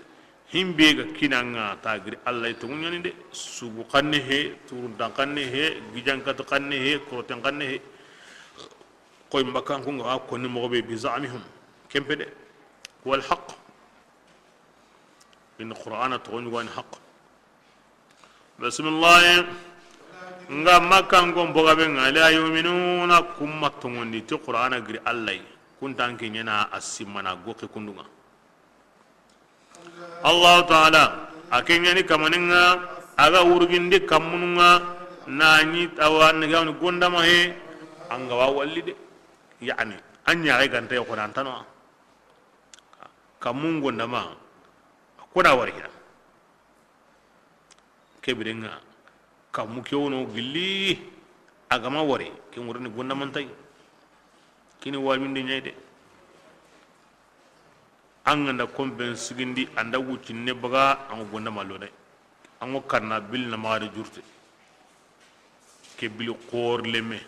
Himbe ga kinanga ta giri Allah tonguɲani de. Sugu xanne he, turuntan xanne he, gijankatu xanne he, koroten xanne he. Koy mbakankunga wa konni moxo be bi zamihum. Kempe de. Wal haq. In Qur'ana toxoɲugani haq. Bisimilahi. Nga Makkanko mboga be nga la yuminuna kumma tongondi ti Qur'ana giri Allah yi. Kuntan ke ɲana a simmana goke kundunga. Allahu taala a ke ɲani kamaninga a ga wurgindi kammununga na ɲi tawa ni gawni gondama he anga wa walli de. Yani an ɲaxe ganta yo xonantano. Kammun gondama a koda wari hina. Kebirenga kammu ke wono gilli a gama wari ke ŋurani gondamantay. Kini waminde ɲay de. An ganda kompen sigindi anda wuccinne baga an gondama lo de. An go karna bil na maxa de jurte. Ke bili xor leme.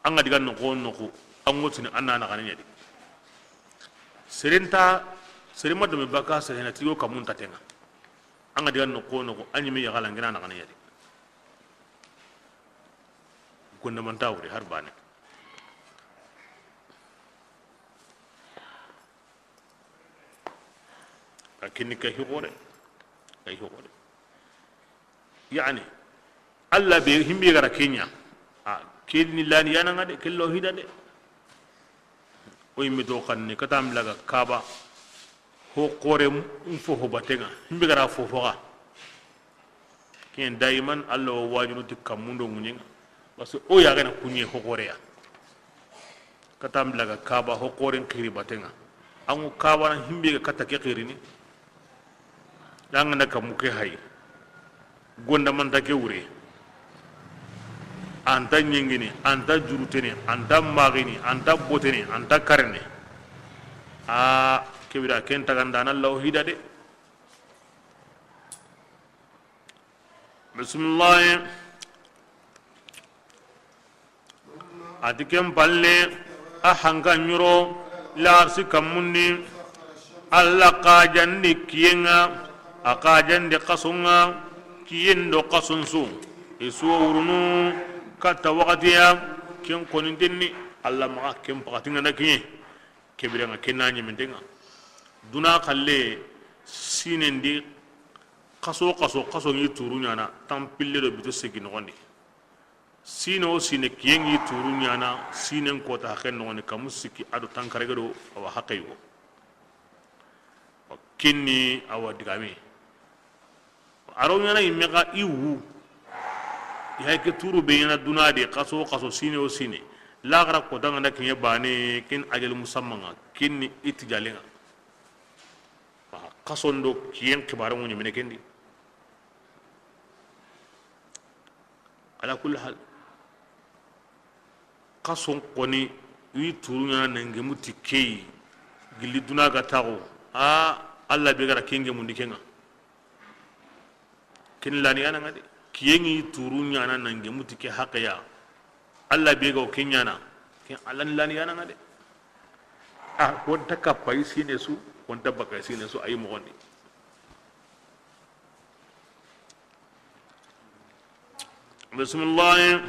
An ga diga noxo noxo, an go tini an na naxane ɲa di. Seren ta, seren ma dome baka seren na tigo kamun tatenga. An ga diga noxo noxo, an ɲi me yaxala ngina naxane ɲa di. Gondamanta wuri har bane. A kini ka hi xore, ka hi xore. Yani Allah be himbe gara kenya. A kini lani yana ngade kello hida de. O yimbe to xanne katam laga kaba. Ho xore mfo ho batenga himbe gara fo foga. Ken daiman Allah o wajuru ti kammundo ŋuɲenga. Parce que o ya gana kunye ho xoreya. Katam laga kaba ho xoren xiri batenga. Angu kaba na himbe ga kata ke xirini. Danga na kamu ke hay. Gondamanta ke wure. Anta ɲengini, anta jurutene, anta magini, anta botene, anta karene. A kebira ken taganda na Allah hida de. Bisimilahi. A ti ken palle a hanka ɲuro larsi kammundi. Allah xajandi kiyenga. A xajandi xason ŋa, kiyen do xason su, i su wo wurunu katta waxatiya, ken koninten ni, Alla maxa ken paxati ŋa na kiɲe, ke bire ŋa ken na ɲiminten ŋa. Duna xalle, sinen di, xaso, xaso, xaso ŋi turu ɲana, tanpille do bito segi noxon di. Sine wo sine, kiyen ŋi turu ɲana, sinen kota haqen noxon di, kamu sikki a do tankarage do, awa haqe yugo. Kinni awa digame. A ro ɲana yimme xa i wu. I hay ke turu be ɲana duna de, xaso, xaso, sine wo sine. Laxara kota ŋa na kiɲe bane, ken ajal musamma ŋa, kinni i tijalen ŋa. Xason do kiyen xibare ŋo ɲemene kendi. Ala kulli hal, xason koni, wi turu ɲana nangemu ti keyi, gilli duna ga taxo, a, Alla be gara ken gemundi ken ŋa. Ken lani yana ŋa de, kiyen ŋi turu ɲana nangemu ti ke haqe ya, Alla be ga wo ken ɲana, ken Alla ni lani yana ŋa de. A, konta kappa i sine su, konta baka i sine su, ayi moxon di. Bisimillahi.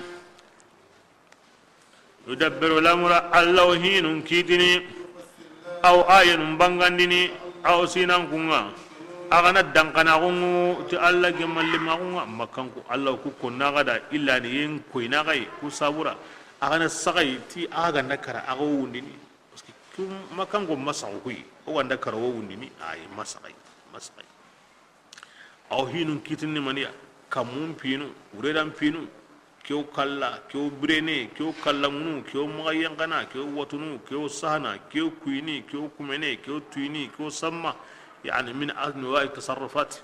Yudabbiru lamura, Alla wo hinun kitini, aw ayanun bangandini, aw sinan kunga. A gana dankana gungu ti Alla gemalli magunga, makanku Alla ku konna gada, illa ni yen koyna gai, ku sabura. A gana sagai ti a ganda kara, a go wundini. Parce que kum makanko masago kuyi, o ganda kara wo wundini, ayi masagai, masagai. Aw hinun kitinni maniya, kamun pinu, uredan pinu, kew kalla, kew birene, kew kallangunu, kew maxa yankana, kew watunu, kew sahana, kew kuyini, kew kumene, kew tuyini, kew samma, yani min anwa'i tasarrufat.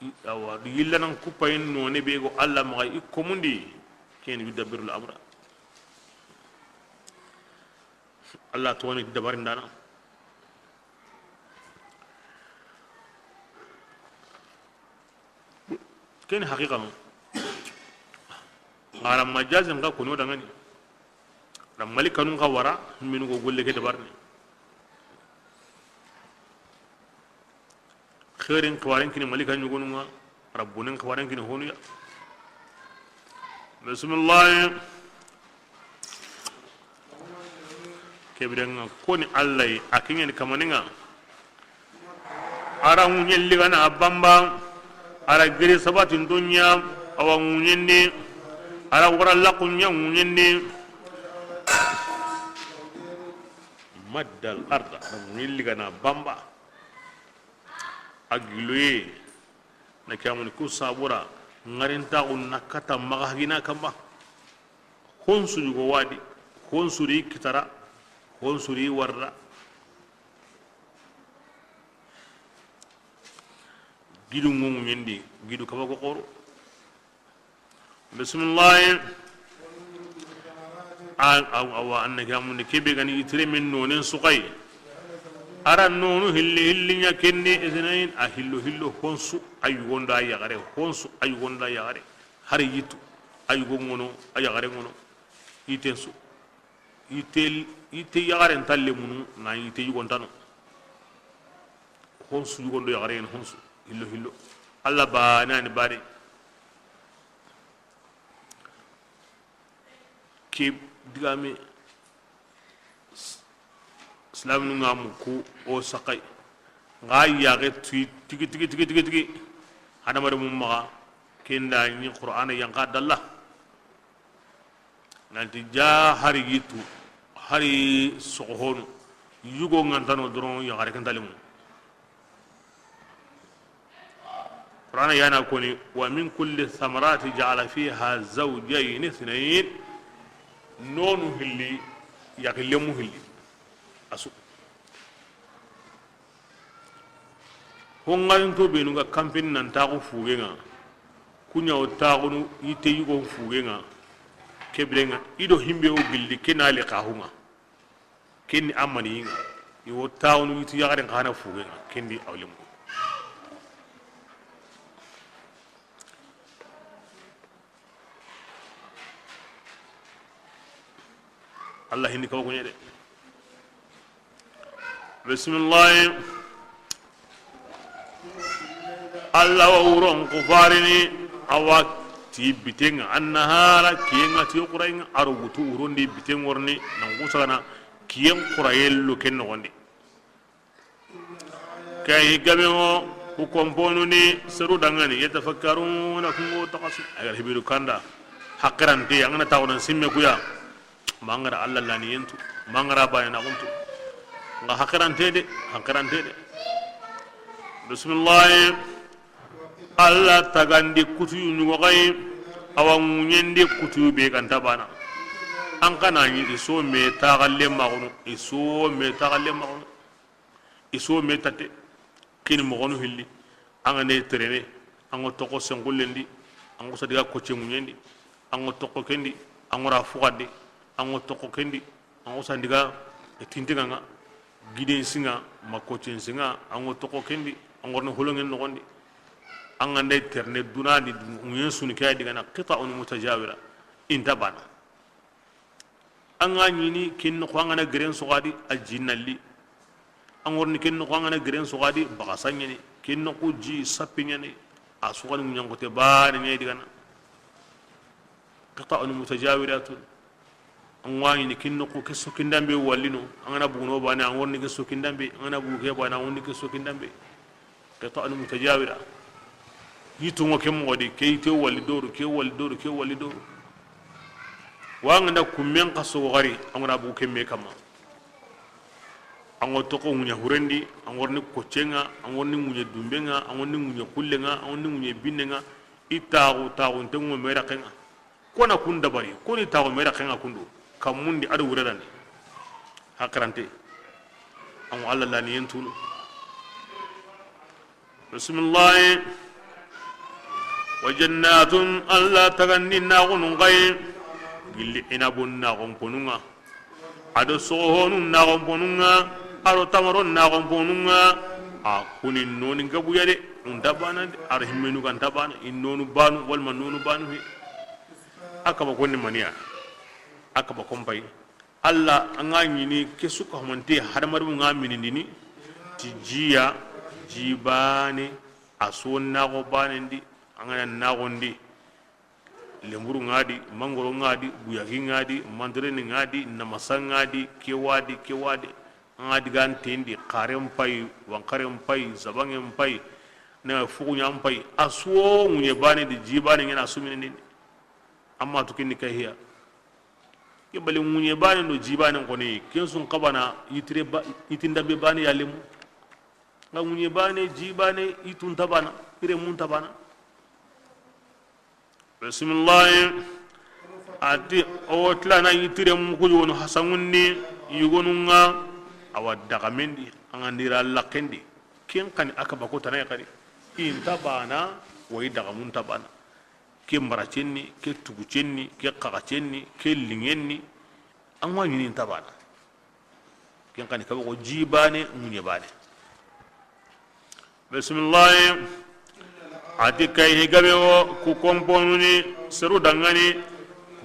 I, awa, yillanan kuppayin none be go Alla maxa i komundi, ken yudabbiru al-amra. Alla toni dabarindana. Ken haqiqa no. Ngara majazin ga kono dangani. Da malikanun ka wara, minu go golle ke dabarni. Xeerin xibaaren kini malika ɲugonun ŋa, rabbunen xibaaren kini honuya. Bisimillahi. Kebiren ŋa koni Alla yi, a kiɲeni kamanin ŋa. A ra ŋuɲen ligana bamba, a ra giri sabatin dunya, awa ŋuɲendi, a ra wara laxunya ŋuɲendi. Maddal arda, a ra ŋuɲen ligana bamba. A giloye na ke amuni ku sabura, ŋarintaxu na kata maxa hagina kamba. Honsu yugo wadi, honsu ri kitara, honsu ri warra. Gidu ŋoŋuñendi, gidu kaba ko xoro. Bisimillahi. Awa, anna ke amundi kebe gani itire min nonen suxay. A ra nonu hilli, hilli ña kendi isnayin, a hillo, hillo, honsu, a yugonda yaxare, honsu, a yugonda yaxare. Hari yitu, a yugo ŋono, a yaxare ŋono. Iten su. Ite, ite yaxaren talle munu, na ite yugontano. Honsu yugondo yaxare yen honsu, hillo, hillo. Alla ba nani bare. Ke digame, s-, silaminu ŋa muku o saxay. Ŋa yaxe tuyi tigi, tigi, tigi, tigi, tigi. Hadamare mu maxa, kenda ni Qur'ana yanqa dalla. Nanti ja hari yitu, hari soxohonu, yugo ŋantano doron yaxare kentalimu. Qur'ana yana koni, wa min kulli thamarati ja'ala fiha zawjayni ithnayn. Nonu hilli, yaxillemu hilli. Asu. Hongarinto benu ga kampini nan taxu fugenga. Kuña o taxunu yitte yugon fugenga. Kebirenga, ido himbe o gilli, kena li xaxunga. Kenni amani yinga. Iwo taxunu yitte yaxaren xana fugenga. Kendi awlemu. Allah hindi kawa kuñe de. Bisimillahi. Alla wa wuron kufarini, a wa ti biten ŋa, annahara, kiyen ŋa ti xurayen ŋa, a ro wutu wuron di biten ŋorni, nan kusagana, kiyen xurayen lo ken noxon di. Kay game ŋo, ku komponu ni seru dangani, yatafakkaruna, kungo taxasu, a ga ra hibiru kanda, haqirante, an ga na taxunan simme kuya. Mangara Alla laniyen tu, mangara baane na xuntu. Nga haqirante de, haqirante de. Bismillahi. Alla tagandi kutuyu ɲugo xayi, awa ŋuɲendi kutuyu be ganta bana. An xa na ɲi i so me taxalle maxunu, i so me taxalle maxunu. I so me tate, kini moxonu hilli, an ga ne terene, an ŋo toxo senxullendi, an ŋo sadiga kocce ŋuɲendi, an ŋo toxo kendi, an ŋo ra fuxandi, an ŋo toxo kendi, an ŋo sandiga tintiŋa ŋa, giden siŋa, ma koccen siŋa, an ŋo toxo kendi, an ŋo rni holoŋen noxondi. An ga nda terene dunadi, ŋuɲen suni ke ya digana, qita'un mutajawira, inta bana. An ga ɲini ken noxo, an ga na geren soxadi, a ji nalli. An ŋorni ken noxo, an ga na geren soxadi, baxasa ɲani. Ken noxo ji sappi ɲani. A soxani ŋuɲankote bane ɲayi digana. Qita'un mutajawiratun. An ga ɲini ken noxo, ke sokindanbe wallino. An ga na buguno bane, an ŋorni ke sokindanbe. An ga na bugu ke bane, an ŋorni ke sokindanbe. Qita'un mutajawira. Yitungo ke moxo di, ke yite wali doru, ke wali doru, ke wali doru. Wa an ga na kummen xa sogo xari, an ga na bugu kemme kamma. An ŋo toxo ŋuɲa hurendi, an ŋorni koccenŋa, an ŋorni ŋuɲa dumbenŋa, an ŋorni ŋuɲa kullenŋa, an ŋorni ŋuɲa binnenŋa, i taxu, taxunte ŋo me raxenŋa. Kona kun dabari, koni taxu me raxenŋa kundu, kammundi ado wuredandi. Haqirante. An ŋo Alla laniyen tunu. Bismillahi. Wa jannatun, Alla tagandi naxunun xayi, gilli inabun naxon ponunŋa. Ado soxohonu naxon ponunŋa, ado tamaron naxon ponunŋa. A kuni noni gabuya de, unta bana de, ado himmenu ganta bana, in nonu banu, walma nonu banu he. A kaba konni maniya, a kaba kompay. Alla an ga ɲini ke su ka humante hadamarimu nga minindini, ti jiya, ji bane, a so naxo banendi, an ga na naxondi. Lenburu ŋa di, mangoro ŋa di, guyagi ŋa di, mandareni ŋa di, namasa ŋa di, ke wa di, ke wa di. An ga digan tendi, xaren pay, wanxaren pay, zabangen pay, na fuxuɲan pay. A suwo ŋuɲe bane di, ji bane ŋena sumini ni. Amma tu kinni kay hiya. Ke bali ŋuɲe bane do ji bane xoni, ken sun xabana, yitire ba, yitindambe bane ya lemu. Nga ŋuɲe bane, ji bane, yitunta bana, ire munta bana. Bisimilahi. A ti, o wo tilana yitire muku yogonu hasanŋundi, yogonu ŋa, a wa daxamendi, a ŋa ndira laxendi. Ken xani a kaba ko tana ya xadi. I nta bana, wa i daxamunta bana. Ke maracenni, ke tugucenni, ke xaxacenni, ke liŋenni, a ŋa ɲini nta bana. Ken xani kaba ko ji bane, ŋuɲe bane. Bisimilahi. A ti kayhi gabe wo ku komponuni seru dangani.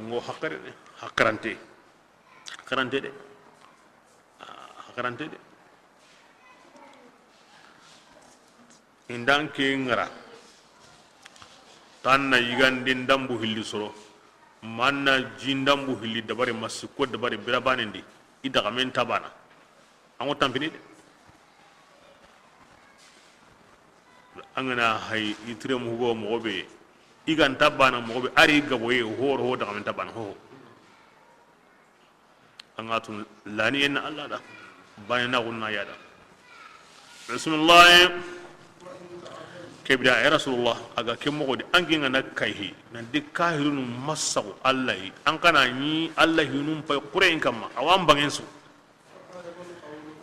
Ngo hakkarante, hakkarante, hakkarante de. Hakkarante de. Indan ke ŋara. Tan na yigandi ndambu hilli soro. Manna ji ndambu hilli dabari, ma sikko dabari bira banendi. I daxamen ta bana. An ŋo tampini de. An ga na hay yitire mugo moxo be, i ga nta bana moxo be, a ri gaboye, horo ho daxamen ta bana ho. An ga tun laniyen na Alla da, bane na gunna ya da. Bisimilahi. Kebira ya Rasulullah, a ga ke moxo di, an ke ŋa na kayhi, nan di kahirunu masaxu Alla yi, an xa na ɲi Alla hinun pay xuren kamma, a wa n bangen su.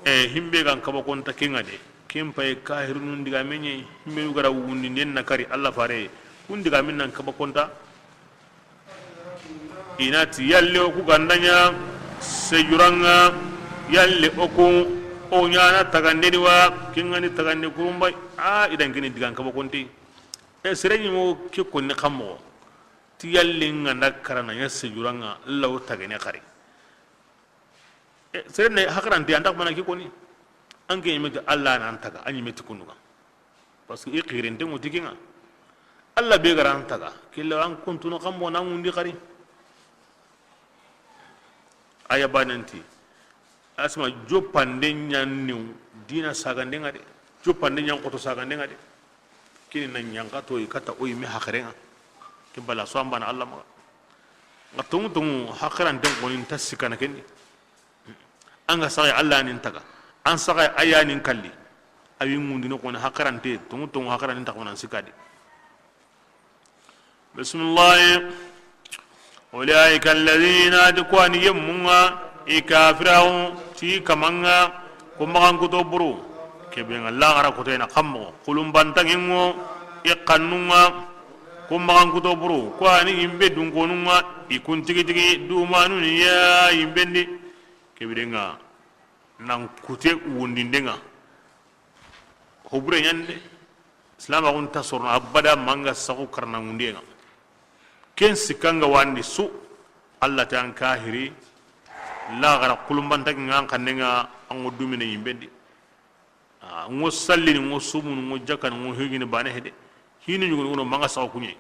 E, himbe gan kaba konta ke ŋa de. Ken pay kahirunun diga meɲe, himbe gara wundi nden na kari Alla fare. Kun diga min nan kaba konta. I na ti yalle o ku ganda ɲa sejuran ŋa, yalle o ku o ɲana tagandeni wa, ken ŋa ni tagande kurumbay. A, i dan kini digan kaba konti. E, sere ɲi mo ke konni xammo. Ti yalle ŋa nda karana ɲa sejuran ŋa, Alla o tagane xari. E, sere ne hakkarante, an ta mana ke koni. An ke ɲimeti Alla na an taga, an ɲimeti kunduga. Parce que i xirinten ŋo ti ke ŋa. Alla be ga ra an taga, killa an kuntunu xanbo na ŋundi xari. Aya banen ti, asma joppande ɲa ni diina sagande ŋa de, joppande ɲa xoto sagande ŋa de. Kini na ɲa n xa toyi katta o yi me haxere ŋa. Ken bala so an bana Alla maxa. Ŋa tonŋu tonŋu haxeranten xoni nta sikkana ken di. An ga saxe Alla ni n taga, an saxe a ya ni n kalli. A wi ŋundini xoni haxerante, tonŋu tonŋu haxerante nta xona n sikka di. Bisimilahi. Ulaika alladhina, ti ku wa ni yemmun ŋa, i kafiraxu ti kaman ŋa, ku maxan kuto buru. Kebe ŋa laxara kuto i na xan moxo, xulunbantaŋen ŋo i xannun ŋa, ku maxan kuto buru, ku wa ni yinbe dunkonun ŋa, i kun tigi tigi dumanu ni ya yinben di. Kebe de ŋa nan kute wundinden ŋa. Hobure ɲande. Silamaxun ta sorono abada manga saxu karana ŋundiyen ŋa. Ken sikka ŋa wandi su, Alla ti an kahiri, laxara xulunbantaŋe ŋa an xannen ŋa, an ŋo dumine yinben di. A ŋo sallini, ŋo sumunu, ŋo jakkani, ŋo hijini bane hede. Hini ɲugunu ŋo manga saxu kuɲe.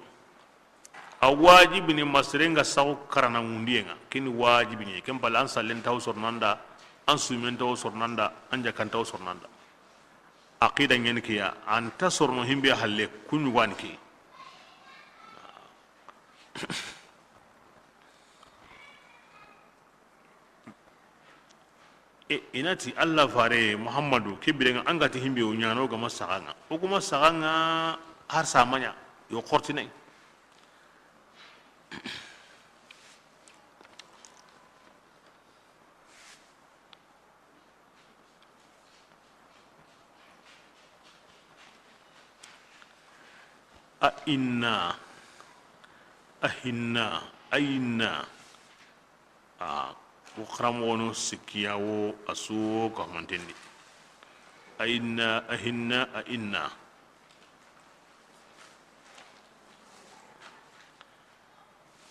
A wajibini ma seren ga saxu karana ŋundiyen ŋa, keni wajibini, ken bala an sallen taw soronanda, an sumen taw soronanda, an jakkan taw soronanda. Aqida ɲeni ke ya, an ta sorono himbe halle kuɲugani ke. E, i na ti Alla fare Muhammadu, ke biren ŋa an ga ti himbe o ɲaana o ga ma saxa ŋa. O ga ma saxa ŋa har sa ma ɲa, yo xortinay. A inna, a hinna, a inna. A, o xaramoxonu sikkiya wo a su wo ka humantendi. A inna, a hinna, a inna.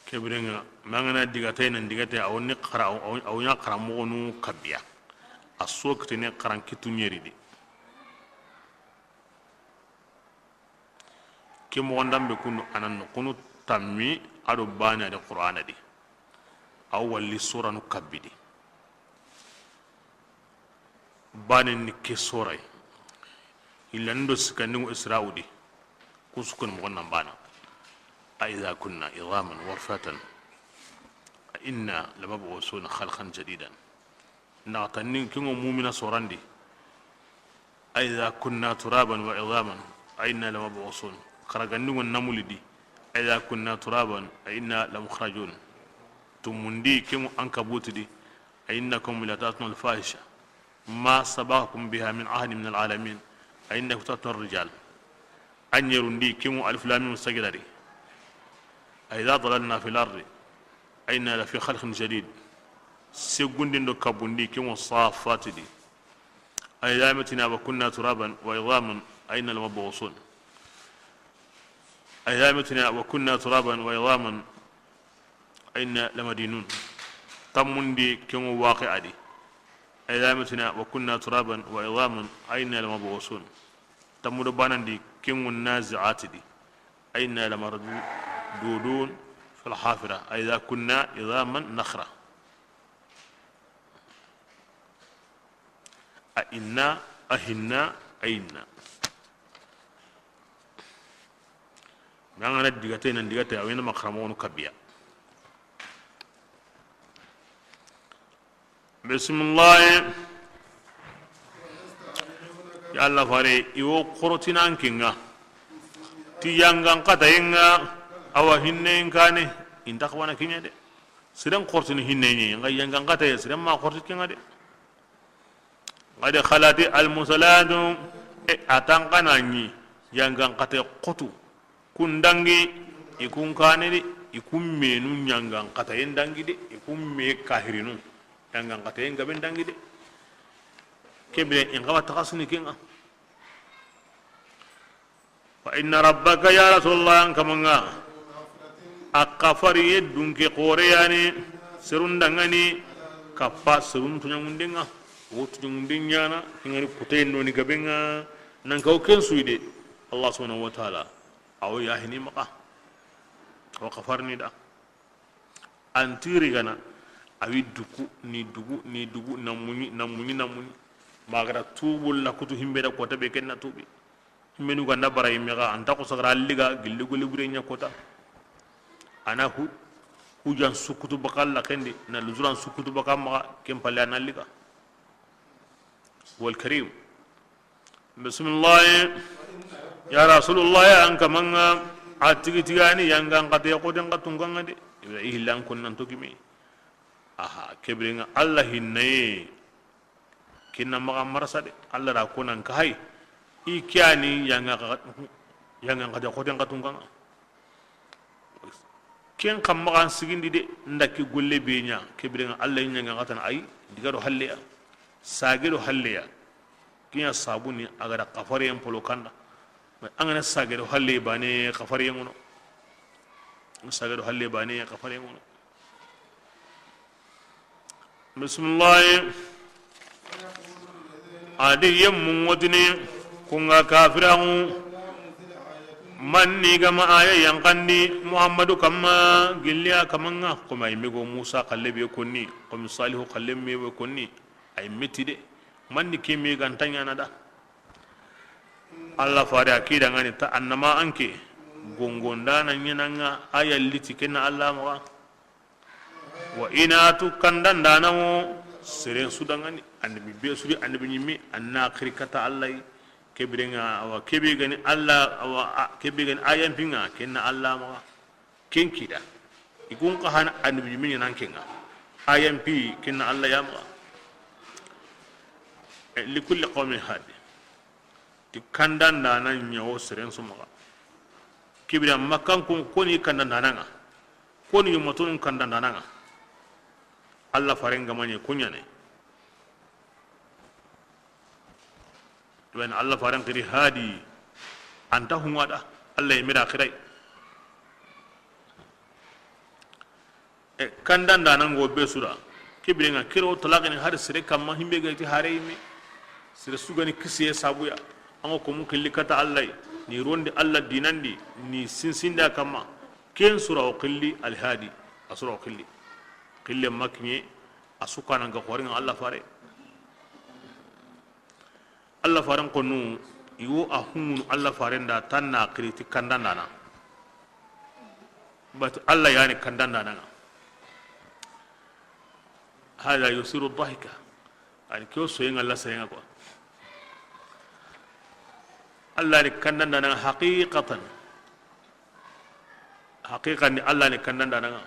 Ke biren ŋa, ma an ga na digate nan digate, a wo ni xara, a wo ɲa xaramoxonu kabiya. A su wo kitene xaran kitu ɲeri di. Ke moxon danbe kundu, a na noqunu tammi a do bane a di Qur'ana di. A wo walli suranu kabidi. Bane ni ke suray. Illani do sikkandi ŋo Isra'u di. Ku sukun moxon nan bana. A idha kunna idhaman wa rufatan a inna lamab'usuna khalqan jadidan. Naxatandi ke ŋo mumina sorandi. A idha kunna turaban wa idhaman a inna lamab'usun. Xaragandi ŋo namuli di. A idha kunna turaban a inna lamukhrajun. Tumundi ke ŋo ankabuti di. A innakum latatuna alfahisha ma sabaqakum biha min ahadin min alalamin. A innakum latatuna arrijal. A ɲerundi ke ŋo alif lam mim sajda di. A idha dalalna fil ardi a inna lafi khalqin jadid. Segundi do kabundi ke ŋo Safati di. A idha mitna wa kunna turaban wa idhaman a inna lamab'usun. A idha mitna wa kunna turaban wa idhaman a inna lamadinun. Tammundi ke ŋo Waqi'a di. A idha mitna wa kunna turaban wa idhaman a inna lamab'usun. Tammu do banandi ke ŋo Nazi'ati di. A inna lamardudun fil hafira. A idha kunna idhaman nakhira. A inna, a hinna, a inna. Ma an ga na digate nan digate, a wo ɲaana ma xaramoxonu kabiya. Bisimilahi. Ya Alla fare, i wo xorotinan ke ŋa. Ti yangan xatayen ŋa, a wa hinneyen kane, i nta xawana ke ɲa de. Siren xortini hinneyen ŋa, yangan xataye, siren ma xorti ke ŋa de. Qad khalat al musalatu, e, a tanxana ɲi, yangan xate xotu. Kun dangi, i kun kane de, i kun menu yangan xatayen dangi de, i kun me kahirinu, yangan xatayen gaben dangi de. Kebe in xawa taxasuni ke ŋa. Fa inna rabbaka, ya Rasulullah, an kaman ŋa a kafariye dunke xoore yani, serun dangani, kappa serun tuɲaŋunden ŋa, wo tuɲaŋunden ɲaana, i ŋa ni kuteye noni gaben ŋa, nan kawo ken suyi de, Allah subhanahu wa ta'ala, a wo yahini maxa, a wo xafarni da. An tiri gana, a wi duku, ni dugu, ni dugu, na muñi, na muñi, na muñi. Magara tubu la kutu himbe da kota be ken na tubi. Himbenu ganda bara yimme ga, anta ko sagara liga, gilli goli bure nya kota. Ana hu, hujan sukutu baka la kendi, na luzuran sukutu baka maxa, ken palle ana liga. Wal karim. Bisimilahi. Ya rasulullahi, an kamanŋa, a tigi tigani yangan xate xoten xa tunkanŋa de. Ibra ihillan konnan to gimi. Aha, kebirenŋa Allah hinnaye. Kinna maxa marasa de. Allah ra konan ka hay. I kiyani yangan xate xoten xa tunkanŋa. Ken xa maxa an sigindi de, nda ke golle be ɲa, kebirenŋa Allah i ɲangan xatana ay, diga do halleya, sage do halleya. Kiɲa sabuni a ga da xafariyen polo kanda. Mais an ga na sage do halle bane xafariyen ŋono. Sage do halle bane xafariyen ŋono. Bisimilahi. A di yemmun ŋotini, kunga kafiraŋu, manni gama aya yankandi Muhammadu kamma, gilliya kamanŋa, komi ay mego Musa xalle be konni, komi Salihu xalle me be konni, ay meti de, manni ke me ganta ɲana da. Allah fare a kidangani ta annama anke, gongondana ɲananga, aya liti kenna Allah maxa. Wa inatu kandandana wo seren su dangani, annabi be suri, annabi ɲimmi, anna xiri kata Allah yi, kebirenŋa, awa, kebe gani Allah, awa, a, kebe gani ayanpinŋa, kenna Allah maxa. Ken kida. Ikun xa hana annabi ɲimmi ɲanan kenŋa. Ayanpi, kenna Allah ya maxa. E, li kulli qawmin hadi. Ti kandandana ɲa wo seren su maxa. Kibira Makkankun koni kandandananŋa. Koni yummatunun kandandananŋa. Allah faren gamaɲe kuɲane. Ibani Allah faren xiri hadi. Anta hunŋa da. Allah yemira xiray. E, kandandananŋo be sura. Kebirenŋa kiro talaqini hari sere kamma himbe ga ti hare yimme. Sere su gani kisiye sabuya. Anŋo komu xilli kata Allah yi. Ni rondi Allah dinandi. Ni sinsinda kamma. Ken sura o xilli alhadi. A sura o xilli. Xille makiɲe. A su kananga xorinŋa Allah fare. Allah faren konnu, iwo a hungunu Allah faren da tanna xiri ti kandandana. Batu Allah yani kandandana. Hada yusiru dhahika. Ani kiyo soyenga Allah serenga quoi. Allah ni kandandana haqiqatan. Haqiqan ni Allah ni kandandana.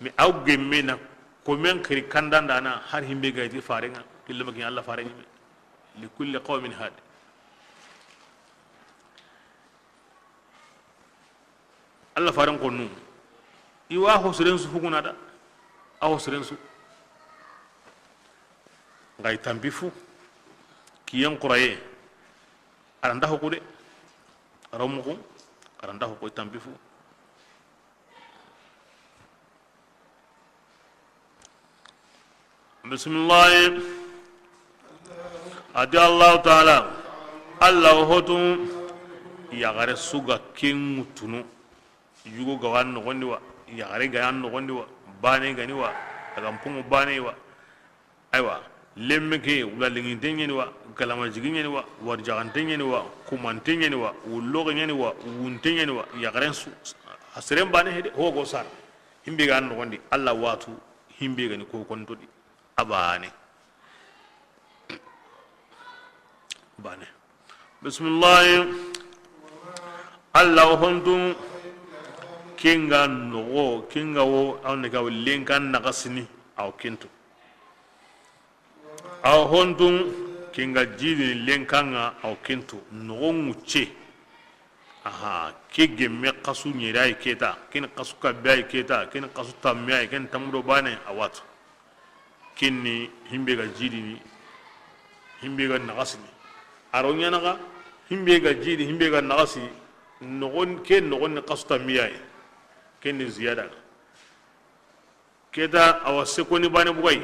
Mais aw gemme na komen xiri kandandana har himbe gayti farenŋa, kille makin Allah faren ɲimme. Li kulli qawmin had. Allah faren konnu. Iwa hosiren su huguna da. A hosiren su. Ngay tampi fu. Kiyen quraye. Aranta hoku de. Aramuku. Aranta hoku tampi fu. Bisimilahi. A ti Allahu taala, Allah wo hotu yaxare su ga ken ŋutunu. Yugo ga wa noxondi wa, yaxare ga ya noxondi wa, bane gani wa, a ga mpungu bane wa. Aywa, lemme ke wula linginte ɲeni wa, galama jigi ɲeni wa, warjaxante ɲeni wa, kumante ɲeni wa, wulloxe ɲeni wa, wunte ɲeni wa, yaxaren su, a seren bane hede, hogo sar. Himbe ga noxondi, Allah watu, himbe gani ko kontodi, a bane. Bane. Bisimilahi. Allah wo hontu, kinga noxo, kinga wo, aw ne ga lenkan naxasini, aw kintu. Aw hontu, kinga jidini lenkanga, aw kintu. Noxo ŋucce. Aha, ke gemme xasu ɲeri ay keta, ken xasu kabbe ay keta, ken xasu tamme ay, ken tamudo bane, a watu. Kinni himbe ga jidini, himbe ga naxasini. Aro ɲanaxa, himbe ga jidi, himbe ga naxasi, noxon, ke noxon ni xasu tammiyaye. Kenni ziyada. Keta awa sekoni bane bugay,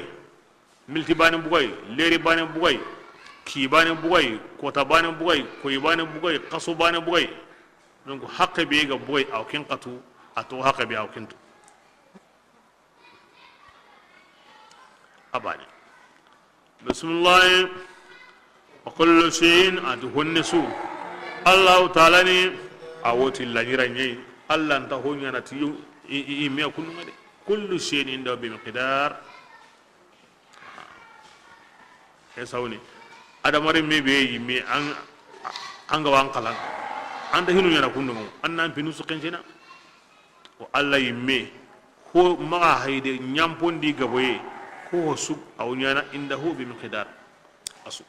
milti bane bugay, leri bane bugay. Ki baane bugay, kota baane bugay, koy baane bugay, xaso baane bugay. Donc, haqqe be ga bugay, aw ken xatu, a to haqqe be aw ken tu. A baane. Bisimillahi. Wa kullu shay'in, a ti honne su. Allahu Taala ni, a woti laɲira ɲayi. Allah nta ho ɲaana ti yo, i, i, i me kunnu ŋa de. Kullu shay'in indahu bi miqdar. E sawni. Adamaren me be yi me an, an ga wan kalan. An da hinu ɲaana kundu ŋa. An nan pinu su kencena. O Allah yimme, ho maxa hayde ɲampondi gaboye, ko ho su, aw ɲaana indahu bi miqdar. A su.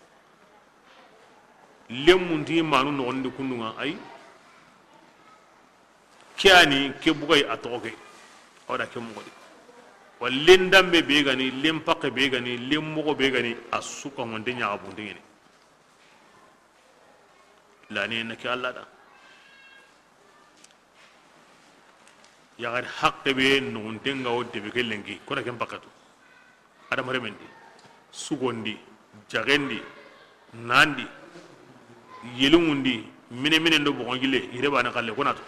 Lemmunti manu noxondi kundu ŋa, ay. Ke ani ke bugay a toxo ke. Awa da ke moxo di. Wa len dambe be gani, len paxe be gani, len moxo be gani, a su ka ŋonte ɲaxa bunte ŋene. Lani na ke Allah da. Yaxari haqqe be noxunten ŋa wo debe ke lenki, kona ken paketu. Adama remendi, sugondi, jaxendi, nandi, yelinŋundi, mine mine ndo boxon gille, yire bane xalle, kona to.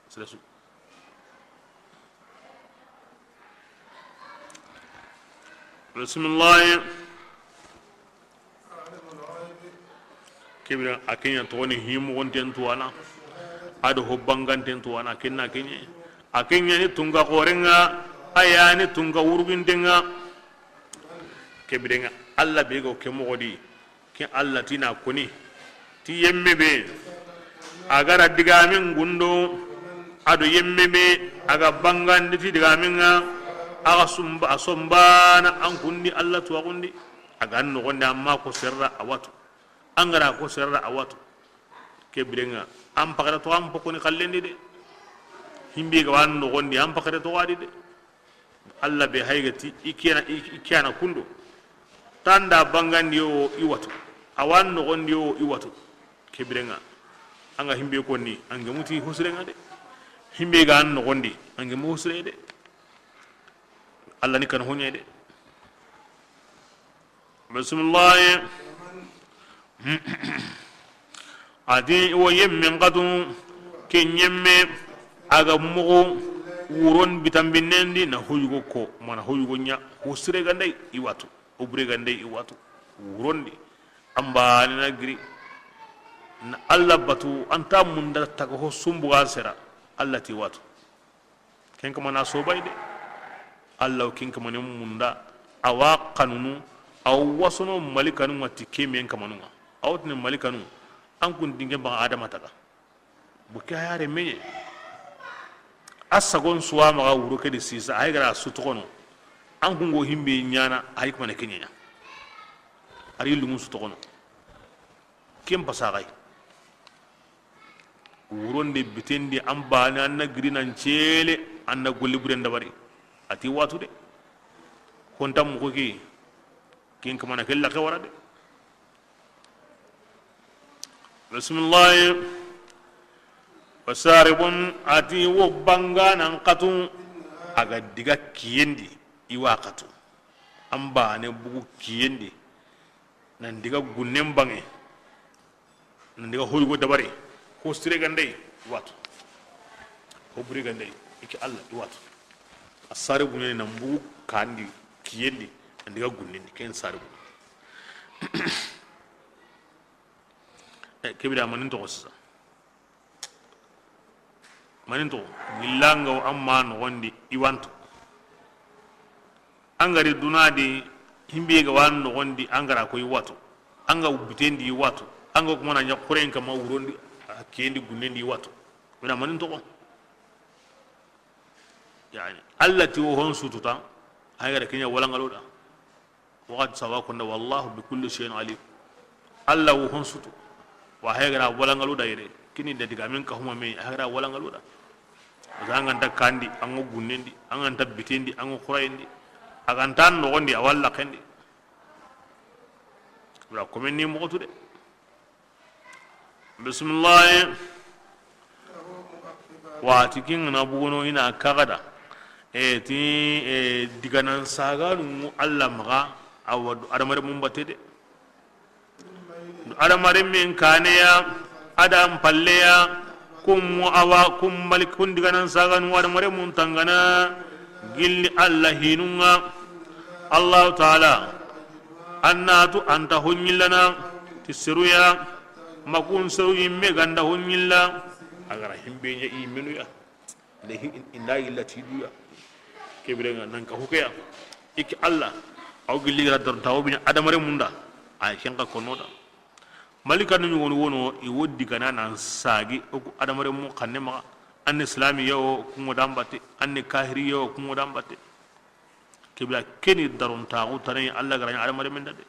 Sere su. Bisimillahi. Kebira a ke ɲa toxoni himoxonten tuwana, a do ho banganten tuwana, a ke ɲa ke ɲa. A ke ɲa ni tunka xoren ŋa, a ya ni tunka wuruginten ŋa. Kebiren ŋa, Allah be go ke moxo di. Ke Allah ti na koni ti yemme be, a ga ra digamen gundo, a do yemme be, a ga bangandi ti digamen ŋa, a ga sumba, a sombana an kundi Allah tuwaxundi, a ga noxondi, amma ko serra a watu, an ga ra ko serra a watu. Kebiren ŋa, an paxere to an pokoni xallendi de, himbe ga wa noxondi, an paxere to wadi de. Allah be hayga ti i kena, i, i kena kundo. Tanda bangandi yo i watu. Awan noxondi yo i watu. Kebiren ŋa. An ga himbe konni, an ga muti hosire ŋa de. Himbe ga an noxondi, an ga mu hosire de. Allah ni kan hoɲe de. Bisimillahi. A ti wo yemmen xatu, ke ɲemme, a ga moxo wuron bitanbinnen di na hoyugo ko, mana hoyugo ɲa, ho sire gandey i watu, o bure gandey i watu, wuron di, an baane na giri, na Allah batu, an ta munda taga ho sumbugan sera, Allah ti watu. Ken kamana sobay de. Allah ken kamane munda, awa kanunu, aw wasono malikanu ŋa ti ke men kamanu ŋa. Awtini malikanu, an kun dinge ba Adama taga. Bu ke hayare meɲe. A sagon suwa maxa wuro ke di sisa, ay gara su toxono. An kun go himbe ɲana, ay kamane keɲeɲa. Ari lungu su toxono. Ken pasaxay. Wuron de bitendi an bane, an na giri nan cele, an na golli buren dabari. A ti watu de. Honta muxu ke, ken kamana ke laxe wara de. Bisimillahi. Wa saribun, a ti wo banga nan xatu, a ga diga kiyendi, i wa xatu. An bane bugu kiyendi. Nan diga gunnen bange, nan diga hoyugo dabari, ko sire gandey, watu. Ho bure gandey, i ke Allah, i watu. A sare buneni nan bugu kandi, kiyendi, nan diga gunnen di, ken sare buneni. E, kebira manin toxo sisa. Manin to, gillanga wo an ma noxondi i wantu. An gari duna di, himbe ga wa noxondi, an gara ko i watu. An ga bitendi i watu. An ga kuma na ɲa xuren kama wurondi, a kendi gunnendi i watu. Wala manin to. Yani, Allah ti wo hon sututa, ay gara kenya wala ngaloda. Waxati sawa kunda, wallahu bi kulli shay'in alim. Allah wo hon sutu. Wa hegara walangalu da yere. Kini da diga min ka huma me hegara walangalu da. Parce que an ganta kandi, an go gunnendi, an ganta bitendi, an go xurayendi. A ganta noxondi, a walla kendi. Wala komen ni moxotu de. Bisimillahi. Wati kin na bugono ina kagada. E ti, e, diganan saganu Allah maxa, awa adamare mun batte de. Adamarenmen kaneya, adan palleya, kun mu awa, kun malik, kun diganan saganu adamarenmun tangana, gilli Allah hinunga. Allahu Taala, annatu anta honyillana, ti seruya, makun seru yimme ganda honyilla, agara himbe nya i menuya. Nde hi-, in-, inda yilla tiduya. Kebirenga nan ka hukeya. Iki Allah, aw gilli gara dorta wo bini adamare munda. Ay ken ka konoda. Malikanu ɲogonu wono, i woddi gana nan sagi, oku adamare mu xanne maxa. Anni islami yawo, kungo dambate. Anni kahiri yawo, kungo dambate. Kebira keni darontaxu tanayi Allah garaɲa adamare menda de.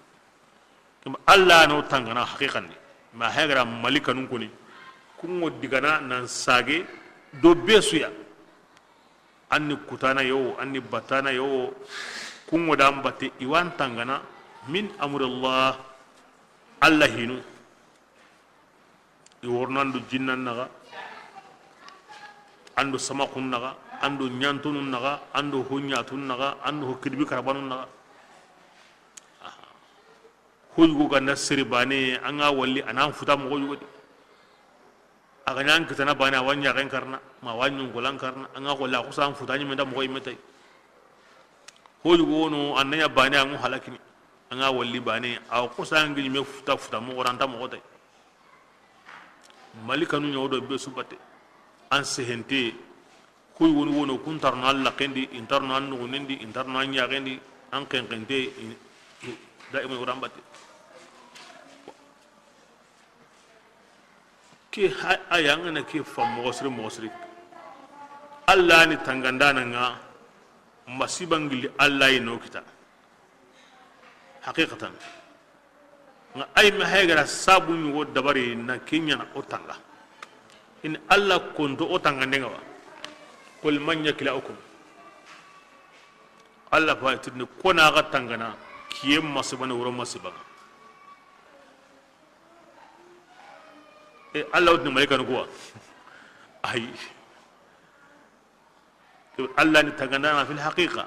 Kema Allah no tangana haqiqan di. Ma hegara malikanun koni. Kungo digana nan sage do besuya. Anni kutana yo, anni batana yo. Kungo dan batte iwan tangana min amrillah. Allah hinu. I worno an do jinnan naxa, an do samaxun naxa, an do ɲantonun naxa, an do ho ɲatun naxa, an do ho kidibi karabanun naxa. Aha. Ho yugo ganda sere bane, an ga walli, a nan futa moxo yugo di. A ga ɲan kitana bane, a wa ɲaxen karna, ma a wa ɲongolan karna, an ga xolla, a xusa an futa ɲimenta moxo yimme tay. Ho yugo wono, an na ɲa bane, an ŋo halakini. An ga walli bane, a wa xusa an gi ɲime futa, futa moxo ranta moxo tay. Malikanu ɲa wo do be su batte. An sehente, kuy woni wono, kun tarno Allah kendi, in tarno an nugunendi, in tarno an ɲaxendi, an kenkente, in, in, da iman wuran batte. Ke ha-, aya ngana ke fam moxo siri, moxo siri. Allah ni tangandana nga masiba ngilli Allah yi no kita. Haqiqatan. Nga ay me hay gara sabu ɲugo dabari na kenyana o tanga. In Allah konto o tanga ndenga wa. Qul man yaklaukum. Allah fa tirni kona ga tangana kiye masiba na wuro masiba. E Allah wutni malikanu kuwa. Ay. Allah ni tangandana fil haqiqa.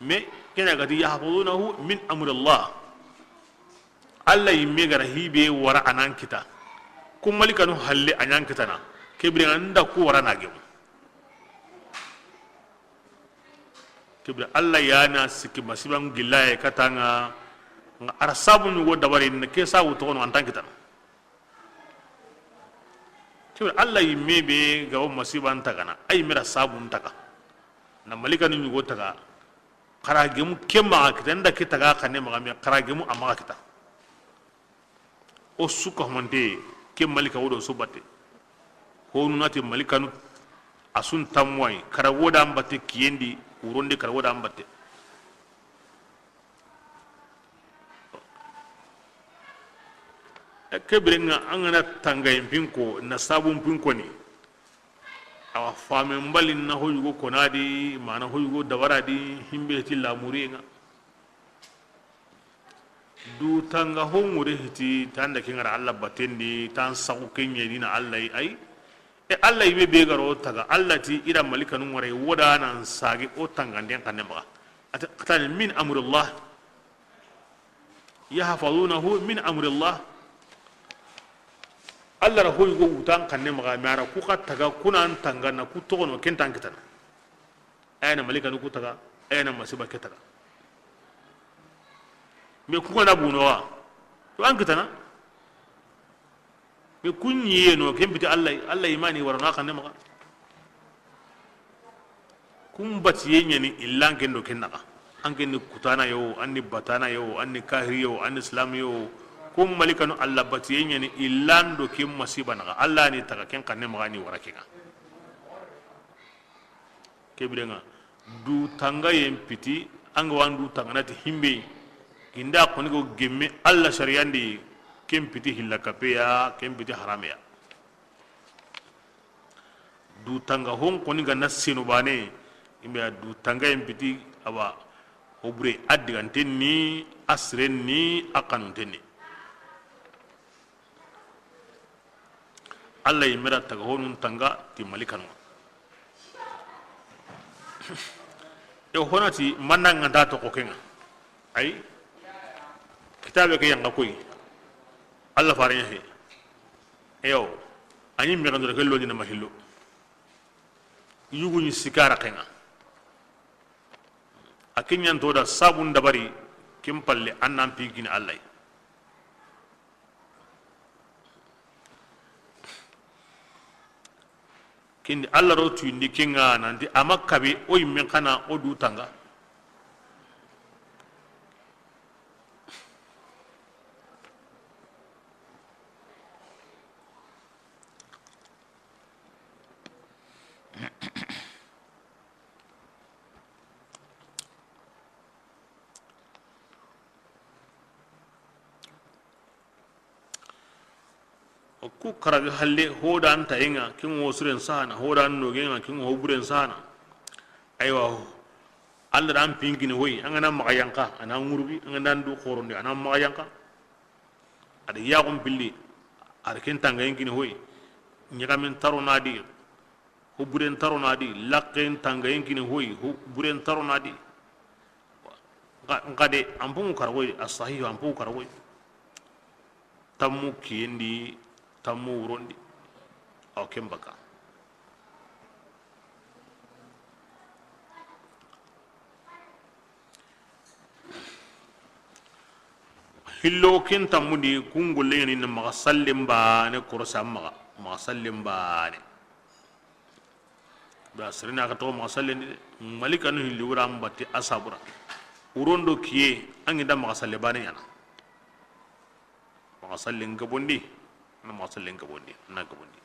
Mais kena gati yahfazunahu min amri Allah. Allah yimme gara hibe wara anan kita. Ku malikanu halle anan kitana. Kebire anda ku wara na gemu. Kebire Allah yana sikki masiban gillaye katanga nga arsabu ɲugo dabari ne ke sabu toxono antan kitana. Kebe Allah yimme be ga wo masiban tagana, ay mera sabun taga. Na malikanu ɲugo taga, xara gemu ke maxa kita, nda ke taga xanne maxa, me xara gemu a maxa kita. O suka humante, ke malika wodo so batte. Honu nati malikanu, a sun tammoy, kara woda mbatte kiyendi, wuronde kara woda mbatte. Ke birenga an gana tangayen pinko na sabun pinko ni. Awa famen balin na hoyugo konadi mana hoyugo dabaradi himbe ti lamuriyenga. Du tanga ho ŋure hiti tanda ke ngara Allah batendi tan sagu kenye dina Allah yi ay. E Allah yibe be garo taga Allah ti ira malikanu ngare woda nan sage o tanganden kanne maga. Ata katani min amrillah. Yahfazunahu min amrillah. Allah ra hoyugo wutan kanne maga mara ku ka taga kunan tangana ku togono kentan kitana. Ayana malikanu ku taga, ayana masiba ke taga. Me ku gana bunowa. To an kitana. Ke kun ɲiye no ken biti Allah, Allah imani warano a kanne maxa. Kun batiye ɲani illan ken do ken naxa. An ken ni kutana yo, an ni batana yo, an ni kahiri yo, an ni islam yo. Kun malikanu Allah batiye ɲani illan do ken masiba naxa. Allah ni taga ken kanne maxa ni wara kenga. Ke birenga du tangayen piti, an ga wan du tangana ti himbe, ginda koni go gemme Allah sariyandi, ken piti hilla kapeya, ken piti harameya. Du tanga hon koni ga na seno bane, imbe du tangayen piti, awa hobure a diganten ni, a siren ni, a kanunten ni. Allah yi mera taga honun tanga ti malikanu. E honati manna nganta to ko kenga. Ay. Kitabe ke yanga koy. Allah faren ya he. Eyo, a ɲi me gandura ke loni na ma hillo. Yugu ɲi sikara kenga. A ke ɲanto da sabun dabari kin palle an nan pigini Allah. Kindi Allah ro tuyindi kenga nanti ama kabe o yimme kana o du tanga. Ku karagi halle, hoda ntayenga kin wo siren sahana, hoda nogenga kin wo buren sahana. Aywa, Allah da an pingini hoyi, an gana maxa yanka ana ŋurubi, an gana du xorondi ana maxa yanka. Ada yaxun pilli, ada ken tangayen kini hoyi. Ɲagamen taro nadi, ho buren taro nadi, lakken tangayen kini hoyi, ho buren taro nadi. Nxa de, an pungu karagoy, a sahihu, an pungu karagoy. Tammu kiyendi, tammu wurondi. Aw ken baka. Hillo ken tammundi kun golle ɲani na maxa sallen bane korosa maxa, maxa sallen bane. Ba sirina ka to maxa sallen di de. Malikanu hilli wura mbati asabura. Wurondo kiye angi da maxa salle bane ɲana. Maxa sallen gabondi, na maxa sallen gabondi, na gabondi.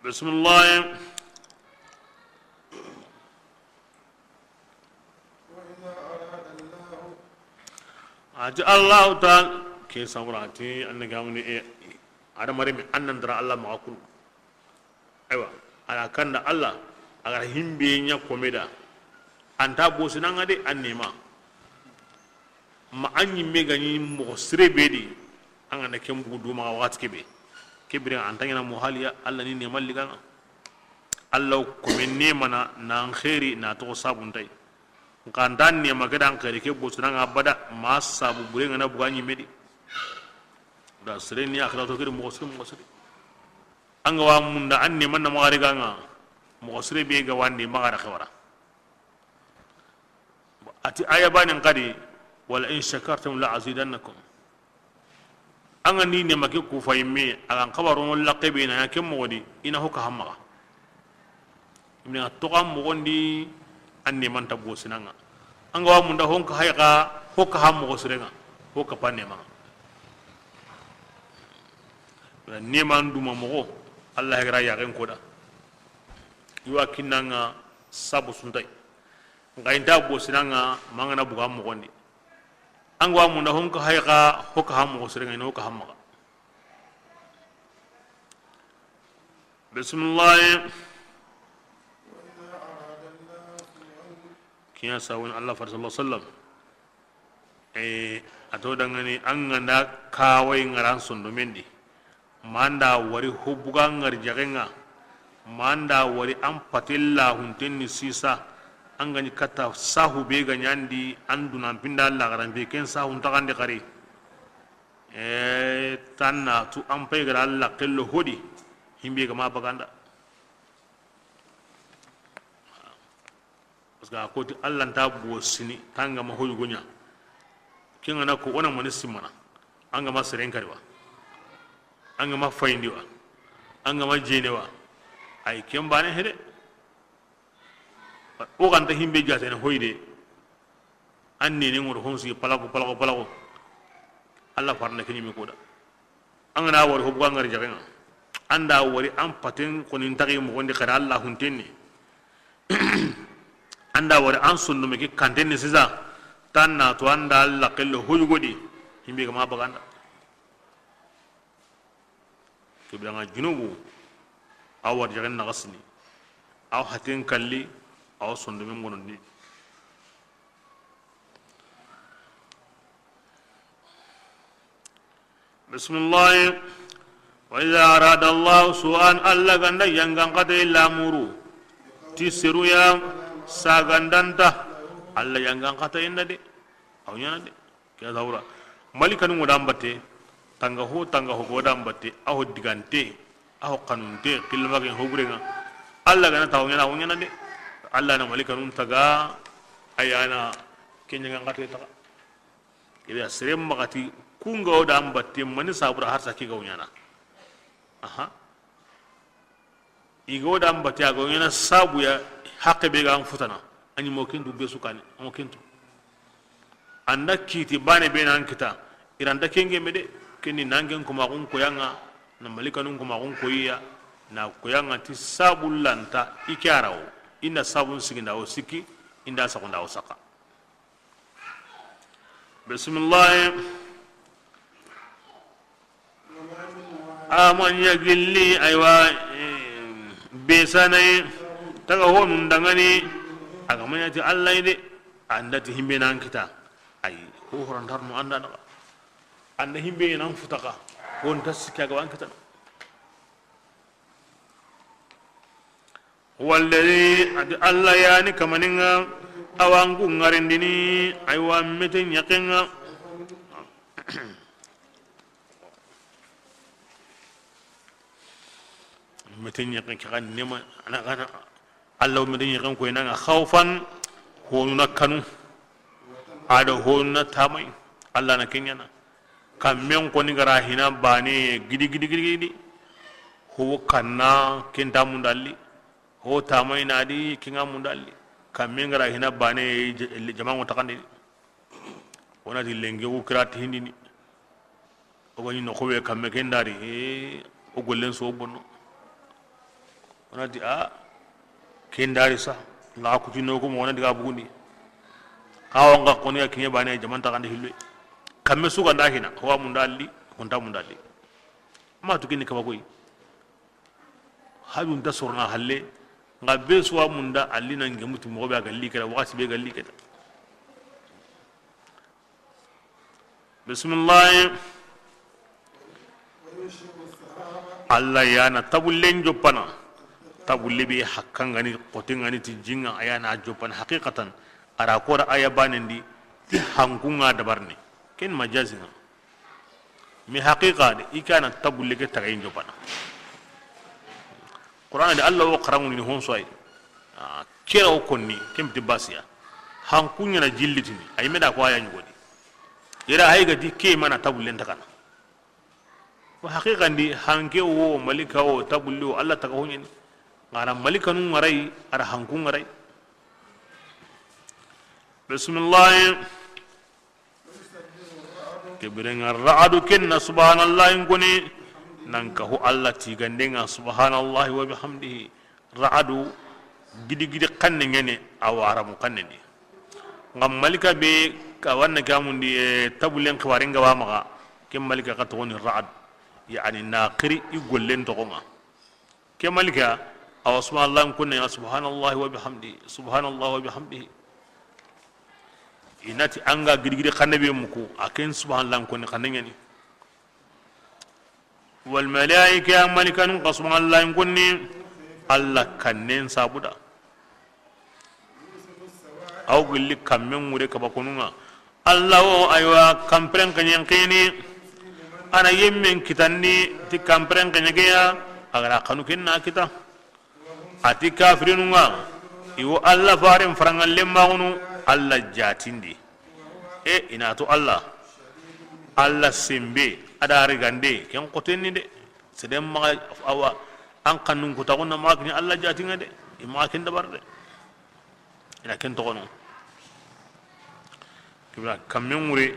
Bismillah. A ti Allahu taala ke sabura ti an ga muni e adamari mi an nan dara Allah maxa kulu. Aywa, ala kanda Allah a ga himbe ɲa komeda. Anta bosinanga de an nema. Ma an ɲimme ga ɲi moxo sire be di, an ga na ken bugu duma waxati kebe. Kebire an ta ɲana mo haliya Allah ni nema liganga. Allah kome nemana nan xeeri na toxo sabuntay. Nxa nta nema ke dan xeeri ke bosinanga abada ma sabu bure ngana buga ɲimme di. Da sire ni akhirato kedi moxo sire moxo sire. An ga wa munda an nema na maxa riganga moxo sire be ga wandi maxa ra xewara. A ti aya banen xadi, "Wala in shakartum la azidannakum." An ga ni nema ke kufa yimme, a ga n xabarono laxe be na ya ke moxo di, i na ho ka hammaxa. I na toxa moxon di an neman ta bosinanga. An ga wa munda ho n ka hay xa, ho ka ha moxo sirenga, ho ka pa nemanga. Neman duma moxo, Allah ya ga ra yaxen koda. I wa kinnanga sabu suntay. Nxa i nta bosinanga mangana buga moxon di. An ga wa munda ho n ka hay xa, ho ka ha moxo sirenga, i na ho ka hammaxa. Bismillah. Kiya sawun Allah far sallallahu alaihi wasallam. E, a to dangani an ga nda kawai ngaran sondomen di. Manda wari ho buga ngar jagenga. Manda wari an patella huntenni sisa. An ga ni kata sahu be ga ɲandi an dunan pinda Allah garan be ken sahun taxandi xari. E, tanna tu an pay gara Allah kello hodi. Himbe ga ma baganda. Parce que a koti Allah nta bosini tanga ma hoyugo ɲa. Kengana ko ona mani simana. An ga ma seren kari wa. An ga ma fayindi wa. An ga ma jene wa. Ay kembane hede. O ganta himbe jatene hoyde. An nene ngoro honsi palago palago palago. Allah farna kenyimi koda. An ga na wari ho buga ngari jagenga. An da wari an paten konin tagi moxon di xara Allah huntenni. An da wari an sondomme ke kantenni sisa. Tanna to an da Allah kello hoyugodi. Himbe ga ma baganda. Kibiranga junubu. Aw wari jagen naxasini. Aw haten kalli. Aw sondomme ngonondi. Bismillah. Wa idha arada Allah su'an, Allah ga nda yangan xata illa muru ti seruya sagandanta, Allah yangan xata inda de. Awa ɲaana de. Ke sabura, malikanu ŋo da n batte, tanga ho, tanga ho go da n batte, a ho digante, a ho xanunte, xilmagen ho burenŋa. Alla ga na taxu ɲaana, awa ɲaana de. Alla na malikanun taga, a ya na ke ɲaŋan xate taxa. Ida sere maxati, ku ŋa wo da n batte, mani sabura harsa ke ga wo ɲaana. Aha. I ga wo da n batte, a ga wo ɲaana sabu ya, haqqe be ga an futana, a ɲi mo kentu be su kane, a mo kentu. An da kiti bane be na an kita, i ra nta ken geme de, ken ni na an ken kumaxun koyaŋa, na malikanun kumaxun koyiya, na koyaŋa ti sabu lanta i ke a ra wo, i nda sabun siginda wo sikki, i nda saxunda wo saxa. Bisimilahi. A ma ɲa gilli, aywa, eh, be sanaye, taga honun dangani, a ga ma ɲa ti Alla yi de, an da ti himbe nan kita, ay, ho horantarno an da daga, an da himbe nan futaka, hon ta sikka ga ban kita. Huwa alladhi, a ti Alla ya ni kamaninŋa, a wa an ŋarindini, aywa, mete ɲaxenŋa. Mete ɲaxen ke xa nema, a na xa na, Alla wo mete ɲaxen koyini an ŋa, khawfan, honu na kanu, a do honu na tamay, Alla na ken ɲaana. Kammen xoni ga ra hina bane gidi, gidi, gidi, gidi. Ho kanna ken ta mundalli. Ho tamay na di ken ŋa mundalli. Kammen ga ra hina bane j-, jamanŋo taxandini. Wo na ti lenki wo kira ti hindini. O ga ɲi noxo be kamme ken dari, eh, o gollen so bonno. Wo na ti a, ken dari sa, n ga kutini o ko mo, wo na diga bugundi. Awa n ga xoni ya kiɲe bane jaman taxandi hillo. Kamme su ga nda hina, ho wa mundalli, ho nta mundalli. Ma tu kini kaba koy. Haju nta sorona halle, nga be su wa munda alli nan gemuti moxo be a ga li keta, waxati be ga li keta. Bisimilahi. Alla ya na tabullen joppana, tabulle be hakkangani, xotengani ti jinŋa, a ya na joppana haqiqatan, a ra kora aya banendi, ti hankunŋa dabarni, ken majazinŋa. Mi haqiqa de, i kana tabulle ke tagayin joppana. Qur'ana de, Alla wo xaranŋundini honso ay. Ah, kera wo konni, kempiti basiya. Hankuɲana jillitini, ay meda ko aya ɲugodi. Ira hay gati ke mana tabullen takana. Wa haqiqandi, hanke wo, malika wo, tabulle wo, Alla taga hoɲeni. Ngara malikanu ngarai, ara hanku ngarai. Bismillah. Ke birenŋa ra'adu ken na subhanallahi n koni, nan kahu Alla tigandenŋa subhanallahi wa bihamdihi. Ra'adu gidi gidi xanne ŋene, a wa aramu xanne ndi. Nga malika be ka wanna ke amundi, eh, tabulen xibarin ga ba maxa, ke malika xa toxoni ra'adu, yani na xiri i gollen toxonŋa. Ke malika, a wa subhanallah n konne ya, subhanallahi wa bihamdi, subhanallah wa bihamdihi. I na ti an ga gidi gidi xanne be muku, a ken subhanallah n konne xanne ŋeni. Wal malaika, malikanun xa subhanallah n konne, Alla kannen sabuda. Aw gilli kammen ŋure kaba konunŋa. Alla wo, aywa, kanperen xeɲen xini. A na yemmen kitandi ti kanperen xeɲe ke ya, a ga ra xanu ken na kita. A ti kafirinunŋa, i wo Alla faren faranŋallen maxunu, Alla jatindi. E, i na to Alla, Alla sembe, a da rigande, ken xotenni de. Seden maxa, awa, an xannun kutaxun na maxa kini Alla jatinŋa de, i maxa ken dabar de. I na ken toxono. Kibra kammen ŋure,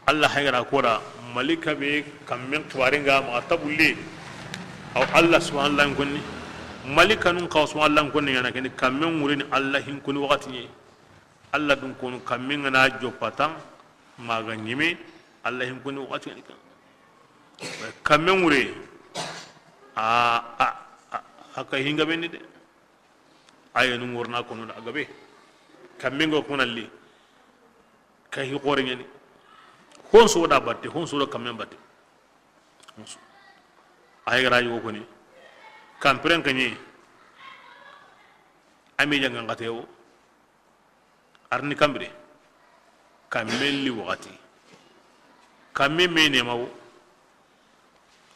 Alla haygara koda, malika be kammen xibaren ga maxa tabulle. Aw Alla subhanallah n konni. Malikanun xa subhanallah n konni, yana keni kammen ŋure ni Alla hin koni waxati ɲe. Alla dun konu kammen ŋa na joppa tan, maxa ɲeme, Alla hin koni waxati ŋa ni kan. Kammen ŋure, a, a, a, a ka hinga benni de. Aye nu ŋorna kono da gabe. Kammen go konalli. Ka hi xore ɲeni. Honso da batte, honso do kammen batte. Honso. Aye gara yugo koni. Kanperen xeɲe. Ami jangan xate wo. Arni kambire. Kamme li waxati. Kamme me nema wo.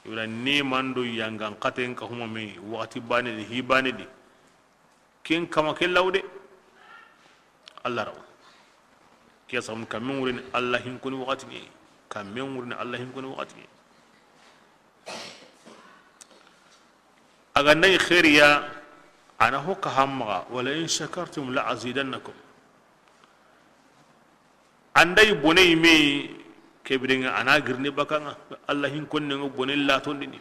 I bira neman do yangan xaten ka huma me waxati bane di, hi bane di. Ken kama ke law de. Allah raw. Ke saxum kamme ŋurini Allah hinkoni waxati ŋe. Kamme ŋurini Allah hinkoni waxati ŋe. A ga nda yi xeeriya, a na ho ka hammaxa, "Wala in shakartum la azidannakum." An da yi bone yi me, ke biren ŋa a na girindi baka ŋa, Allah hin konne ŋa bone latondini.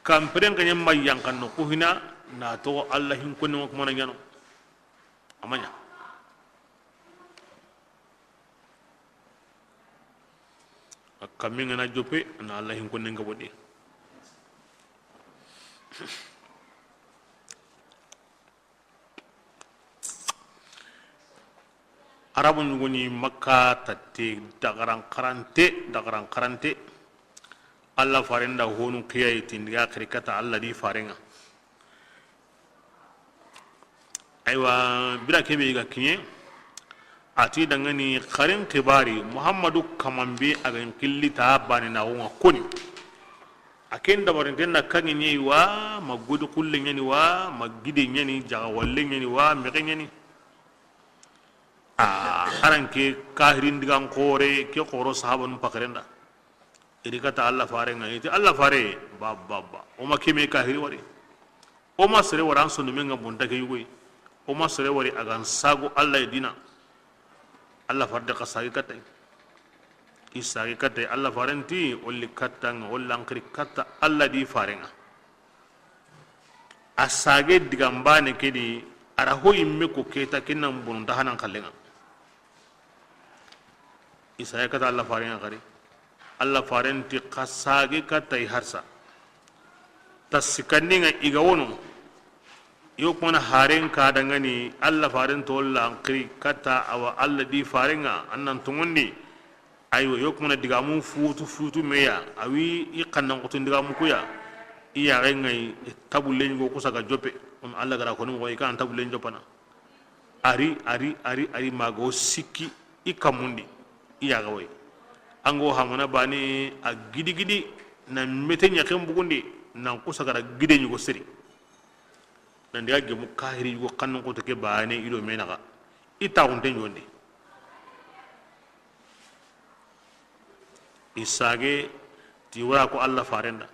Kanpiren xa ɲa ma yanqa noqu hina, na toxo Allah hin konne ŋa kuma na ɲaano. A ma ɲa. A kammi ŋa na joppe, na Allah hin konne ŋa bodi. Arabu ɲugoni Makka tatte, dagaran xarante, dagaran xarante. Allah faren da honu kiyayi tindiga xiri kata Allah di faren ŋa. Aywa, bira kebe ga kiɲe, a ti dangani xaren xibari, Muhammadu kaman be a ga n xilli ta bane na wonga koni. A ken dabarinten na kanŋe ɲeyi wa, ma godi xulle ɲani wa, ma gide ɲani, jaga walle ɲani wa, mexe ɲani. A, aran ke kahirin digan xore, ke xoro sahabanun paxeren da. I ri kata Allah faren ŋa, i ti Allah fare, ba, ba, ba. O ma keme kahiri wari. O ma sere wari an sondomen ŋa bonta ke yugoyi. O ma sere wari a ga n sago Allah ye dina. Allah fare de xa sagi katta yi. I sagi katta yi, Allah faren ti, o li katta ŋa, o lan xiri katta Allah di faren ŋa. A sage digan bane ke di, a ra ho yimme ko keta, ken na bono nta hanan xallen ŋa. I sage kata Allah faren ŋa xari. Allah faren ti xa sage kata yi harsa. Ta sikandin ŋa i ga wono. Yo kuma na haren ka dangani Allah faren to lan xiri kata awa Allah di faren ŋa, an nan tongondi. Aywa, yo kuma na digamu futu futu meya, a wi i xannan xotun digamu kuya. I yaxe ŋa yi tabulle ɲugo kusa ga joppe. On Allah ga ra koni moxo, i kan tabulle joppana. A ri, a ri, a ri, a ri, ma ga wo sikki i kammundi. I yaxe wa yi. An ga wo hamana bane a gidi gidi, na mete ɲaxen bugundi, nan kusa ga ra gide ɲugo seri. Nan diga gemu kahiri yugo xannan xoto ke bane i do me naxa. I taxunte ɲondi. I sage ti wara ko Allah faren da.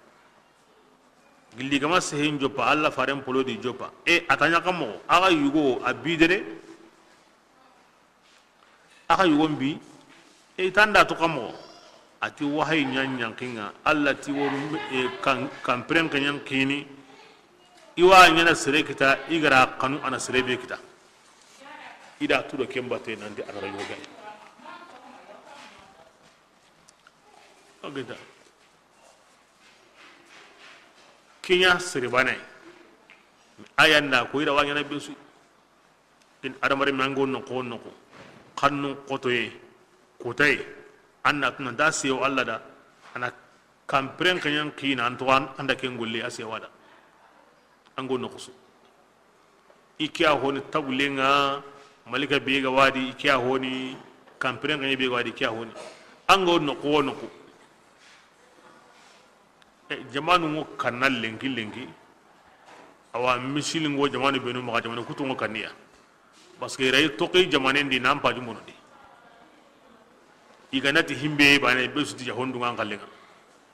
Gilli gama sehen joppa, Allah faren polo di joppa. E, a ta ɲa xa moxo, a ga yugo, a bidere. A xa yugon bi, e, i ta nda to xa moxo. A ti wahayi ɲa ɲankinŋa, Allah ti wo, e, kan, kanpiren xa ɲan kini. I wa ɲana sere kita, i ga ra xanu a na sere be kita. I da tu do ken bate nanti a na ra yugo gani. Agita. Kiɲa sere bane. A ya nda ko i ra wa ɲana be su. In adamare me an ga wo noqu wo noqu, xannun xotoye, kotaye, an na tuna da sewo Allah da, a na kanpiren xa ɲan kina, an toxo an da ken golle a sewa da. An ga wo noqu su. I ke ya honi tabulle ŋa, malika be ga wadi, i ke ya honi kanpiren xa ɲa be ga wadi, i ke ya honi. An ga wo noqu wo noqu. E, jamanu ŋo kanna lenki lenki. Awa, misili ŋo jamanu benu maxa, jamanu kutu ŋo kanniya. Parce que i ra yi toxi jamanen di nan paju mono di. I ga na ti himbe bane be su ti jaho ndunga an xallen ŋa.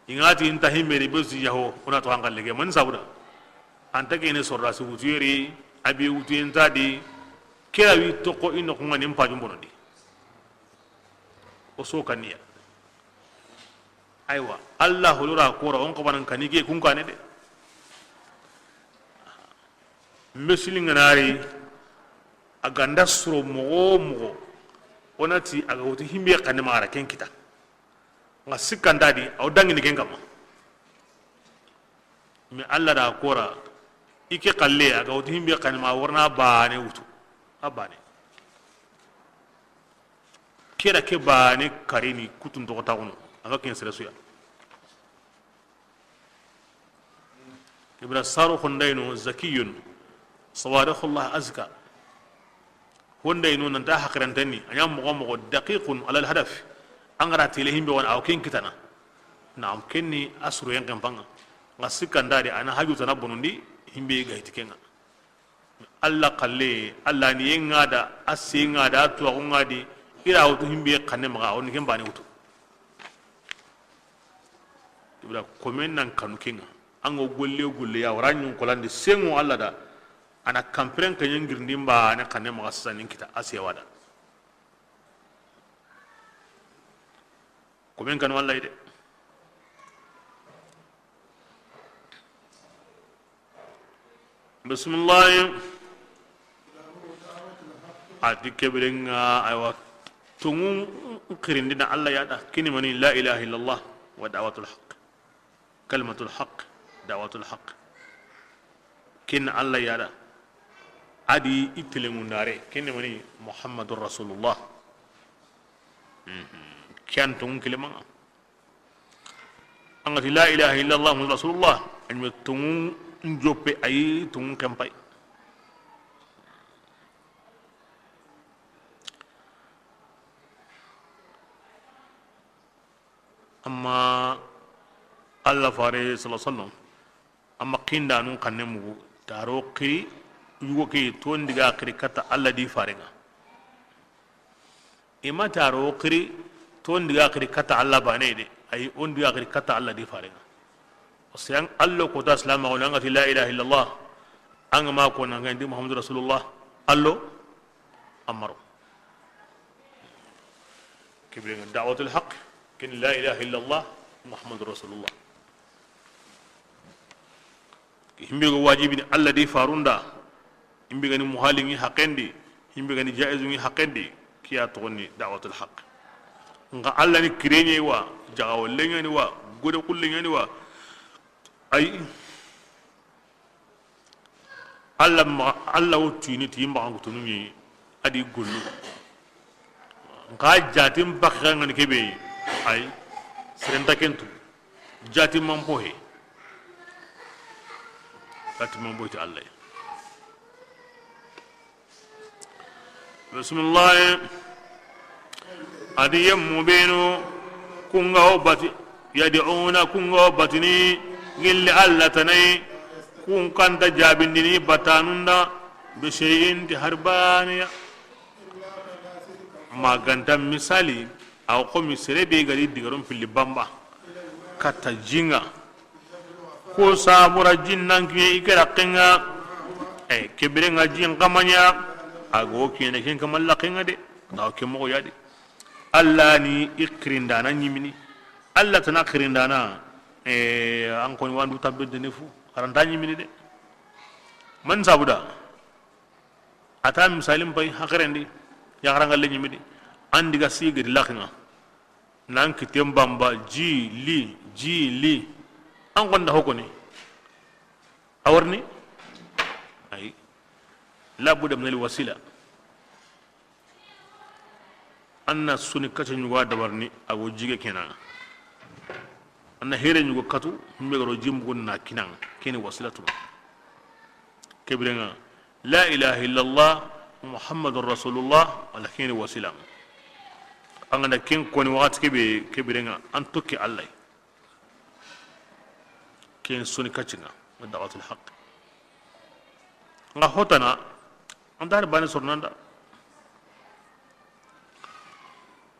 I ga na ti inta himbe ni be su ti jaho, o na to an xallen ŋa. Mani sabuda. An ta ke ni sorda si wutu yeri, abi wutu inta di. Ke ra wi toxo i noxu ŋa ni paju mono di. O so kanniya. Aywa, Allah holora kora on xabanan kani ke kun kane de. Mesulin ŋa na ri, a ga nda suro moxo wo moxo, o na ti a ga wutu himbe xanne ma a ra ken kita. Ŋa sikkanta di, a wo dangini ken kama. Mais Allah da kora, i ke xalle, a ga wutu himbe xanne ma a wa ra na bane wutu. A bane. Ke da ke bane karini kutun toxo taxunu, a ga ken sere suya. Ibra Saro Xondayno, Zakiyun, Sawarixullah Azka. Honda ino nanta haqirantenni, a ɲa moxo moxo daqiqun alal hadaf. An ga ra tele himbe wona, aw ken kitana. Naam, ken ni a suroyen ken panga. Nga sikkanda de, a na haju tana bonondi, himbe ga hiti kenga. Allah kalle, Allah ni yenga da, a senga da, a tuwaxu nga di, i ra wutu himbe xanne maxa, o ni ken bane wutu. Ibra komen nan kanu kenga. An go golle golle ya wara ɲun kolandi sengo Allah da. A na kampiren ka ɲen girindi mba ne xanne maxa sanin kita a sewa da. Komen kanu Allah de. Bisimilahi. A ti kebirenga, aywa, tonŋu xirindina Allah ya da, kini mani la ilaha illallah wa da'watul haqq, kalimatul haqq, da'watul haqq. Kin Allah ya da. A di i telemundare, kini mani Muhammadur Rasulullah. Mhm. Kiyan tonŋu kilemanga. An ga ti la ilaha illallah Muhammadu Rasulullah, a ɲi me tonŋu n joppe, a yi tonŋu kempay. Amma Allah fare sallallahu alaihi wasallam, amma kindanun xanne mugu, taro xiri, yugo ke, to ndiga xiri kata Allah di farenga. I ma taro xiri, to ndiga xiri kata Allah bane de, ayi, o ndiga xiri kata Allah di farenga. Parce que an Allah kota silama, wala an ga ti la ilaha illallah, an ga ma ko nan ga ndi Muhammadu Rasulullah, allo, amaro. Kebirenga da'watul haqq, kin la ilaha illallah, Muhammadu Rasulullah. Himbe go wajibini Allah di farunda, himbe gani muhalingi haqendi, himbe gani jaizungi haqendi, kiya togoni da'watul haqq. Nga Allah ni kirenye wa, jaga wallenyani wa, gode kullenyani wa. Ay, Allah ma, Allah wo tuni ti yimba an kutunu ni a di gollu. Nka jatin bakka ngani kebe, ay, serenta kentu. Jatin man pohe. Jatin man pohe ti Allah. Bisimilahi. A di yemmu benu kunga o bati, yad'una, kunga o batini gilli Allah tanai, kun kanta jabindini batanunda, bi shay'in, ti harbaniya. Maganta misali, aw komi sere be gari digaron pilli bamba, kata jinga. Ko sabura jinnan kiye i kera kenga. E, kebirenga jin kamanya. Ago kiyene ken kamalla kenga de. Aw ke mogo yadi. Allah ni i kirindana ɲimini. Allah tana kirindana. E, an koni wandu tabbe de nefu. Aranta ɲimini de. Man sabuda. A ta misalin pay haqirendi, yaxarangalle ɲimidi, an diga sigiri laxinga, nan kitten bamba, ji li, ji li, an gonda hokoni, a warni, ay, la budda min al wasila, an na suni kacce ɲugo a dabarini, a wo jige kenaŋa. An na here ɲugo katu, himbe garo jimbugu na kinaŋa, keni wasilatuma. Kebirenga, la ilaha illallah, Muhammadur Rasulullah, wala keni wasilaŋa. An ga na ken koni waxati kebe, kebirenga, an tokki Allah. Ken soni kaccinga, da'watul haqq. Nga hotana, an dari bani sornanda.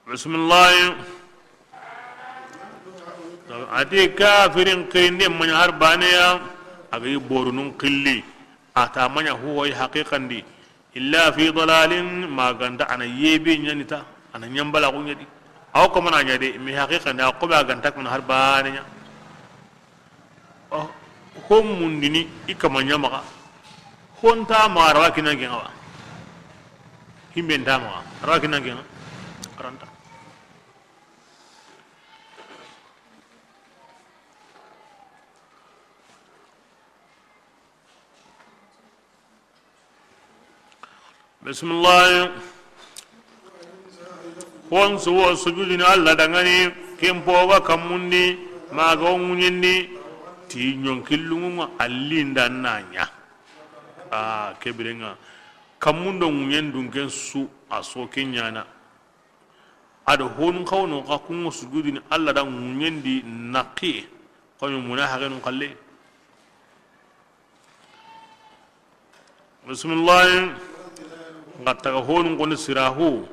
Bismillah. Ati kafirin kayinde manya har baneya, a ga yi borunun qilli. Ata manya huwa haqiqandi. Illa fi dalalin, maganta ana yebe ɲanita, ana ɲambala ko ɲadi. Aw ko mana ɲade, mi haqiqa nda ko ba ganta kun har bane ɲa. Oh, hom mundini i kama ɲamaga. Honta mara wa kinan genga wa. Himbe nda ma ra wa kinan genga. Aranta. Bismillah. Hon su wo sujudini Allah dangani, ken poga kammundi, maga wo ŋuɲendi, ti ɲonkillungunga allinda nanya. A kebirenga. Kammun do ŋuɲen dunken su a so ke ɲaana. A do honun xawono xa kun ŋa sujudini Alla da ŋuɲen di naqiye, xo mi muna haxenun xalle. Bisimillahi. Nga taga honun koni sirahu,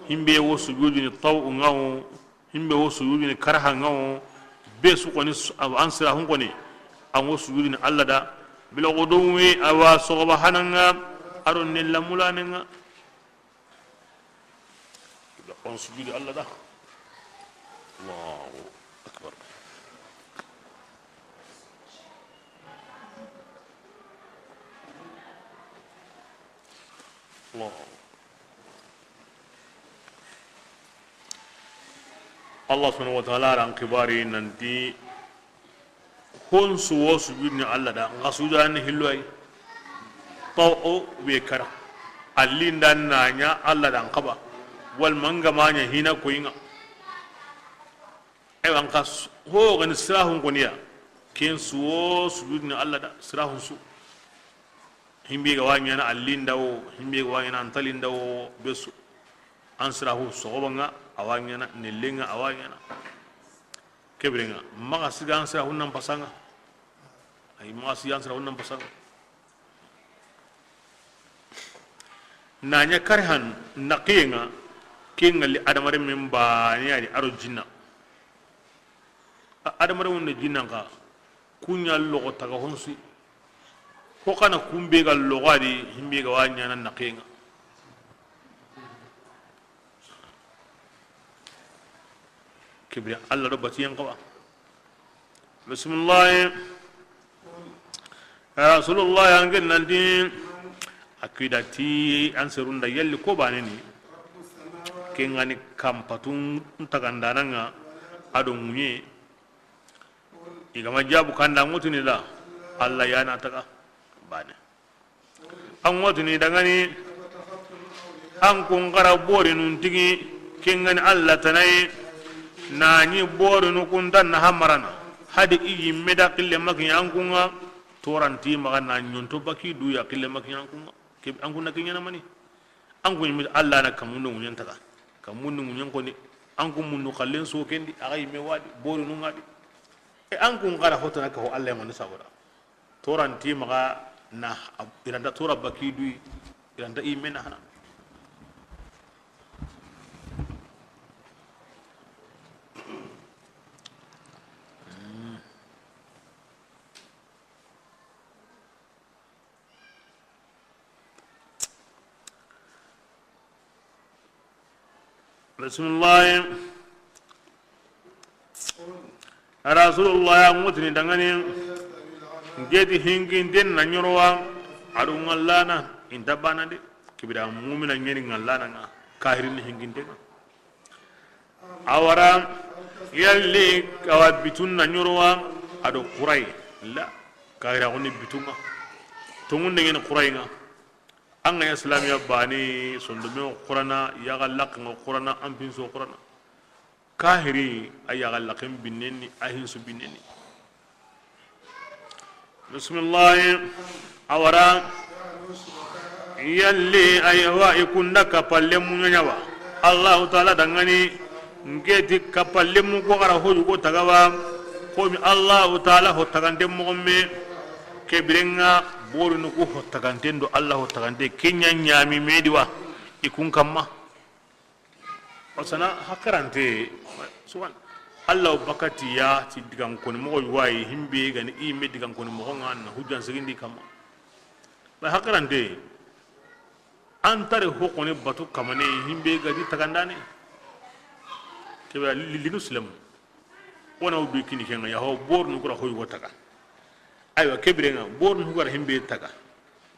himbe wo sujudini taw ngawo, himbe wo sujudini karaha ngawo, be su koni su-, aw an sirahun koni, an wo sujudini Alla da, bila godowi awa sogoba hananga, aro nella mulanenga. On sujudi Alla da. Allahu akbar. Allahu. Allah subhanahu wa ta'ala ran kibari nanti, hon su wo sujudini Alla da, nga sujudani hilloy. Taw o be kara. Allinda na ɲa Alla da n xaba. Wal manga ma ɲa hina koyinga. Aywa, nka s-, ho gani sirahun koniya. Ken su wo sujudini Alla da, sirahun su. Himbe ga wa ɲana allinda wo, himbe ga wa ɲana antalinda wo, be su. An sirahu sogobanga, a wa ɲana, nellenga, a wa ɲana. Kebirenga, maxa siga an sirahun nan pasanga. Ay, maxa siga an sirahun nan pasanga. Na ɲa karihan naqiyenga, ke ŋalli adamaren men bane yani aro jinna. A-, adamaren wonde jinnan ka, kuɲa logo taga honsi. Ho kana kumbe ga logo adi, himbe ga wa ɲana naqiyenga. Kibri Alla do batiyen xawa. Bisimillahi. Ya Rasulullah, an ken nanti, akida ti an serunda yalli ko baneni. Kengani kampatun tagandananga, ado ŋuɲe. Igama jabu kanda ngutuni da, Alla yana taga. Bane. An ŋotuni dangani, an kun xara borinun tigi, kengani Alla tanaye, na ɲi borinu kuntan na hamarana, hadi i yimme da kille makiɲa an kunga, toranti maxa na ɲonto baki duya kille makiɲa an kunga, ke-, an kunna kiɲana mani. An kun yimme Alla na kamundo ŋuɲen taga, kamundo ŋuɲen koni, an kun mundu xallen so kendi, axa yimme wadi, borinu ngadi. E an kun xara hotana ka ho Alla yamani sagoda. Toranti maxa na, iranta tora baki dui, iranta i mena hana. Bisimillahi. Rasulullah ya ŋutini dangani, ngeti hinkinten na ɲorowa, adu ŋallana, inta bana de, kibira mumina ɲeni ŋallana nga, kahirin hinkinten nga. Awara, yalli, awa bitun na ɲorowa, ado kurai, la, kahira koni bitunga, tungun dengeni kurai nga. An ga ɲa silamiya bani, sondome o Qurana, yaga lakin o Qurana, an pinso o Qurana. Kahiri, a yaga lakin binneni, a hinsu binneni. Bisimillahi, awara, yalli, aywa, i kunda kapalle muɲaɲawa. Allahu Taala dangani, ngeti kapalle mu ko gara hoju ko tagawa, komi Allahu Taala ho tagante mogomme, kebirenga, borinu ko ho tagante ndo Allahu tagante, kenya ɲami mediwa, i kun kamma. Wasana hakkarante, suwan. Allah bakati ya ti digan koni mogo wayi himbe gani i me digan koni mogo nga na hujjan sigindi kamma. Ba hakkarante, an tare ho koni batu kamane himbe gadi tagandane. Kebe li-, linu silem. Wona wudu kini kenga ya ho bor nu kura hoy wotaka. Aywa, kebirenga, bor nu gara himbe taga.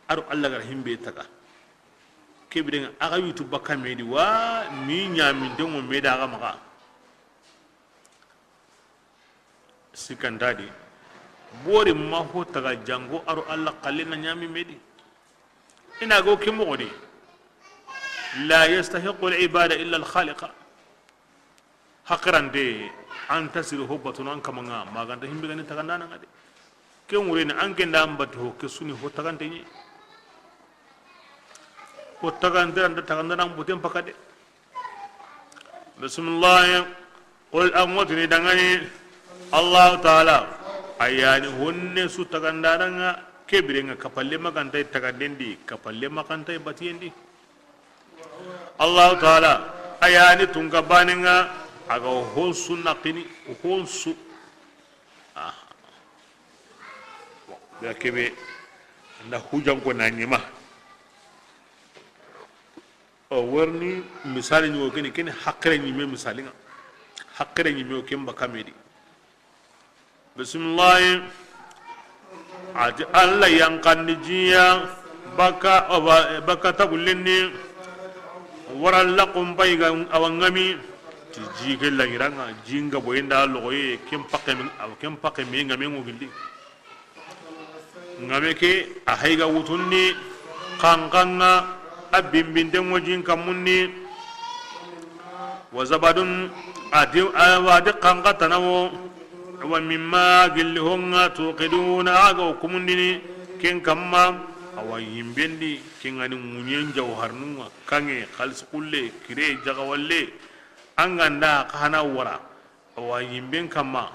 Aro Allah gara himbe taga. Kebirenga, aga yutu bakka medi wa, ni ɲaminte ŋo meda aga maga. Sikandadi. Bori ma ho taga jango aro Allah kalle na ɲami medi. Ina go ke mogodi. La yastahiqu al ibada illa al khaliqa. Hakkarante, an tasiri ho batono an kamanga, maganta himbe gani tagandana nga de. Ke ŋureni, an kenda an bati ho, ke suni ho tagante ɲi. Ko tagande, an da tagande nan buten pakade. Bismillahi. Qul, an ŋotini dangani. Allahu taala, a yani honne su taganda danga, ke birenga kapalle magantai tagandendi, kapalle magantai batiyendi. Allahu taala, a yani tunka banenga, a ga hon su naqini, hon su. Aha. Bon, ya kebe, nda hujan ko na ɲima. O warni misali ɲi o keni, keni hakkere ɲime misali nga. Hakkere ɲime o ken baka medi. Bismillahi. Ati Alla yankandi jiya baka, o ba, baka tagullenni. Wara lakum bayga awa ngami. Ti ji ke la yiranga, jinga boyenda logoye, ken pakke, ken pakke me ngame ngogilli. Ngame ke a hayga wutundi, kankanga a bimbinte ŋojin kammundi. Wa zabadun, ati, a, wa ati kanka tanawo. Wa mimma gilli honga tuqiduna, a ga o kumundini ken kamma. Awa yimbendi, ken gani ŋuɲen jawharnunga, kange, xalisi kulle, kire, jagawalle. An ganda ka hana wara. Awa yimben kamma,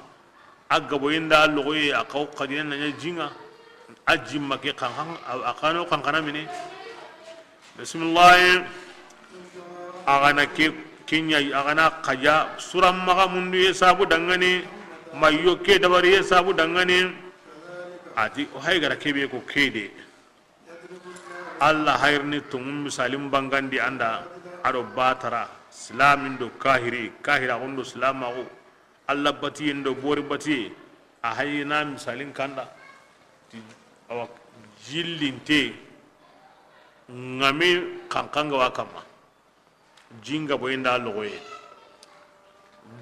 a gaboyinda logoye, a kaw kadine na ɲa jinga, a jimma ke kankan, a kano kankana mine. Bismillahi. A gana ke, kenya, a gana kaja, suran maga mundu ye sabu dangane, mayo ke dabari ye sabu dangane. Ati, o hay gara kebe ko kede. Alla hayrini tonŋu misalin bangandi anda, ado batara, silamin do kahiri, kahira gondo silamaxu, Alla batiyen do bori batiye, a hayina misalin kanda, ti awa jillinte, ngame kankanga wa kamma. Jinga boyenda logoye.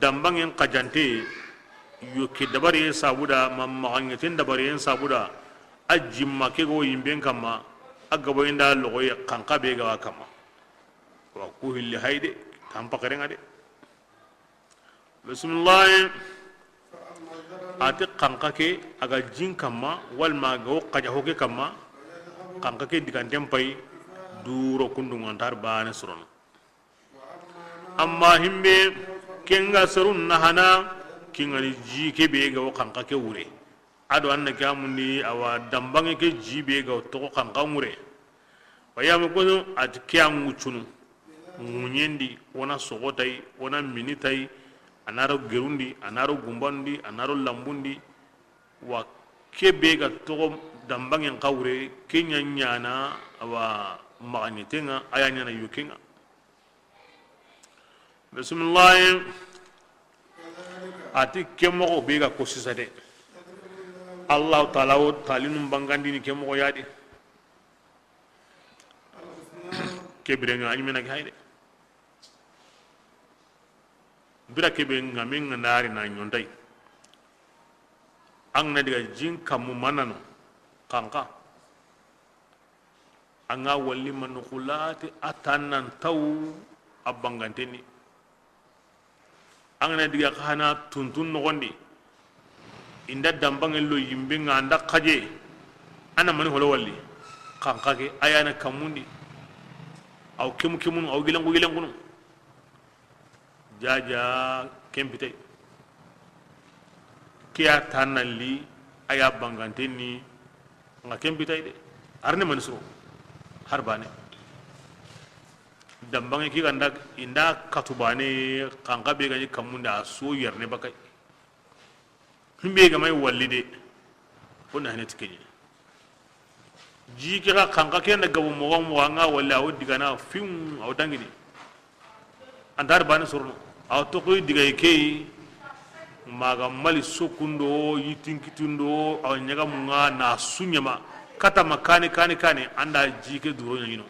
Dambangen kajante, yoke dabariyen sabuda, ma maxangeten dabariyen sabuda, a jimma ke go yimben kamma, a gaboyenda logoye, kanka be gawa kamma. Wa ku hilli hayde, tan pakerenga de. Bismillahi. Ati kanka ke, a ga jin kamma, walma ga wo kaja hoke kamma, kanka ke diganten pay, duro kundungantar bane sorono. Amma himbe, kenga serun nahana, kingani ji ke be ga wo kanka ke wure. Ado anna ke amundi awa dambange ke ji be ga wo toxo kanka wure. Wa yamu kono ati ke an ŋuccunu. Ŋuɲendi, wona soxotay, wona minitay, a naro gerundi, a naro gumbanundi, a naro lambundi. Wa ke be ga toxo dambangen xa wure, ke ɲa ɲana awa maxaɲetenga, a ya ɲana yokenga. Bismillahi. Ati ke moxo be ga ko sisa de. Allahu taala wo talinun bangandini ke moxo yadi. Ke birenga a ɲimena ke hayde. Bira kebe ngame nga nari na ɲontay. An na diga jin kammu manano kanka. An ga walli manu xulati a tannan taw a banganteni. An ga na diga xa hana tuntun noxondi, inda dambangen lo yimbe nga anda xaje, ana mani holo walli, kanka ke, a yana kammundi, aw kemu kemunu, aw gilenku gilenkunu. Jaja kempitay. Ke ya tanalli, a ya bangantenni, nga kempitay de. Arne mani suro, har bane. Dambange ki ganda inda katubane kanka be gani kamunda so yerne bakay. Himbe ga may walli de. Wona hene tikeni. Ji ke ga kanka ke nda gabo mogo mogo nga walli awo digana fim awo dangini. Andar bani sorno. Awo to koy digay key. Maga mali sokundo yitinkitundo awo ɲaga munga na suɲama. Kata ma kani kani kani anda ji ke duro ɲaɲino.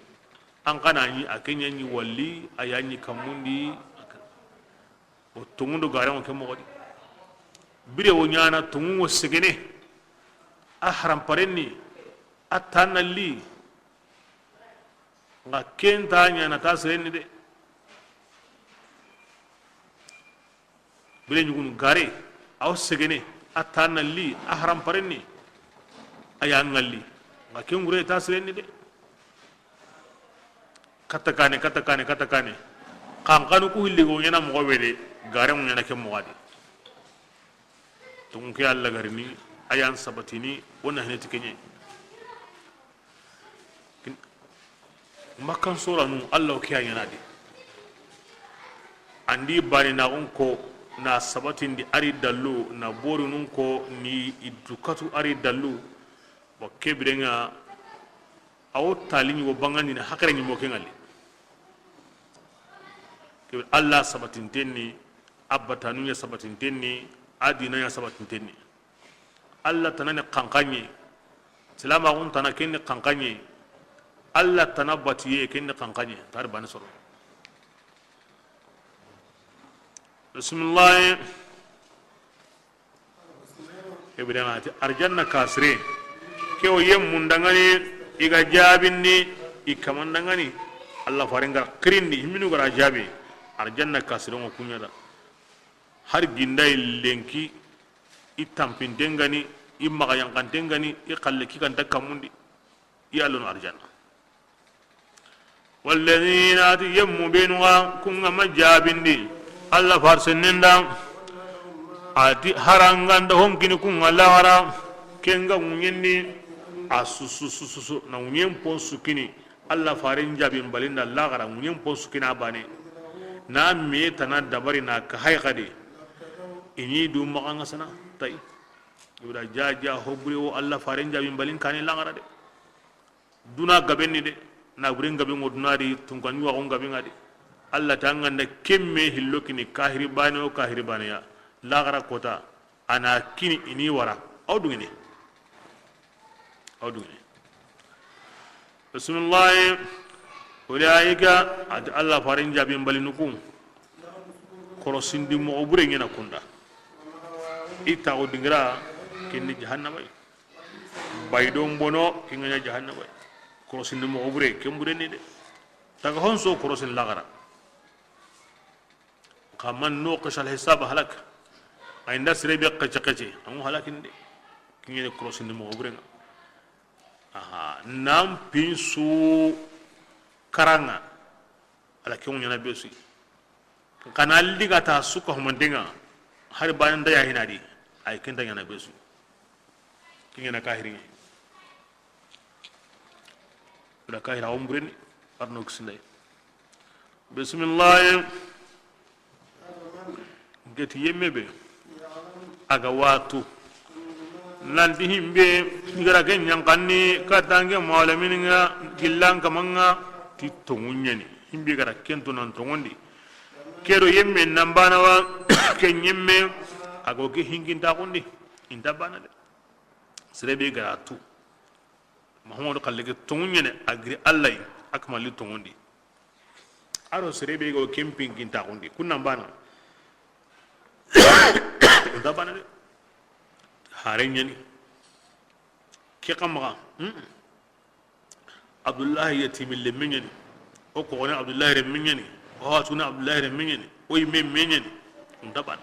An kana ɲi a ke ɲaɲi walli a ya ɲi kammundi. O tonŋundo garen ŋo ke moxo di. Bire wo ɲana tonŋu ŋo segene. A haramparen ni a tanalli. Nga kenta ɲana ta seren ni de. Bire ɲugunu gare aw segene a tanalli a haramparen ni. A ya ŋalli. Nga ken gure ta seren ni de. Katta kane, katta kane, katta kane. Xanxanu ku hilli go ɲaana moxo be de, gare ŋo ɲaana ke moxo di. Tonŋu ke Alla ga rini, a yan sabatini, o na hine ti ke ɲa. Makkan soranu, Alla o ke ya ɲaana di. An di bani na xun ko, na sabatindi a ri dallu, na borinun ko ni i dukatu a ri dallu. Bon, ke biren ŋa, a wo tali ɲi wo bangandini, haqile ɲi mo ke ŋa li. Ke Alla sabatinten ni, a batanu ɲa sabatinten ni, a dina ɲa sabatinten ni. Alla tana ni xanxaɲe, silamaxun tana ken ni xanxaɲe, Alla tana batiye ken ni xanxaɲe, tari bani soro. Bisimilahi. Ibrahima ti arjanna kasire. Ke wo yemmun dangani, i ga jaabindi, i kaman dangani. Alla faren ga ra kirindi, himminu ga ra jaabi. Arjanna kasiren ŋo ku ɲa da. Har ginda i lenki, i tampinten ga ni, i maxa yankanten ga ni, i xalle ki kanta kammundi. I ya lono arjanna. Walladina, a ti yemmu benu ga, kun ga ma jaabindi, Alla farsennen da, a ti haranganda honkini kun ga laxara, ken ga ŋuɲendi, a susu, susu, susu, na ŋuɲen pon sukini, Alla faren jaabin balinda laxara, ŋuɲen pon sukini a bane, na me tana dabari na ka hay xadi, i ni du maxa ŋa sana, tay. Ibra ja, ja, ho bure wo Alla faren jaabin balin kane laxara de. Duna gaben ni de, na buren gaben ŋo duna di, tunkan ɲuwaxun gaben ŋa di. Alla ta ŋa nda kemme hillo kini kahiri bane o kahiri bane ya. Laxara kota, a na kini i ni wara. Aw dungene. Aw dungene. Bisimilahi. Ulaika, a ti Alla faren jaabin balinu ku. Korosindi moxo bure ɲaana kunda. I taxu dingira, ken ni jahannama yi. Baydon bono, ken ga ɲa jahannaba. Korosindi moxo bure, ken bure ni de. Taga honso korosin laxara. Xa man nuqisha al-hisaba halak. A yi nda sere be xece xece, a ŋu halakini de. Ken ɲa ni korosindi moxo bure ŋa. Aha, nan pinsu kara ŋa. Ala ke ŋo ɲaana be su yi. Xa na liga ta su ka humanten ŋa, hari baane nta ya hina di, ay ken nta ɲaana be su yi. Ken ɲaana kahiri ŋa. Bira kahira wo mbureni, arno kisinday. Bisimilahi. Geti yemme be, a ga watu. Nanti himbe, i ga ra ke ɲankanni, katange malamini ŋa, gillan kaman ŋa, ti tonŋu ɲa ni. Himbe ga ra ken tu nan tonŋundi. Ke do yemme nan bana wa, ke ɲemme, a go ke hinkintaxundi. I nta bana de. Sere be ga ra tu. Mahamadu xalle ke tonŋu ɲene, a giri Alla yi, a kamali tonŋundi. A do sere be go ken pinkintaxundi, kun nan bana. I nta bana de. Hare ɲa ni. Ke xa maxa, hmm. Abdullahi yatimi lemme ɲa ni. O koxone Abdullahi remme ɲa ni. O hawatuna Abdullahi remme ɲa ni. O yimme me ɲa ni. I nta bana.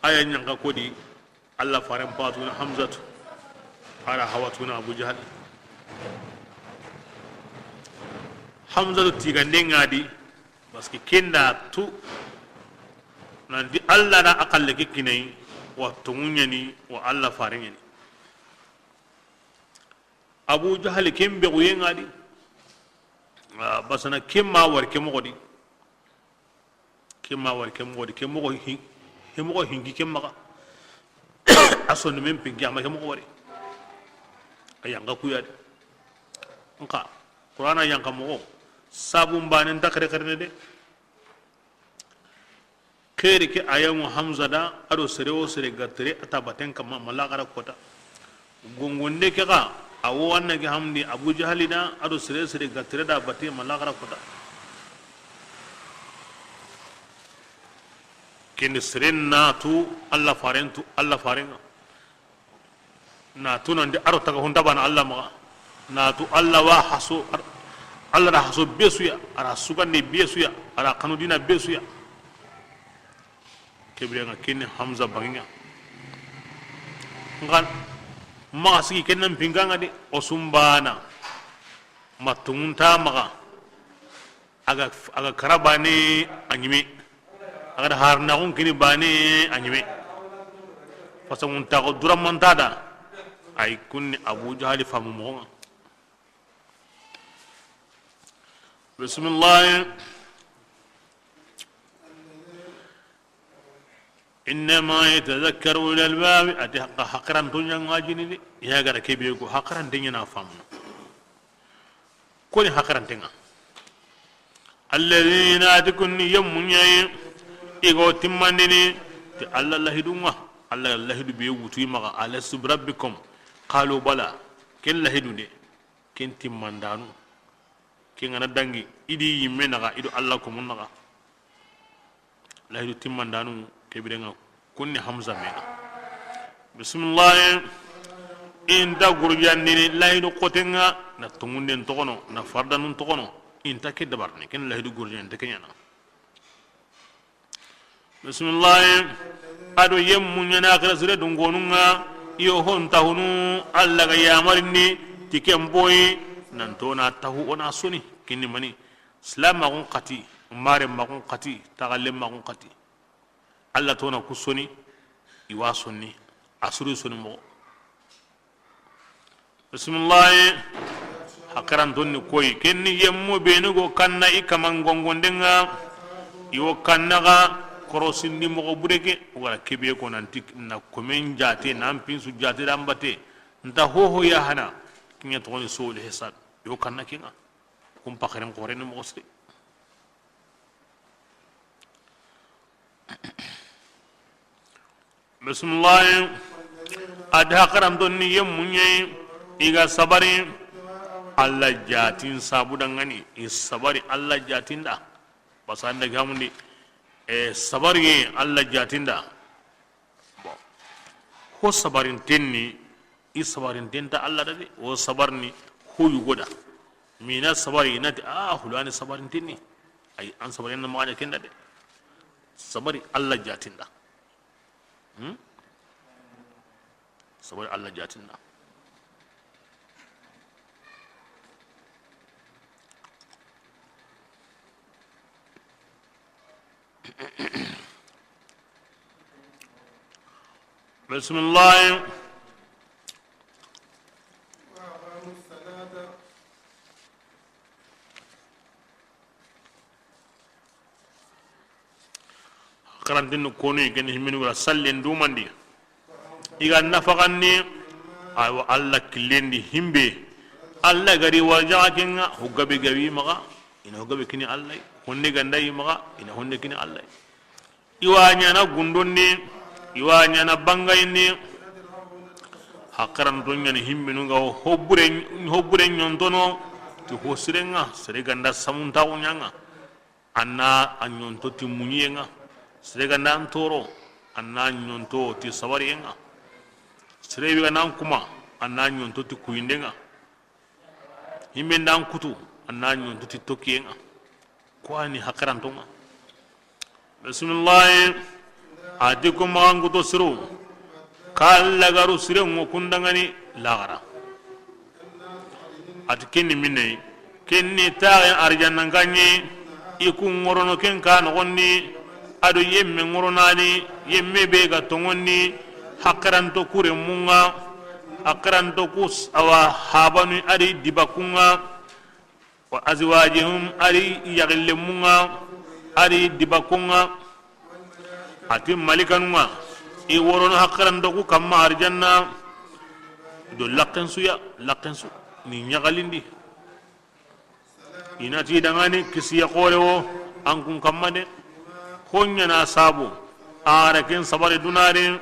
A ya ɲanka kodi, Alla faren patuna Hamzatu, a ra hawatuna Abu Jahal. Hamzatu tigande ŋa di, parce que ken da tu, nanti Alla na a xalle ke kinayi, wa tonŋu ɲa ni, wa Alla faren ɲa ni. Abu Jahal ken bexuye ŋa di, a, basana ken ma wari ke moxo di. Ke ma wari ke moxo di, ke moxo hi-, ke moxo hinki ke maxa. A sondomen pinki, a ma ke moxo wari. A yanka kuya de. Nxa, Qur'ana yanka moxo, sabun baane nta xere xerene de. Xeeri ke a ya ŋo Hamza da, a do sere wo sere ga tere a ta baten kamma, ma laxara kota. Gongonde ke xa, a wo anna ke hamdi Abu Jahali da, a do sere sere ga tere da bate ma laxara kota. Kende sere na tu Alla faren tu, Alla faren ŋa. Na tu nanti a ro taga hunta bana Alla maxa. Na tu Alla wa haso, Alla da haso be su ya, a ra sugande be su ya, a ra kanu dina be su ya. Ke bire ŋa kini Hamza bangi ŋa. Nxa maxa sigi ken nan pinka ŋa de, o su mbana. Ma tonŋu nta maxa. A ga, a ga kara baane a ɲi me. A ga da harnaxun kini baane a ɲi me. Fasanŋu nta xo duramanta da. Ay kunni Abu Jahali famu moxo ŋa. Bisimilahi. Innama yatazakkaru ulul albab, a ti haqa, haqiranto ɲa ŋa jini de. Ya ga ra ke be ko haqirante ɲa na famu. Koni haqirante ŋa. Alladhina, a ti kunni yemmu ɲa yi, i go timmandini ti Alla lahidu ŋa. Alla lahidu be wutu i maxa, alastu bi rabbikum? Qalu bala. Ken lahidu de. Ken timmandanu. Ken ga na dangi i di yimme naxa, i do Alla komun naxa. Lahidu timmandanu ke bire ŋa kunni Hamza me ŋa. Bisimilahi. I nta gurjandini lahidu xote ŋa na tonŋunden toxono, na fardanun toxono. I nta ke dabarini, ken lahidu gurjandi nta ke ɲaana. Bisimilahi. A do yemmu ɲa na axira sire dunkonu ŋa, i yo ho ntaxunu Alla ga yamarini ti ken boyi, nanto na taxu o na soni, kinni mani? Silamaxun xati, maremaxun xati, taxalemaxun xati. Alla to na ku soni, i wa sonni, a suru soni moxo. Bisimilahi. Haqiranton ni koyi, ken ni yemmu benu go kanna i kaman gongonden ŋa, i wo kanna ga korosindi moxo bure ke, wala ke be ko nanti na komen jate, nan pinsu jate da mbate, nta hoho ya hana, kiɲa togoni sowul hisab, i wo kanna ke ŋa, kun paxaren xore ni moxo siri. Bisimilahi. A di haqiranton ni yemmu ɲa yi, i ga sabari, Alla jatin sabu dangani, i sabari Alla jatin da. Basa an da gamundi, e, sabari ye Alla jatin da. Bon. Ho sabarinten ni, i sabarinten nta Alla da de, o sabarini ho yugo da. Mina sabari, i na ti, a, hulani sabarinten ni. Ay, an sabarin na maxa ɲa ken da de. Sabari Alla jatin da. Hmm? Sabari Alla jatin da. Bisimilahi. Xarantinni konu i geni himmini wala sallen dumandi. I ga nafaxanni, awa Alla killendi himbe. Alla gari warjaxa ke ŋa, ho gabe gabe i maxa, i na ho gabe kini Alla. Honne ganda i maxa, i na honne kini Alla. I wa ɲaana gundonni, i wa ɲaana bangayindi. Haqiranto ɲaani himbenu ga ho bure, ho bure ɲontono ti ho siren ŋa, sere ganda samuntaxu ɲa ŋa. A na a ɲonto ti muɲiyen ŋa. Sere ganda an toro, a na a ɲonto ti sabariyen ŋa. Sere be ganda an kuma, a na a ɲonto ti kuyinden ŋa. Himbe nda an kutu, a na ɲonto ti tokiyen ŋa. Ko a ni haqiranton ŋa. Bisimilahi. A di ko maxankuto siru, ka lagaru siren ŋo kundangani laxara. A ti ken ni minne yi, ken ni taxe arjannan kaɲe, i ku ŋorono ken ka noxon ni, a do yemme ŋoronani, yemme be ga toŋon ni, haqiranto kurenmun ŋa, haqiranto ku s-, awa habanu a di dibakun ŋa, wa azwajihum, a di yaxillenmun ŋa, a di dibakun ŋa. A ti malikanun ŋa, i worono haqiranto ku kamma arjanna do laqqen su ya, laqqen su ni ɲaxalindi. I na ti dangani kisiye xore wo an kun kamma de. Ho ɲaana sabu a ra ken sabari dunare.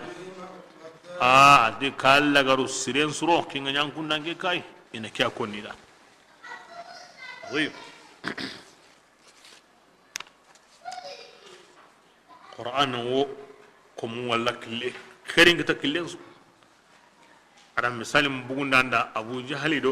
A di ka lagaru siren suro kinga ɲankundanke kay. I na ke a konni da. Oui. Qur'an wo komu walla kille, xerin kita killen su. A da misali bugundanda Abu Jahali do